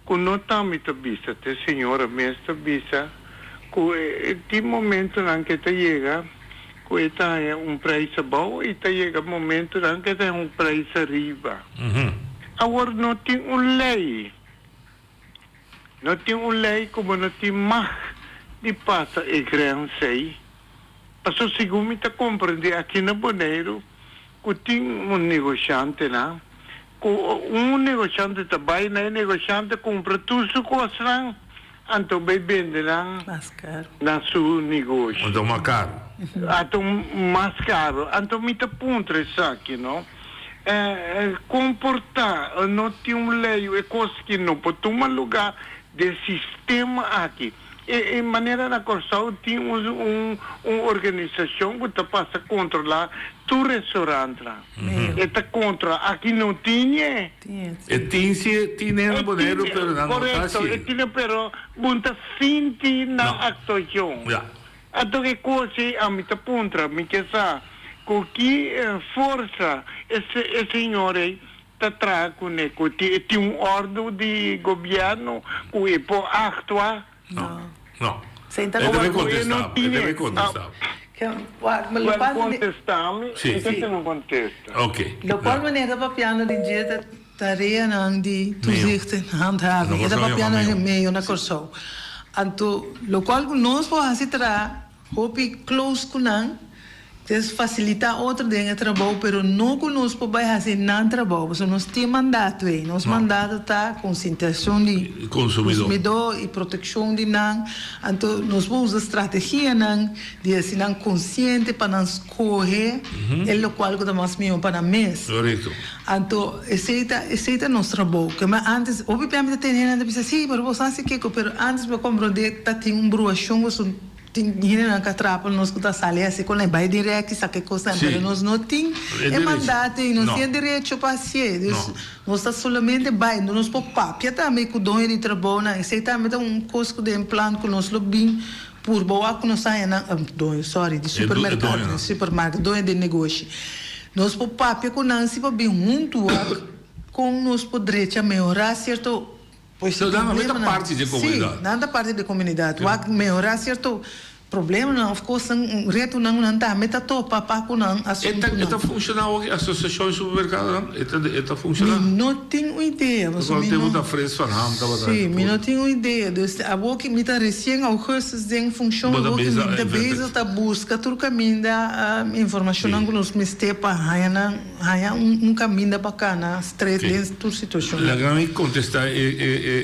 Ku no ta mi ta bisa, t'e señora mes ta bisa ku e tin momentonan ku e ta yega ku e ta haña un prijs abou i ta yega momentonan ku e ta haña un prijs ariba. Awor no tin un lei, no tin un lei ku bo no tin mag di pasa e grens ei. Pasobra segun mi ta komprendé aki na Boneiru ku tin un negoshantenan Ku un negoshante ta bai na e negoshante kumpra tur su kosnan, anto bai bende nan na su negoshi. Anto mas karu. Anto mas karu. Anto mi ta puntra esaki, no? Kon por ta no tin un lei o e kos ki no por tuma lugá den sistema aki? E manera na Kòrsou tin un un organisashon ku ta pasa kontrolá tur restaurantnan. E ta kontra. Aki no tin e. E tin si e tin e na Boneiru pero nan no ta Korekto, hasié. e tin e pero bo no ta sinti nan aktuashon. Anto e kos ei ami ta puntra, mi ke sa ku ki forsa e señor ei ta traha kuné ku tin e tin un òrdu di gobièrnu ku e por aktua? No. No. Senta E debe Ku e no kontestá bo. E tin debe e. kontestá bo. Wak, ma Wel lokual mane. kontestá mi, Sí. mi ta te no kontesta. Ok. Lokual Ja. manera ta papiando di dje ta tareanan di Meo. toezicht en handhaving. Na E ta Kòrsou yama papiando meo. meo na Kòrsou. Anto lokual ku nos por hasi traha Hopi close cu nan, des facilita otro den e trabou, pero no cu nos por bay haci nan trabou, pasobra nos tin mandato ey. Nos mandato ta concientisacion di Consumidor. consumidor y proteccion di nan. Anto nos por usa strategianan di haci nan conciente pa nan scoge e locual cu ta mas miho pa nan mes. Correcto. Anto esey ta esey ta nos trabou. Ke ma antes hopi bia mi ta tene nan ta bisa si, pero bo sa haci kico, pero antes bo comprende ta tin un bruacion pasobra. Tin hendenan ka trapa nos ku ta sali hasi kon e bai den rèki saka e kosnan, Sí. pero nos no tin E e derecho. mandato i nos No. tin e derecho pa hasié. Dus No. nos ta solamente bai, nos por papia tambe ku doño di trabounan, esei tambe ta un kos ku den plan ku nos lo bin purba wak ku nos haña nan, doño, sorry, di E do- e supermerkado, doñonan. supermarket, doño den negoshi. Nos por papia ku nan si pa bin huntu wak kon nos por drecha, mehorá sierto Pues So, nan tambe ta problemanan. parti di e komunidat. Sí, nan ta parti di e komunidat. Wak mehorá sierto problemanan òf kosnan, retonan ku nan tambe ta topa pa ku nan E ta, asuntunan. e ta funshoná awor ki asosiashon di supermerkadonan? E ta, e ta funshoná? Mi no tin un idea, pasobra mi Pasobra no. tempu ta Frits van Ham tabata. Sí, mi no tin un idea. Dus awor ki mi ta resien augustus den funshon, Bo ta awor ki bezig mi ta bezig ta buska tur kaminda informashonnan ku nos mester pa haña nan. Haña un kaminda pa kana stret den tur situashon. Laga mi kontestá e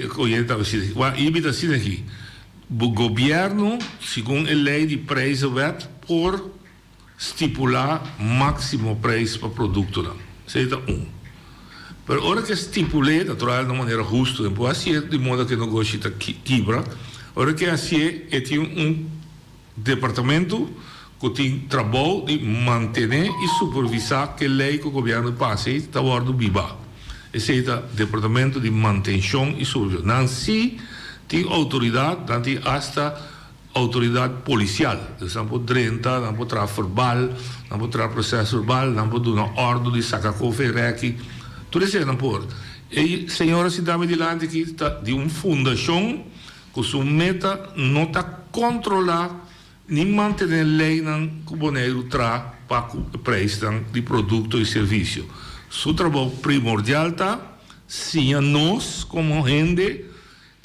e oyente ta bisí. Wak, i mi ta asina aki. Bo gobièrnu, segun e lei di prijzenwet, por stipulá máksimo preis pa produktonan. Esei ta un. Pero ora ku e stipul'é, natural na un manera hustu, e por hasié di moda ku e negoshi ta kibra. Ora ku e hasié, e tin un. Departamento cu tin trabou di mantene y supervisa ke ley cu gobierno pasa ey ta wordo biba. Esey ta Departamento di Mantencion y Supervision. Nan si tin autoridad, nan tin hasta autoridad policial. Dus nan por drenta, nan por traha verbal, nan por traha proces verbal, nan por duna ordo di saca kofe y reki. Tur esey nan por. E señora sinta mi dilanti aki ta di un fundacion. Ku su meta no ta kontrolá ni mantené leinan ku Boneiru tra pa ku e preisnan di produkto i servisio. Su trabou primordial ta siña nos komo hende.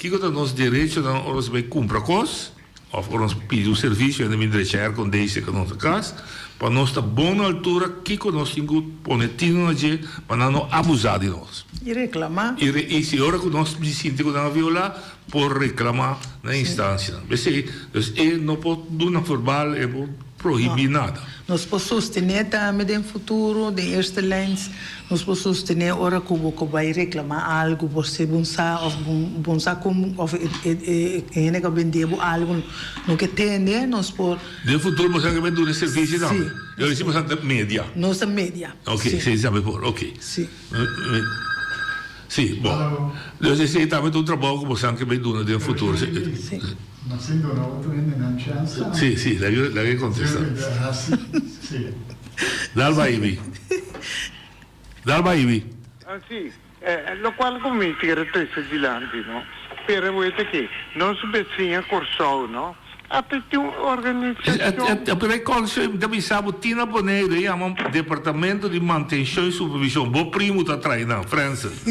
Kiko ta nos derechonan ora nos bai kumpra kos òf ora nos pidi un servisio hende bin drecha aircondition ku nos kas pa nos ta bon na altura kiko nos tin ku pone tino na dje pa nan no abusá di nos. I reklamá. I i si ora ku nos bin sinti ku nan a violá por reklamá na instansianan. P'esei dus e no por duna verbal e por prohibí nada. Nos por sostené tambe den futuro, den eerste lijns, nos por sostené ora ku bo ku bai reklamá algu, bo si bon sa òf bon sa kon òf e e e hende ku a bendé bo algu no ke tende, nos por. Den futuro bo sa ke bai duna e servisio tambe? Sí. Yo si bo sa ta media. Nos ta media. Ok, si tambe por, ok. Sí. Sí, bon. Dus esei tambe ta un trabou ku bo sa ke bai duna den futuro. Sí. Nos sin duna otro hendenan chèns tambe. Sí, sí, laga laga e kontestá. Sí. Dal bai Ibi. Dal bai Ibi. Ah, sí. Lokual ku mi kier trese dilanti, no? Pero bo ta ke nos besiña Kòrsou, no? A tin un organisashon. Pero e kòrsou mi ta bisa bo tin na Boneiru e yama Departamento di Mantenshon i Supervishon. Bo primu ta trae nan, Francis.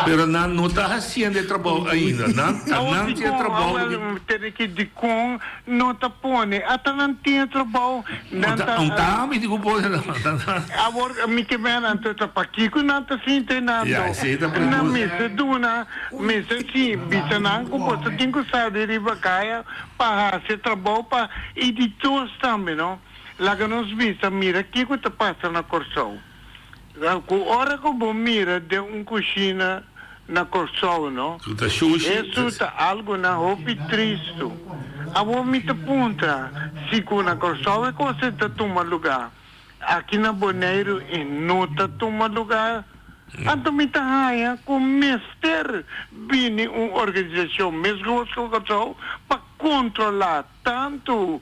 Pero nan no ta hasiendo e trabou ainda. Nan ta nan tin e trabou di. Awor tene ki dikon no ta pone. Ata nan tin e trabou. Nan ta. Un ta ami di ku pone nan. Awor mi ke mera anto ta pakiko nan ta sinti nan Ya, esei ta pregunta. Nan mester duna. Mester si bisa nan ku boso tin ku sali riba kaya pa hasi e trabou pa i di dos tambe no. Laga nos bisa mira kiko ta pasa na Kòrsou. Ku ora ku bo mira den un kushina na Kòrsou no, esu ta algu nan hopi tristu. Awor mi ta puntra si ku na Kòrsou e kos ei ta tuma lugá, aki na Boneiru e no ta tuma lugá? Anto mi ta haña ku mester bini un organisashon mesgos ku Kòrsou pa kontrolá tantu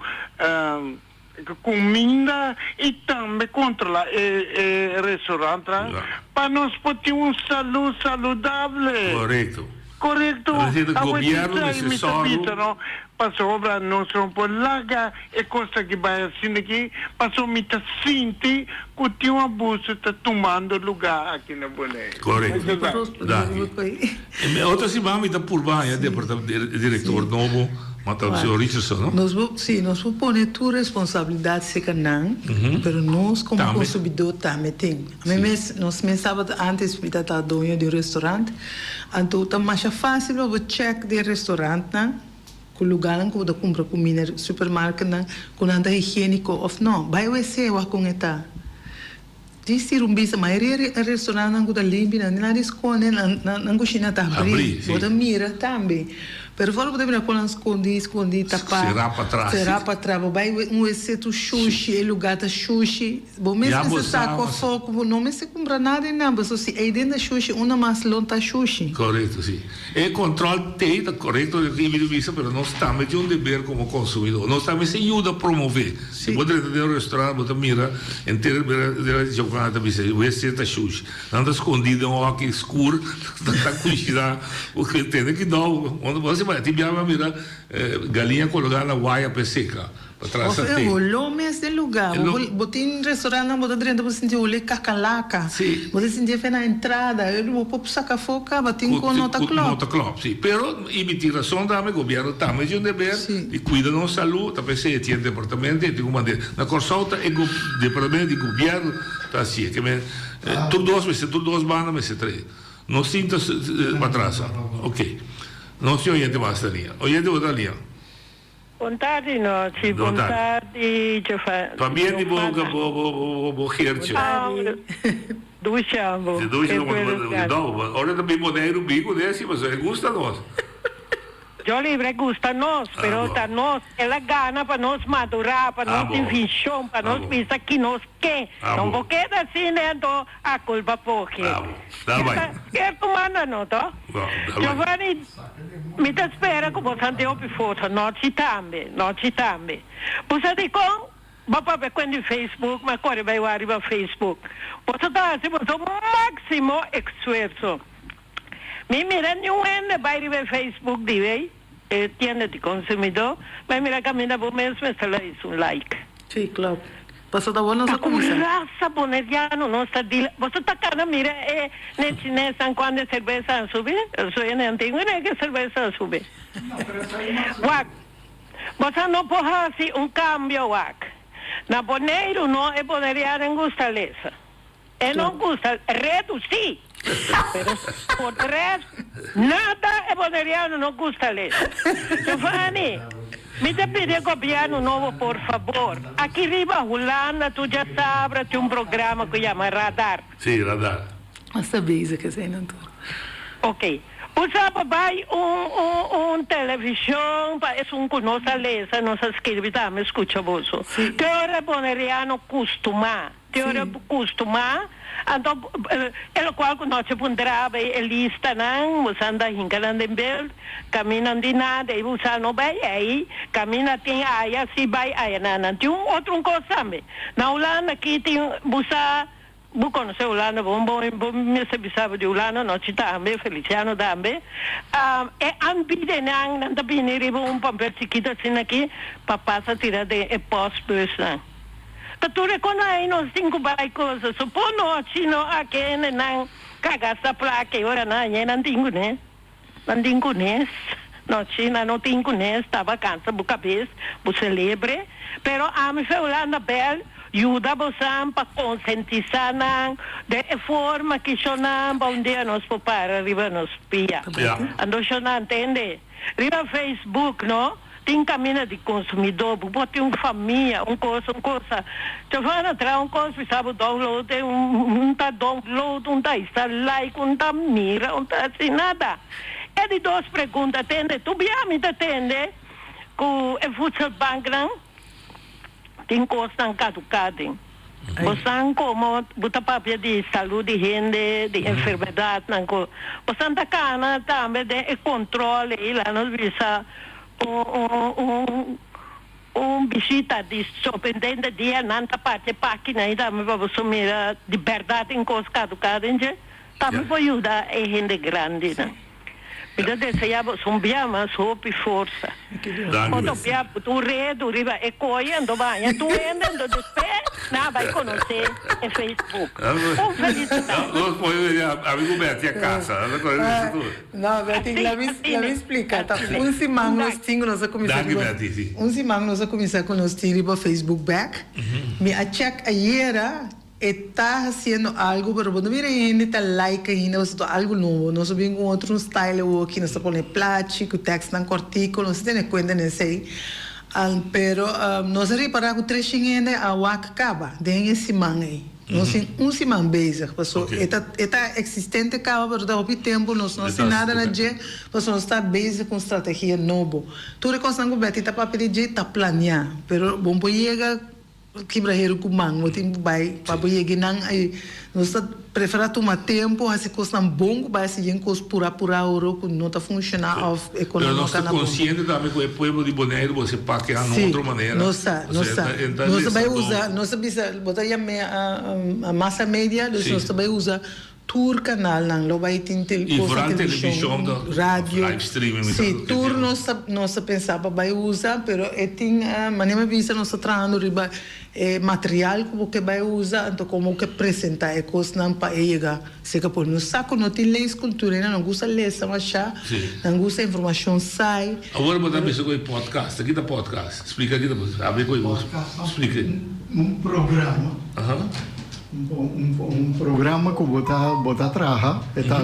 kuminda i tambe kontrolá e restaurantnan pa nos por tin un salú saludable. Korekto. Korekto. Es decir, Awor gobièrnu esei mester mi ta sòru. bisa no, pasobra nos no por laga e kos aki bai asina aki, pasobra mi ta sinti ku tin un abuso ta tumando lugá aki na Boneiru. Korekto. Danki. E otro siman mi ta purba haña e direktor nobo, ma ta señor Richardson, no? Nos por, sí, nos por pone tur responsabilidat serka nan, pero nos komo konsumidó tambe tin. Mi mes, nos mes tabata antes mi tabata doño di un restaurant, anto ta masha fácil pa bo check den restaurantnan ku lugarnan ku bo ta kumpra kuminda, supermarketnan, ku nan ta higiéniko òf no. Bai wc wak kon e ta. Tin stir un bista, mayoria di e restaurantnan ku ta limpi nan tin nada di skonde, nan nan kushina ta habrí, bo ta mira tambe. Pero for bo ta mira kon nan skondi, skondi, tapá, Será patras. será patras, bo bai un wc tur shushi, e lugá ta shushi. Bo mes Ya bo mester sa, saco mas. afó cu bo no mester cumpra nada einan, pasobra si eiden ta shushi, unda mas lo ta shushi. Correcto, si. E control t'ey ta correcto loke Emilio bisa, pero nos tambe tin un deber como consumidor. Nos tambe mester yuda promove. Si bo drenta den un restaurant, bo ta mira henter bira Giovanna ta bisa, wc ta shushi. Nan ta scondi den un hoki scur, ta cushina. Bo tene cuidao. Bo a tin biaha mi a mira galiña cologa na waya pa e seca. Pa Of trasa e te. holó mes den lugá. E lo. Bo tin restaurantnan bo ta drenta bo sinti holé kakalaka. Sí. Bo ta sinti efe na entrada. E bo por saka afó kaba tin Ku ku no ta ku klòp. no ta klòp, sí. Pero i mi tin rason tambe, gobièrnu tambe tin un deber di kuida nos salú. Ta p'esei e tin e departamento e tin ku manda. Na Kòrsou ta e departamento di gobièrnu ta hasié. Ke men tur dos mester tur dos banda mester trae. No sinta patras. Oke. Nos tin oyente mas na liña. Oyente bo ta na liña. Bon tardi Nochi, Bon bon tardi. tardi Giovanna. Pabia di bo bo bo bo Geertje. Dushi amo. Si dushi amo no, ora ta bin Boneiru bin ku desi pasobra e gusta nos. Yo libre gusta nos, pero ta nos, el a gana pa nos madura, pa nos tin vision, pa nos bisa ki nos ke. No bo keda asina anto a culpa pochi. Cierto manda no to? Giovanni, mi ta spera cu bo san tin hopi foto, nochi tambe, nochi tambe. Bo sa dicon? Bo papia cuen di Facebook, mi a core bay wak riba Facebook. Boso ta haci boso maximo esfuerzo. Mi mira niun hende bay riba e Facebook di wey, e tienda di consumidor, mi a mira caminda bo mes mester la hizo un like. Sí, klopt. Paso ta awor nos a kuminsá. Ta ku rasa boneriano nos ta dila. Boso ta kana mira e ne chinesnan kuando e serbesa a subi? So e ne antigua ne ke serbesa a subi. Wak, boso no por hasi un kambio wak. Na Boneiru no e bonerianen gusta lesa. E no gusta redu sí, pero portres nada e boneriano no gusta lesa. Giovanni, mi ta pidi e gobierno nobo por fabor, aki riba Hulanda tur djasabra tin un programa cu yama Radar. Sí, Radar. Nos ta bezig eseinan tur. Ok. Bo sa pa bai un un un television pa esun cu no sa lesa, no sa skirbi tambe scucha boso. Te ora e boneriano custuma. Te ora bo kustumá, anto e lokual ku nochi puntrá bay e listanan, bo sa anda hinka nan den beld, kaminnan di nada i bo sa no bay ei, kaminda tin aya si bay aya nan. Nan tin un otro un kos tambe. Na Hulanda aki tin bo sa, bo konosé Hulanda bon bon, bo mester bisa bo di Hulanda nochi tambe, Feliciano tambe, e aanbidennan nan ta bini riba un papel chikito asina aki pa pasa tira den e postbusnan. Ta tur e konai nos tin ku bai kosa so por nochi no a kende nan ka gasta plaka e ora nan añe nan tin kunes nan tin kunes nochi nan no tin kunes ta bakansa bo kabes bo selebre pero ami fe Hulanda bel yuda bosan pa konsentisa nan den e forma ki shonan pa un dia nos por para riba nos pia anto shonan tende riba Facebook no. Tin caminda di consumidor, bo por tin un famia, un cosa, un cosa. Giovanna traha un cos bisa bo download e un ta download, un ta hisa like, un ta mira, un ta haci nada. E di dos pregunta tende, tu bia mi ta tende cu e voedselbanknan tin cosnan caduca den. Bosan como bo ta papia di salud di hende, di enfermedadnan cu bosan ta cana tambe den e control ey laat nos bisa un un un bishita di sorprendente dia nan ta parti e pagina ey tambe pa boso mira di berdad tin cos caduca den dje tambe por yuda e hende grandinan. Mi ta desea boso un bia mas hopi forsa. Otro bia bo ta un redu riba e koe anto baña tur hende anto despues nan a bai konosé e Facebook. Un felisidat. Nos por a ami ku Betty a kasa. No Betty la mi la mi splika ta un siman nos tin ku nos a kuminsá Danki Betty si. Un siman nos a kuminsá ku nos tin riba Facebook bek. Mi a chèk ayera. E ta haciendo algo pero bo no mira e hende ta like ainda pasobra ta algo nobo. Nos a bin cu otro un style awoki, nos ta pone plachi cu tekstnan cortico, nos ta tene cuenta na esey. Pero nos a ripara cu treshen hende a wak caba den e siman ey. Nos tin un siman bezig pasobra e ta e ta existente caba pero ta hopi tempo nos no haci nada na dje pasobra nos ta bezig cu un strategia nobo. Tur e cosnan cu Betty ta papia di dje ta planea pero bo por yega. Kibra heru ku man, bo tin ku bai pa bo yega nan ei. Nos ta preferá tuma tempu, hasi kosnan bon ku bai hasi yen kos purá purá oro ku no ta funshoná òf e Pero no nos ta kana bon. konsiente tambe ku e pueblo di Boneiru bo se pakeá na Sí, otro manera. nos sa, nos Osea, sa. e ta Nos ta bai lesa usa, don. nos ta bisa, bo ta yam'é a masa media, dus Sí. nos ta bai usa Tur kanalnan lo bai tin I kos na vooral televishon, televishon ta radio. live streaming mi ta Sí, loke tur tin. nos ta nos ta pensa pa bai usa, pero e tin manera mi bisa nos ta trahando riba e material ku bo ke bai usa, anto komo bo ke presenta e kosnan pa e yega serka pueblo. Nos sa ku no tin leeskultura, nan no gusta lesa mashá, Sí. nan gusta informashon saai. Awor bo ta bisa ku e podcast, ki ta podcast? Splika ki ta podcast, habri ku e bo splika. Un programa. Aha. Un programa ku bo ta bo ta traha e ta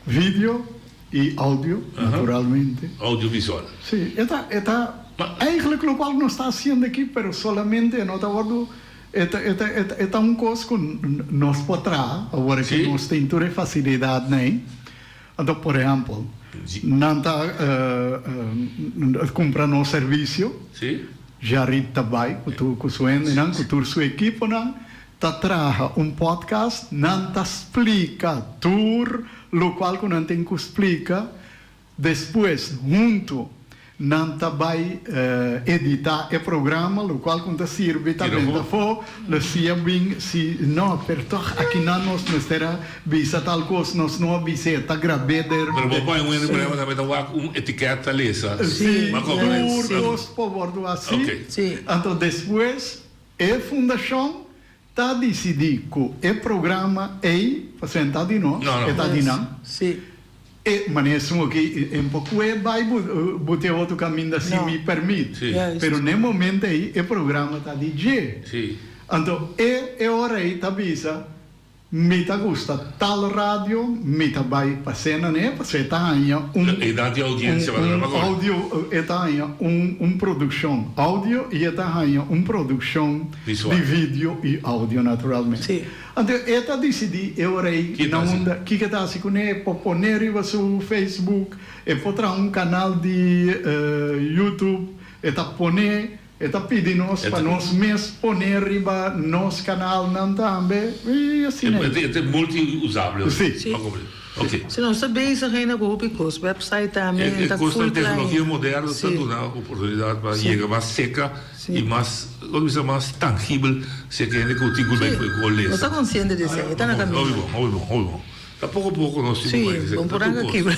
video i audio naturalmente. Audiovisual. Si, e ta e ta eigenlijk lokual nos ta hasiendo aki pero solamente e no ta wordu e ta e ta e ta un kos ku nos por traha awor aki nos tin tur e fasilidatnan ei. Anto por ehèmpel nan ta kumpra nos servisio. Jarid ta bai ku tur ku su hendenan, ku tur su ekiponan, ta traha un podcast, nan ta splika tur lokual ku nan tin ku splika, despues huntu nan ta bai editá e programa, lokual ku ta sirbi ta benta afó, lo sia bin si no, pero tòg akinan nos mester a bisa tal kos, nos no a bis'é, ta grab'é der. Pero bo pone un hende por ehempel tambe ta wak un etikèt ta lesa. Sí, Bo a komprende? tur kos por wòrdu hasí. Oké. Anto despues. E fundashon ta disidí ku e programa ei, pasobra e ta di nos, e ta di nan. E manera esun aki e por kue bai bute otro kaminda sin mi pèrmit. Pero n'e momento ei e programa ta di dje. Anto e e ora ei ta bisa Mi ta gusta tal radio, mi ta bai pa sena n'e, pasobra e ta haña un E dan tin audiencia pa un audio, e ta haña un un produccion audio y e ta haña un produccion di video y audio naturalmente. Anto e ta dicidi e ora ei na unda, kiko e ta haci cune, e por pone riba su Facebook, e por traha un canal di YouTube, e ta pone. E ta pidi nos pa nos mes pone riba nos kanalnan tambe i asina ei. E ta multi-usable. Si. Ok. Si nos ta bezig ainda ku hopi kos, website tambe E ta kos full ta klaar. teknologia moderno ta duna oportunidat pa yega mas seka i mas, lo bisa mas tangibel seka hende ku tin ku bai ku Nos lesa. ta konsiente di esei, e ta na kaminda. Hopi bon, hopi bon, hopi bon. Ta poko poko nos tin ku bai Si, bon por anga kibra.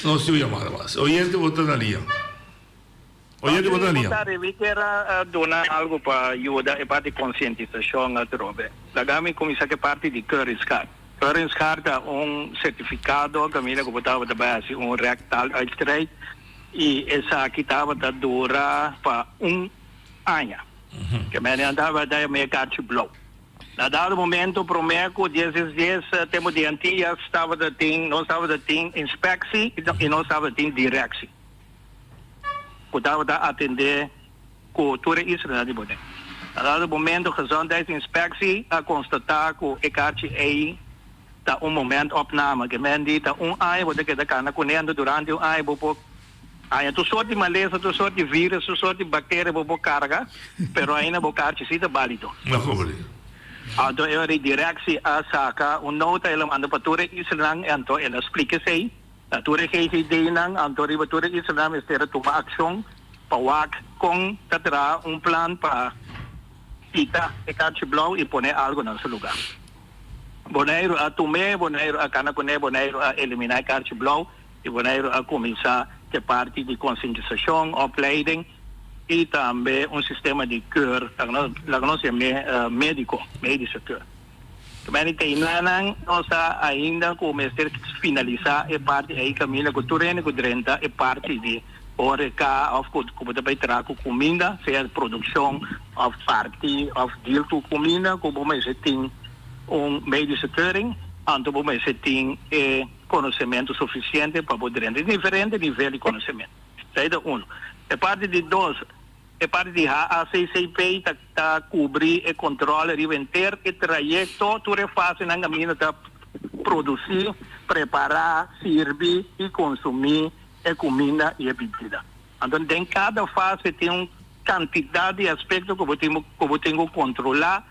Nos tin un yamada mas. Oyente bo ta na liña. Oyente bo ta na liña. Bon tarde, mi kier a duna algo pa yuda e parti konsientisashon atrobe. Laga mi kuminsá ku e parti di keuringschaar. Keuringschaar ta un sertifikado kaminda ku bo tabata bai hasi un rectaal uitstrijk i esaki tabata dura pa un aña. Ke mende nan tabata yama e karchi blou. Na dado momento promé ku dies dies dies tempu di Antillas tabata tin nos tabata tin inspeksi i nos tabata tin direksi ku tabata atendé ku tur e islanan di Bonaire. Na dado momento Gezondheidsinspectie a konstatá ku e karchi ei ta un momentopname, ke men di ta un aña bo ta keda kana kuné anto durante un aña bo por Haña tur sort di malesa, tur sort di virus, tur sort di bacteria bo por carga, pero ainda bo carchi si ta balido. No comprende. Anto e ora directie a saca un nota, el a manda pa tur e islanan, anto el a splica esey na tur e GGD-nan, anto riba tur e islanan mester a tuma accion pa wak con ta traha un plan pa kita e carchi blauw y pone algo na su lugar. Boneiru a tum'e, Boneiru a cana cune, Boneiru a elimina e carchi blauw. Di Boneiru a kuminsá ku e parti di konsientisashon, opleiding i tambe un sistema di keur, laga nos yam'é médiko, medische keur. Meni teinanan nos ta ainda ku mester finalisá e parti ei kaminda ku tur hende ku drenta e parti di horeca òf ku bo ta bai traha ku kuminda, sea produkshon òf parti òf deal ku kuminda ku bo mester tin un medische keuring, anto bo mester tin e. Konosementu sufisiente pa bo drenta. Tin diferente nivel di konosementu. Esei ta unu. E parti di dos, e parti di HACCP ta ta kubri e kontrole riba henter e trayekto, tur e fasenan kaminda ta produsí, prepará, sirbi i konsumí e kuminda i e bibida. Anto den kada fase tin un kantidat di aspekto ku bo tin ku bo tin ku kontrolá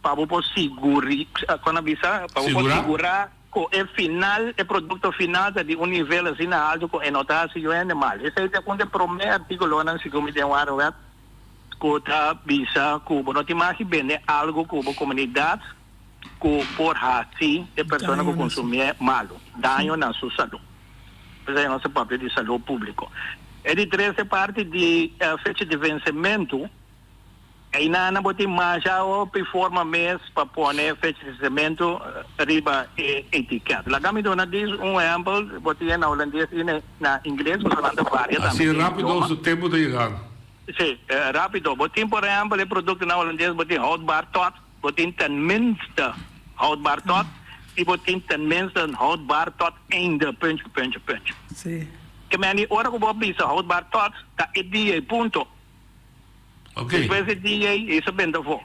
pa bo por siguri, kon a bisa? Pa bo por sigurá. Ku e final, e produkto final ta di un nivel asina altu ku e no ta hasi yu hende mal. Esei ta un di e promé artíkulonan, segun mi den Warenwet, ku ta bisa ku bo no tin mag di bende algu ku bo komunidat ku por hasi e persona ku konsumié malu, daño na su salú. P'esei nos ta papia di salú públiko. E di tres e parti di fecha di vensementu. Einan bo tin masha hopi forma mes pa pone fecha di vencimento riba e etiket. Laga mi duna dis un ehempel, bo tin e na Holandes i na Ingles, pasobra nan ta varia tambe Así den rápido idioma. su tempo ta yegando. Sí, rápido. Bo tin por ehempel e producto na Holandes, bo tin houdbaar tot, bo tin tenminste houdbaar tot i bo tin tenminste houdbaar tot einde, puntje, puntje, puntje. Sí. Ke men di ora ku bo bisa houdbaar tot, ta e dia ei, punto. Ok. Despues di dia ei, e sa benta afó.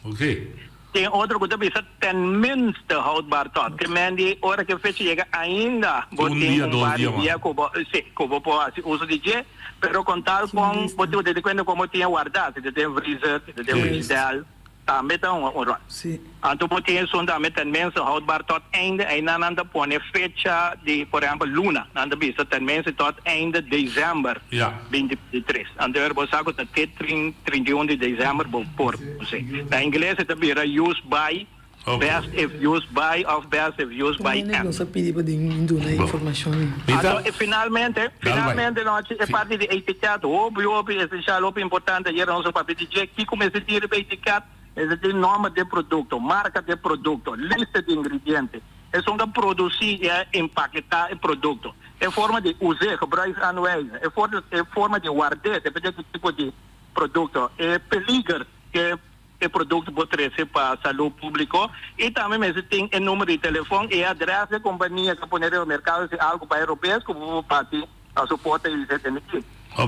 Ok. Tin otro ku ta bisa tenminste houdbaar tot. Ke men di ora ku e fecha yega ainda bo Un tin dia, un dos par di dia mas. dia ku bo, si, ku bo por hasi uso di dje, pero kon tal kon bo tin ku tene kuenta kon bo tin e wardá, si ta den vriezer, si ta den Sí. frijidèl. Tambe ta un un ròl. Sí. Anto bo tin esun tambe tenminste houdbaar tot einde, einan nan ta pone fecha di por ehempel luna, nan ta bisa tenminste tot einde december Ja. 2023. Anto ora bo sa ku ta te 31 di december bo por us'é. Na ingles e ta bira use by. Best if used by of best if used by Tur hende M. nos a pidi pa den duna informacion ei. Anto e finalmente, finalmente nochi e parti di etiket hopi hopi esencial, hopi importante. Ayera nos a papia di dje, kico mester tin riba etiket? Mester tin nomber di e producto, marca di e producto, lista di ingrediente, esun ta produci y a empaketa e producto, e forma di us'e, gebruiksaanwijzing, e e forma di ward'e, depende di tipo di producto, e peliger ke e produkto por trese pa salú públiko i tambe mester tin e number di telefòn i e adrès di e kompania ku a pone riba merkado si algu bai robes ku bo por bati na su porta i bisa tene ki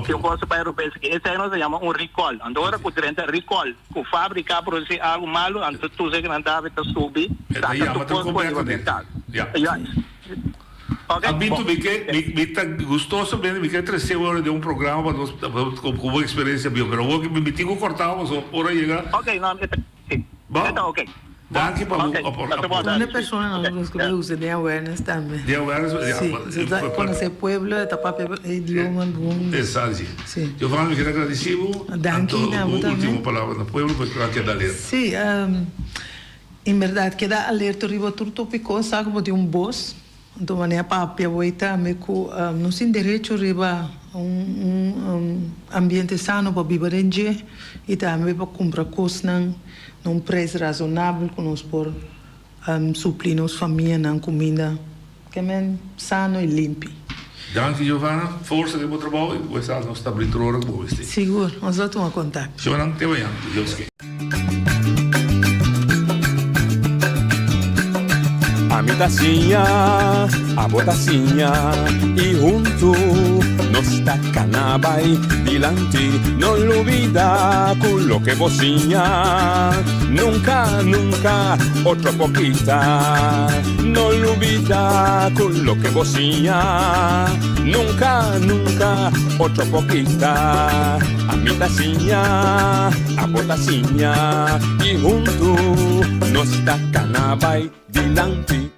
si un kos bai robes aki. Esei nos ta yama un recall. Anto ora ku drenta recall ku fábrika a produsí algu malu anto tur esei ku nan ta habi ta subi saka tur kos for riba merkado. Juist. A mi tu mi ke mi ta gustoso bende mi ke trece ora den un programa pa nos ku bo experiencia bio pero awor mi tin ku corta paso ora yega. Ok no e ta si Bo e ta ok. Danki pa bo apor. Duna persona nan nos ku ta usa den awareness tambe. Den awareness ya. Si si ta conoce pueblo e ta papia e idioma bon. Exacto si. Giovanna mi kere agradeci bo. Danki na bo tambe. Ultimo palabra na pueblo pa nan keda alerta. Si en berdad keda alerta riba tur topico sa ku bo tin un bos. Anto manera papia bo ei tambe ku nos tin derecho riba un ambiente sano pa biba den dje i tambe pa kumpra kosnan na un preis razonabel ku nos por supli nos famianan kuminda kemen sano i limpi. Danki Giovanna, forsa den bo trabou i bo sa nos ta brinda tur ora ku bo mester. Sigur, nos lo tuma kontakto. Shownan te mañana, ku Dios ke. Ami ta siña, abo ta siña y huntu nos ta cana bay dilanti. No lubida cu loke bo siña nunca, nunca otro por kita. No lubida cu loke bo siña nunca, nunca otro por kita. Ami ta siña, abo ta siña y huntu nos ta cana bay dilanti.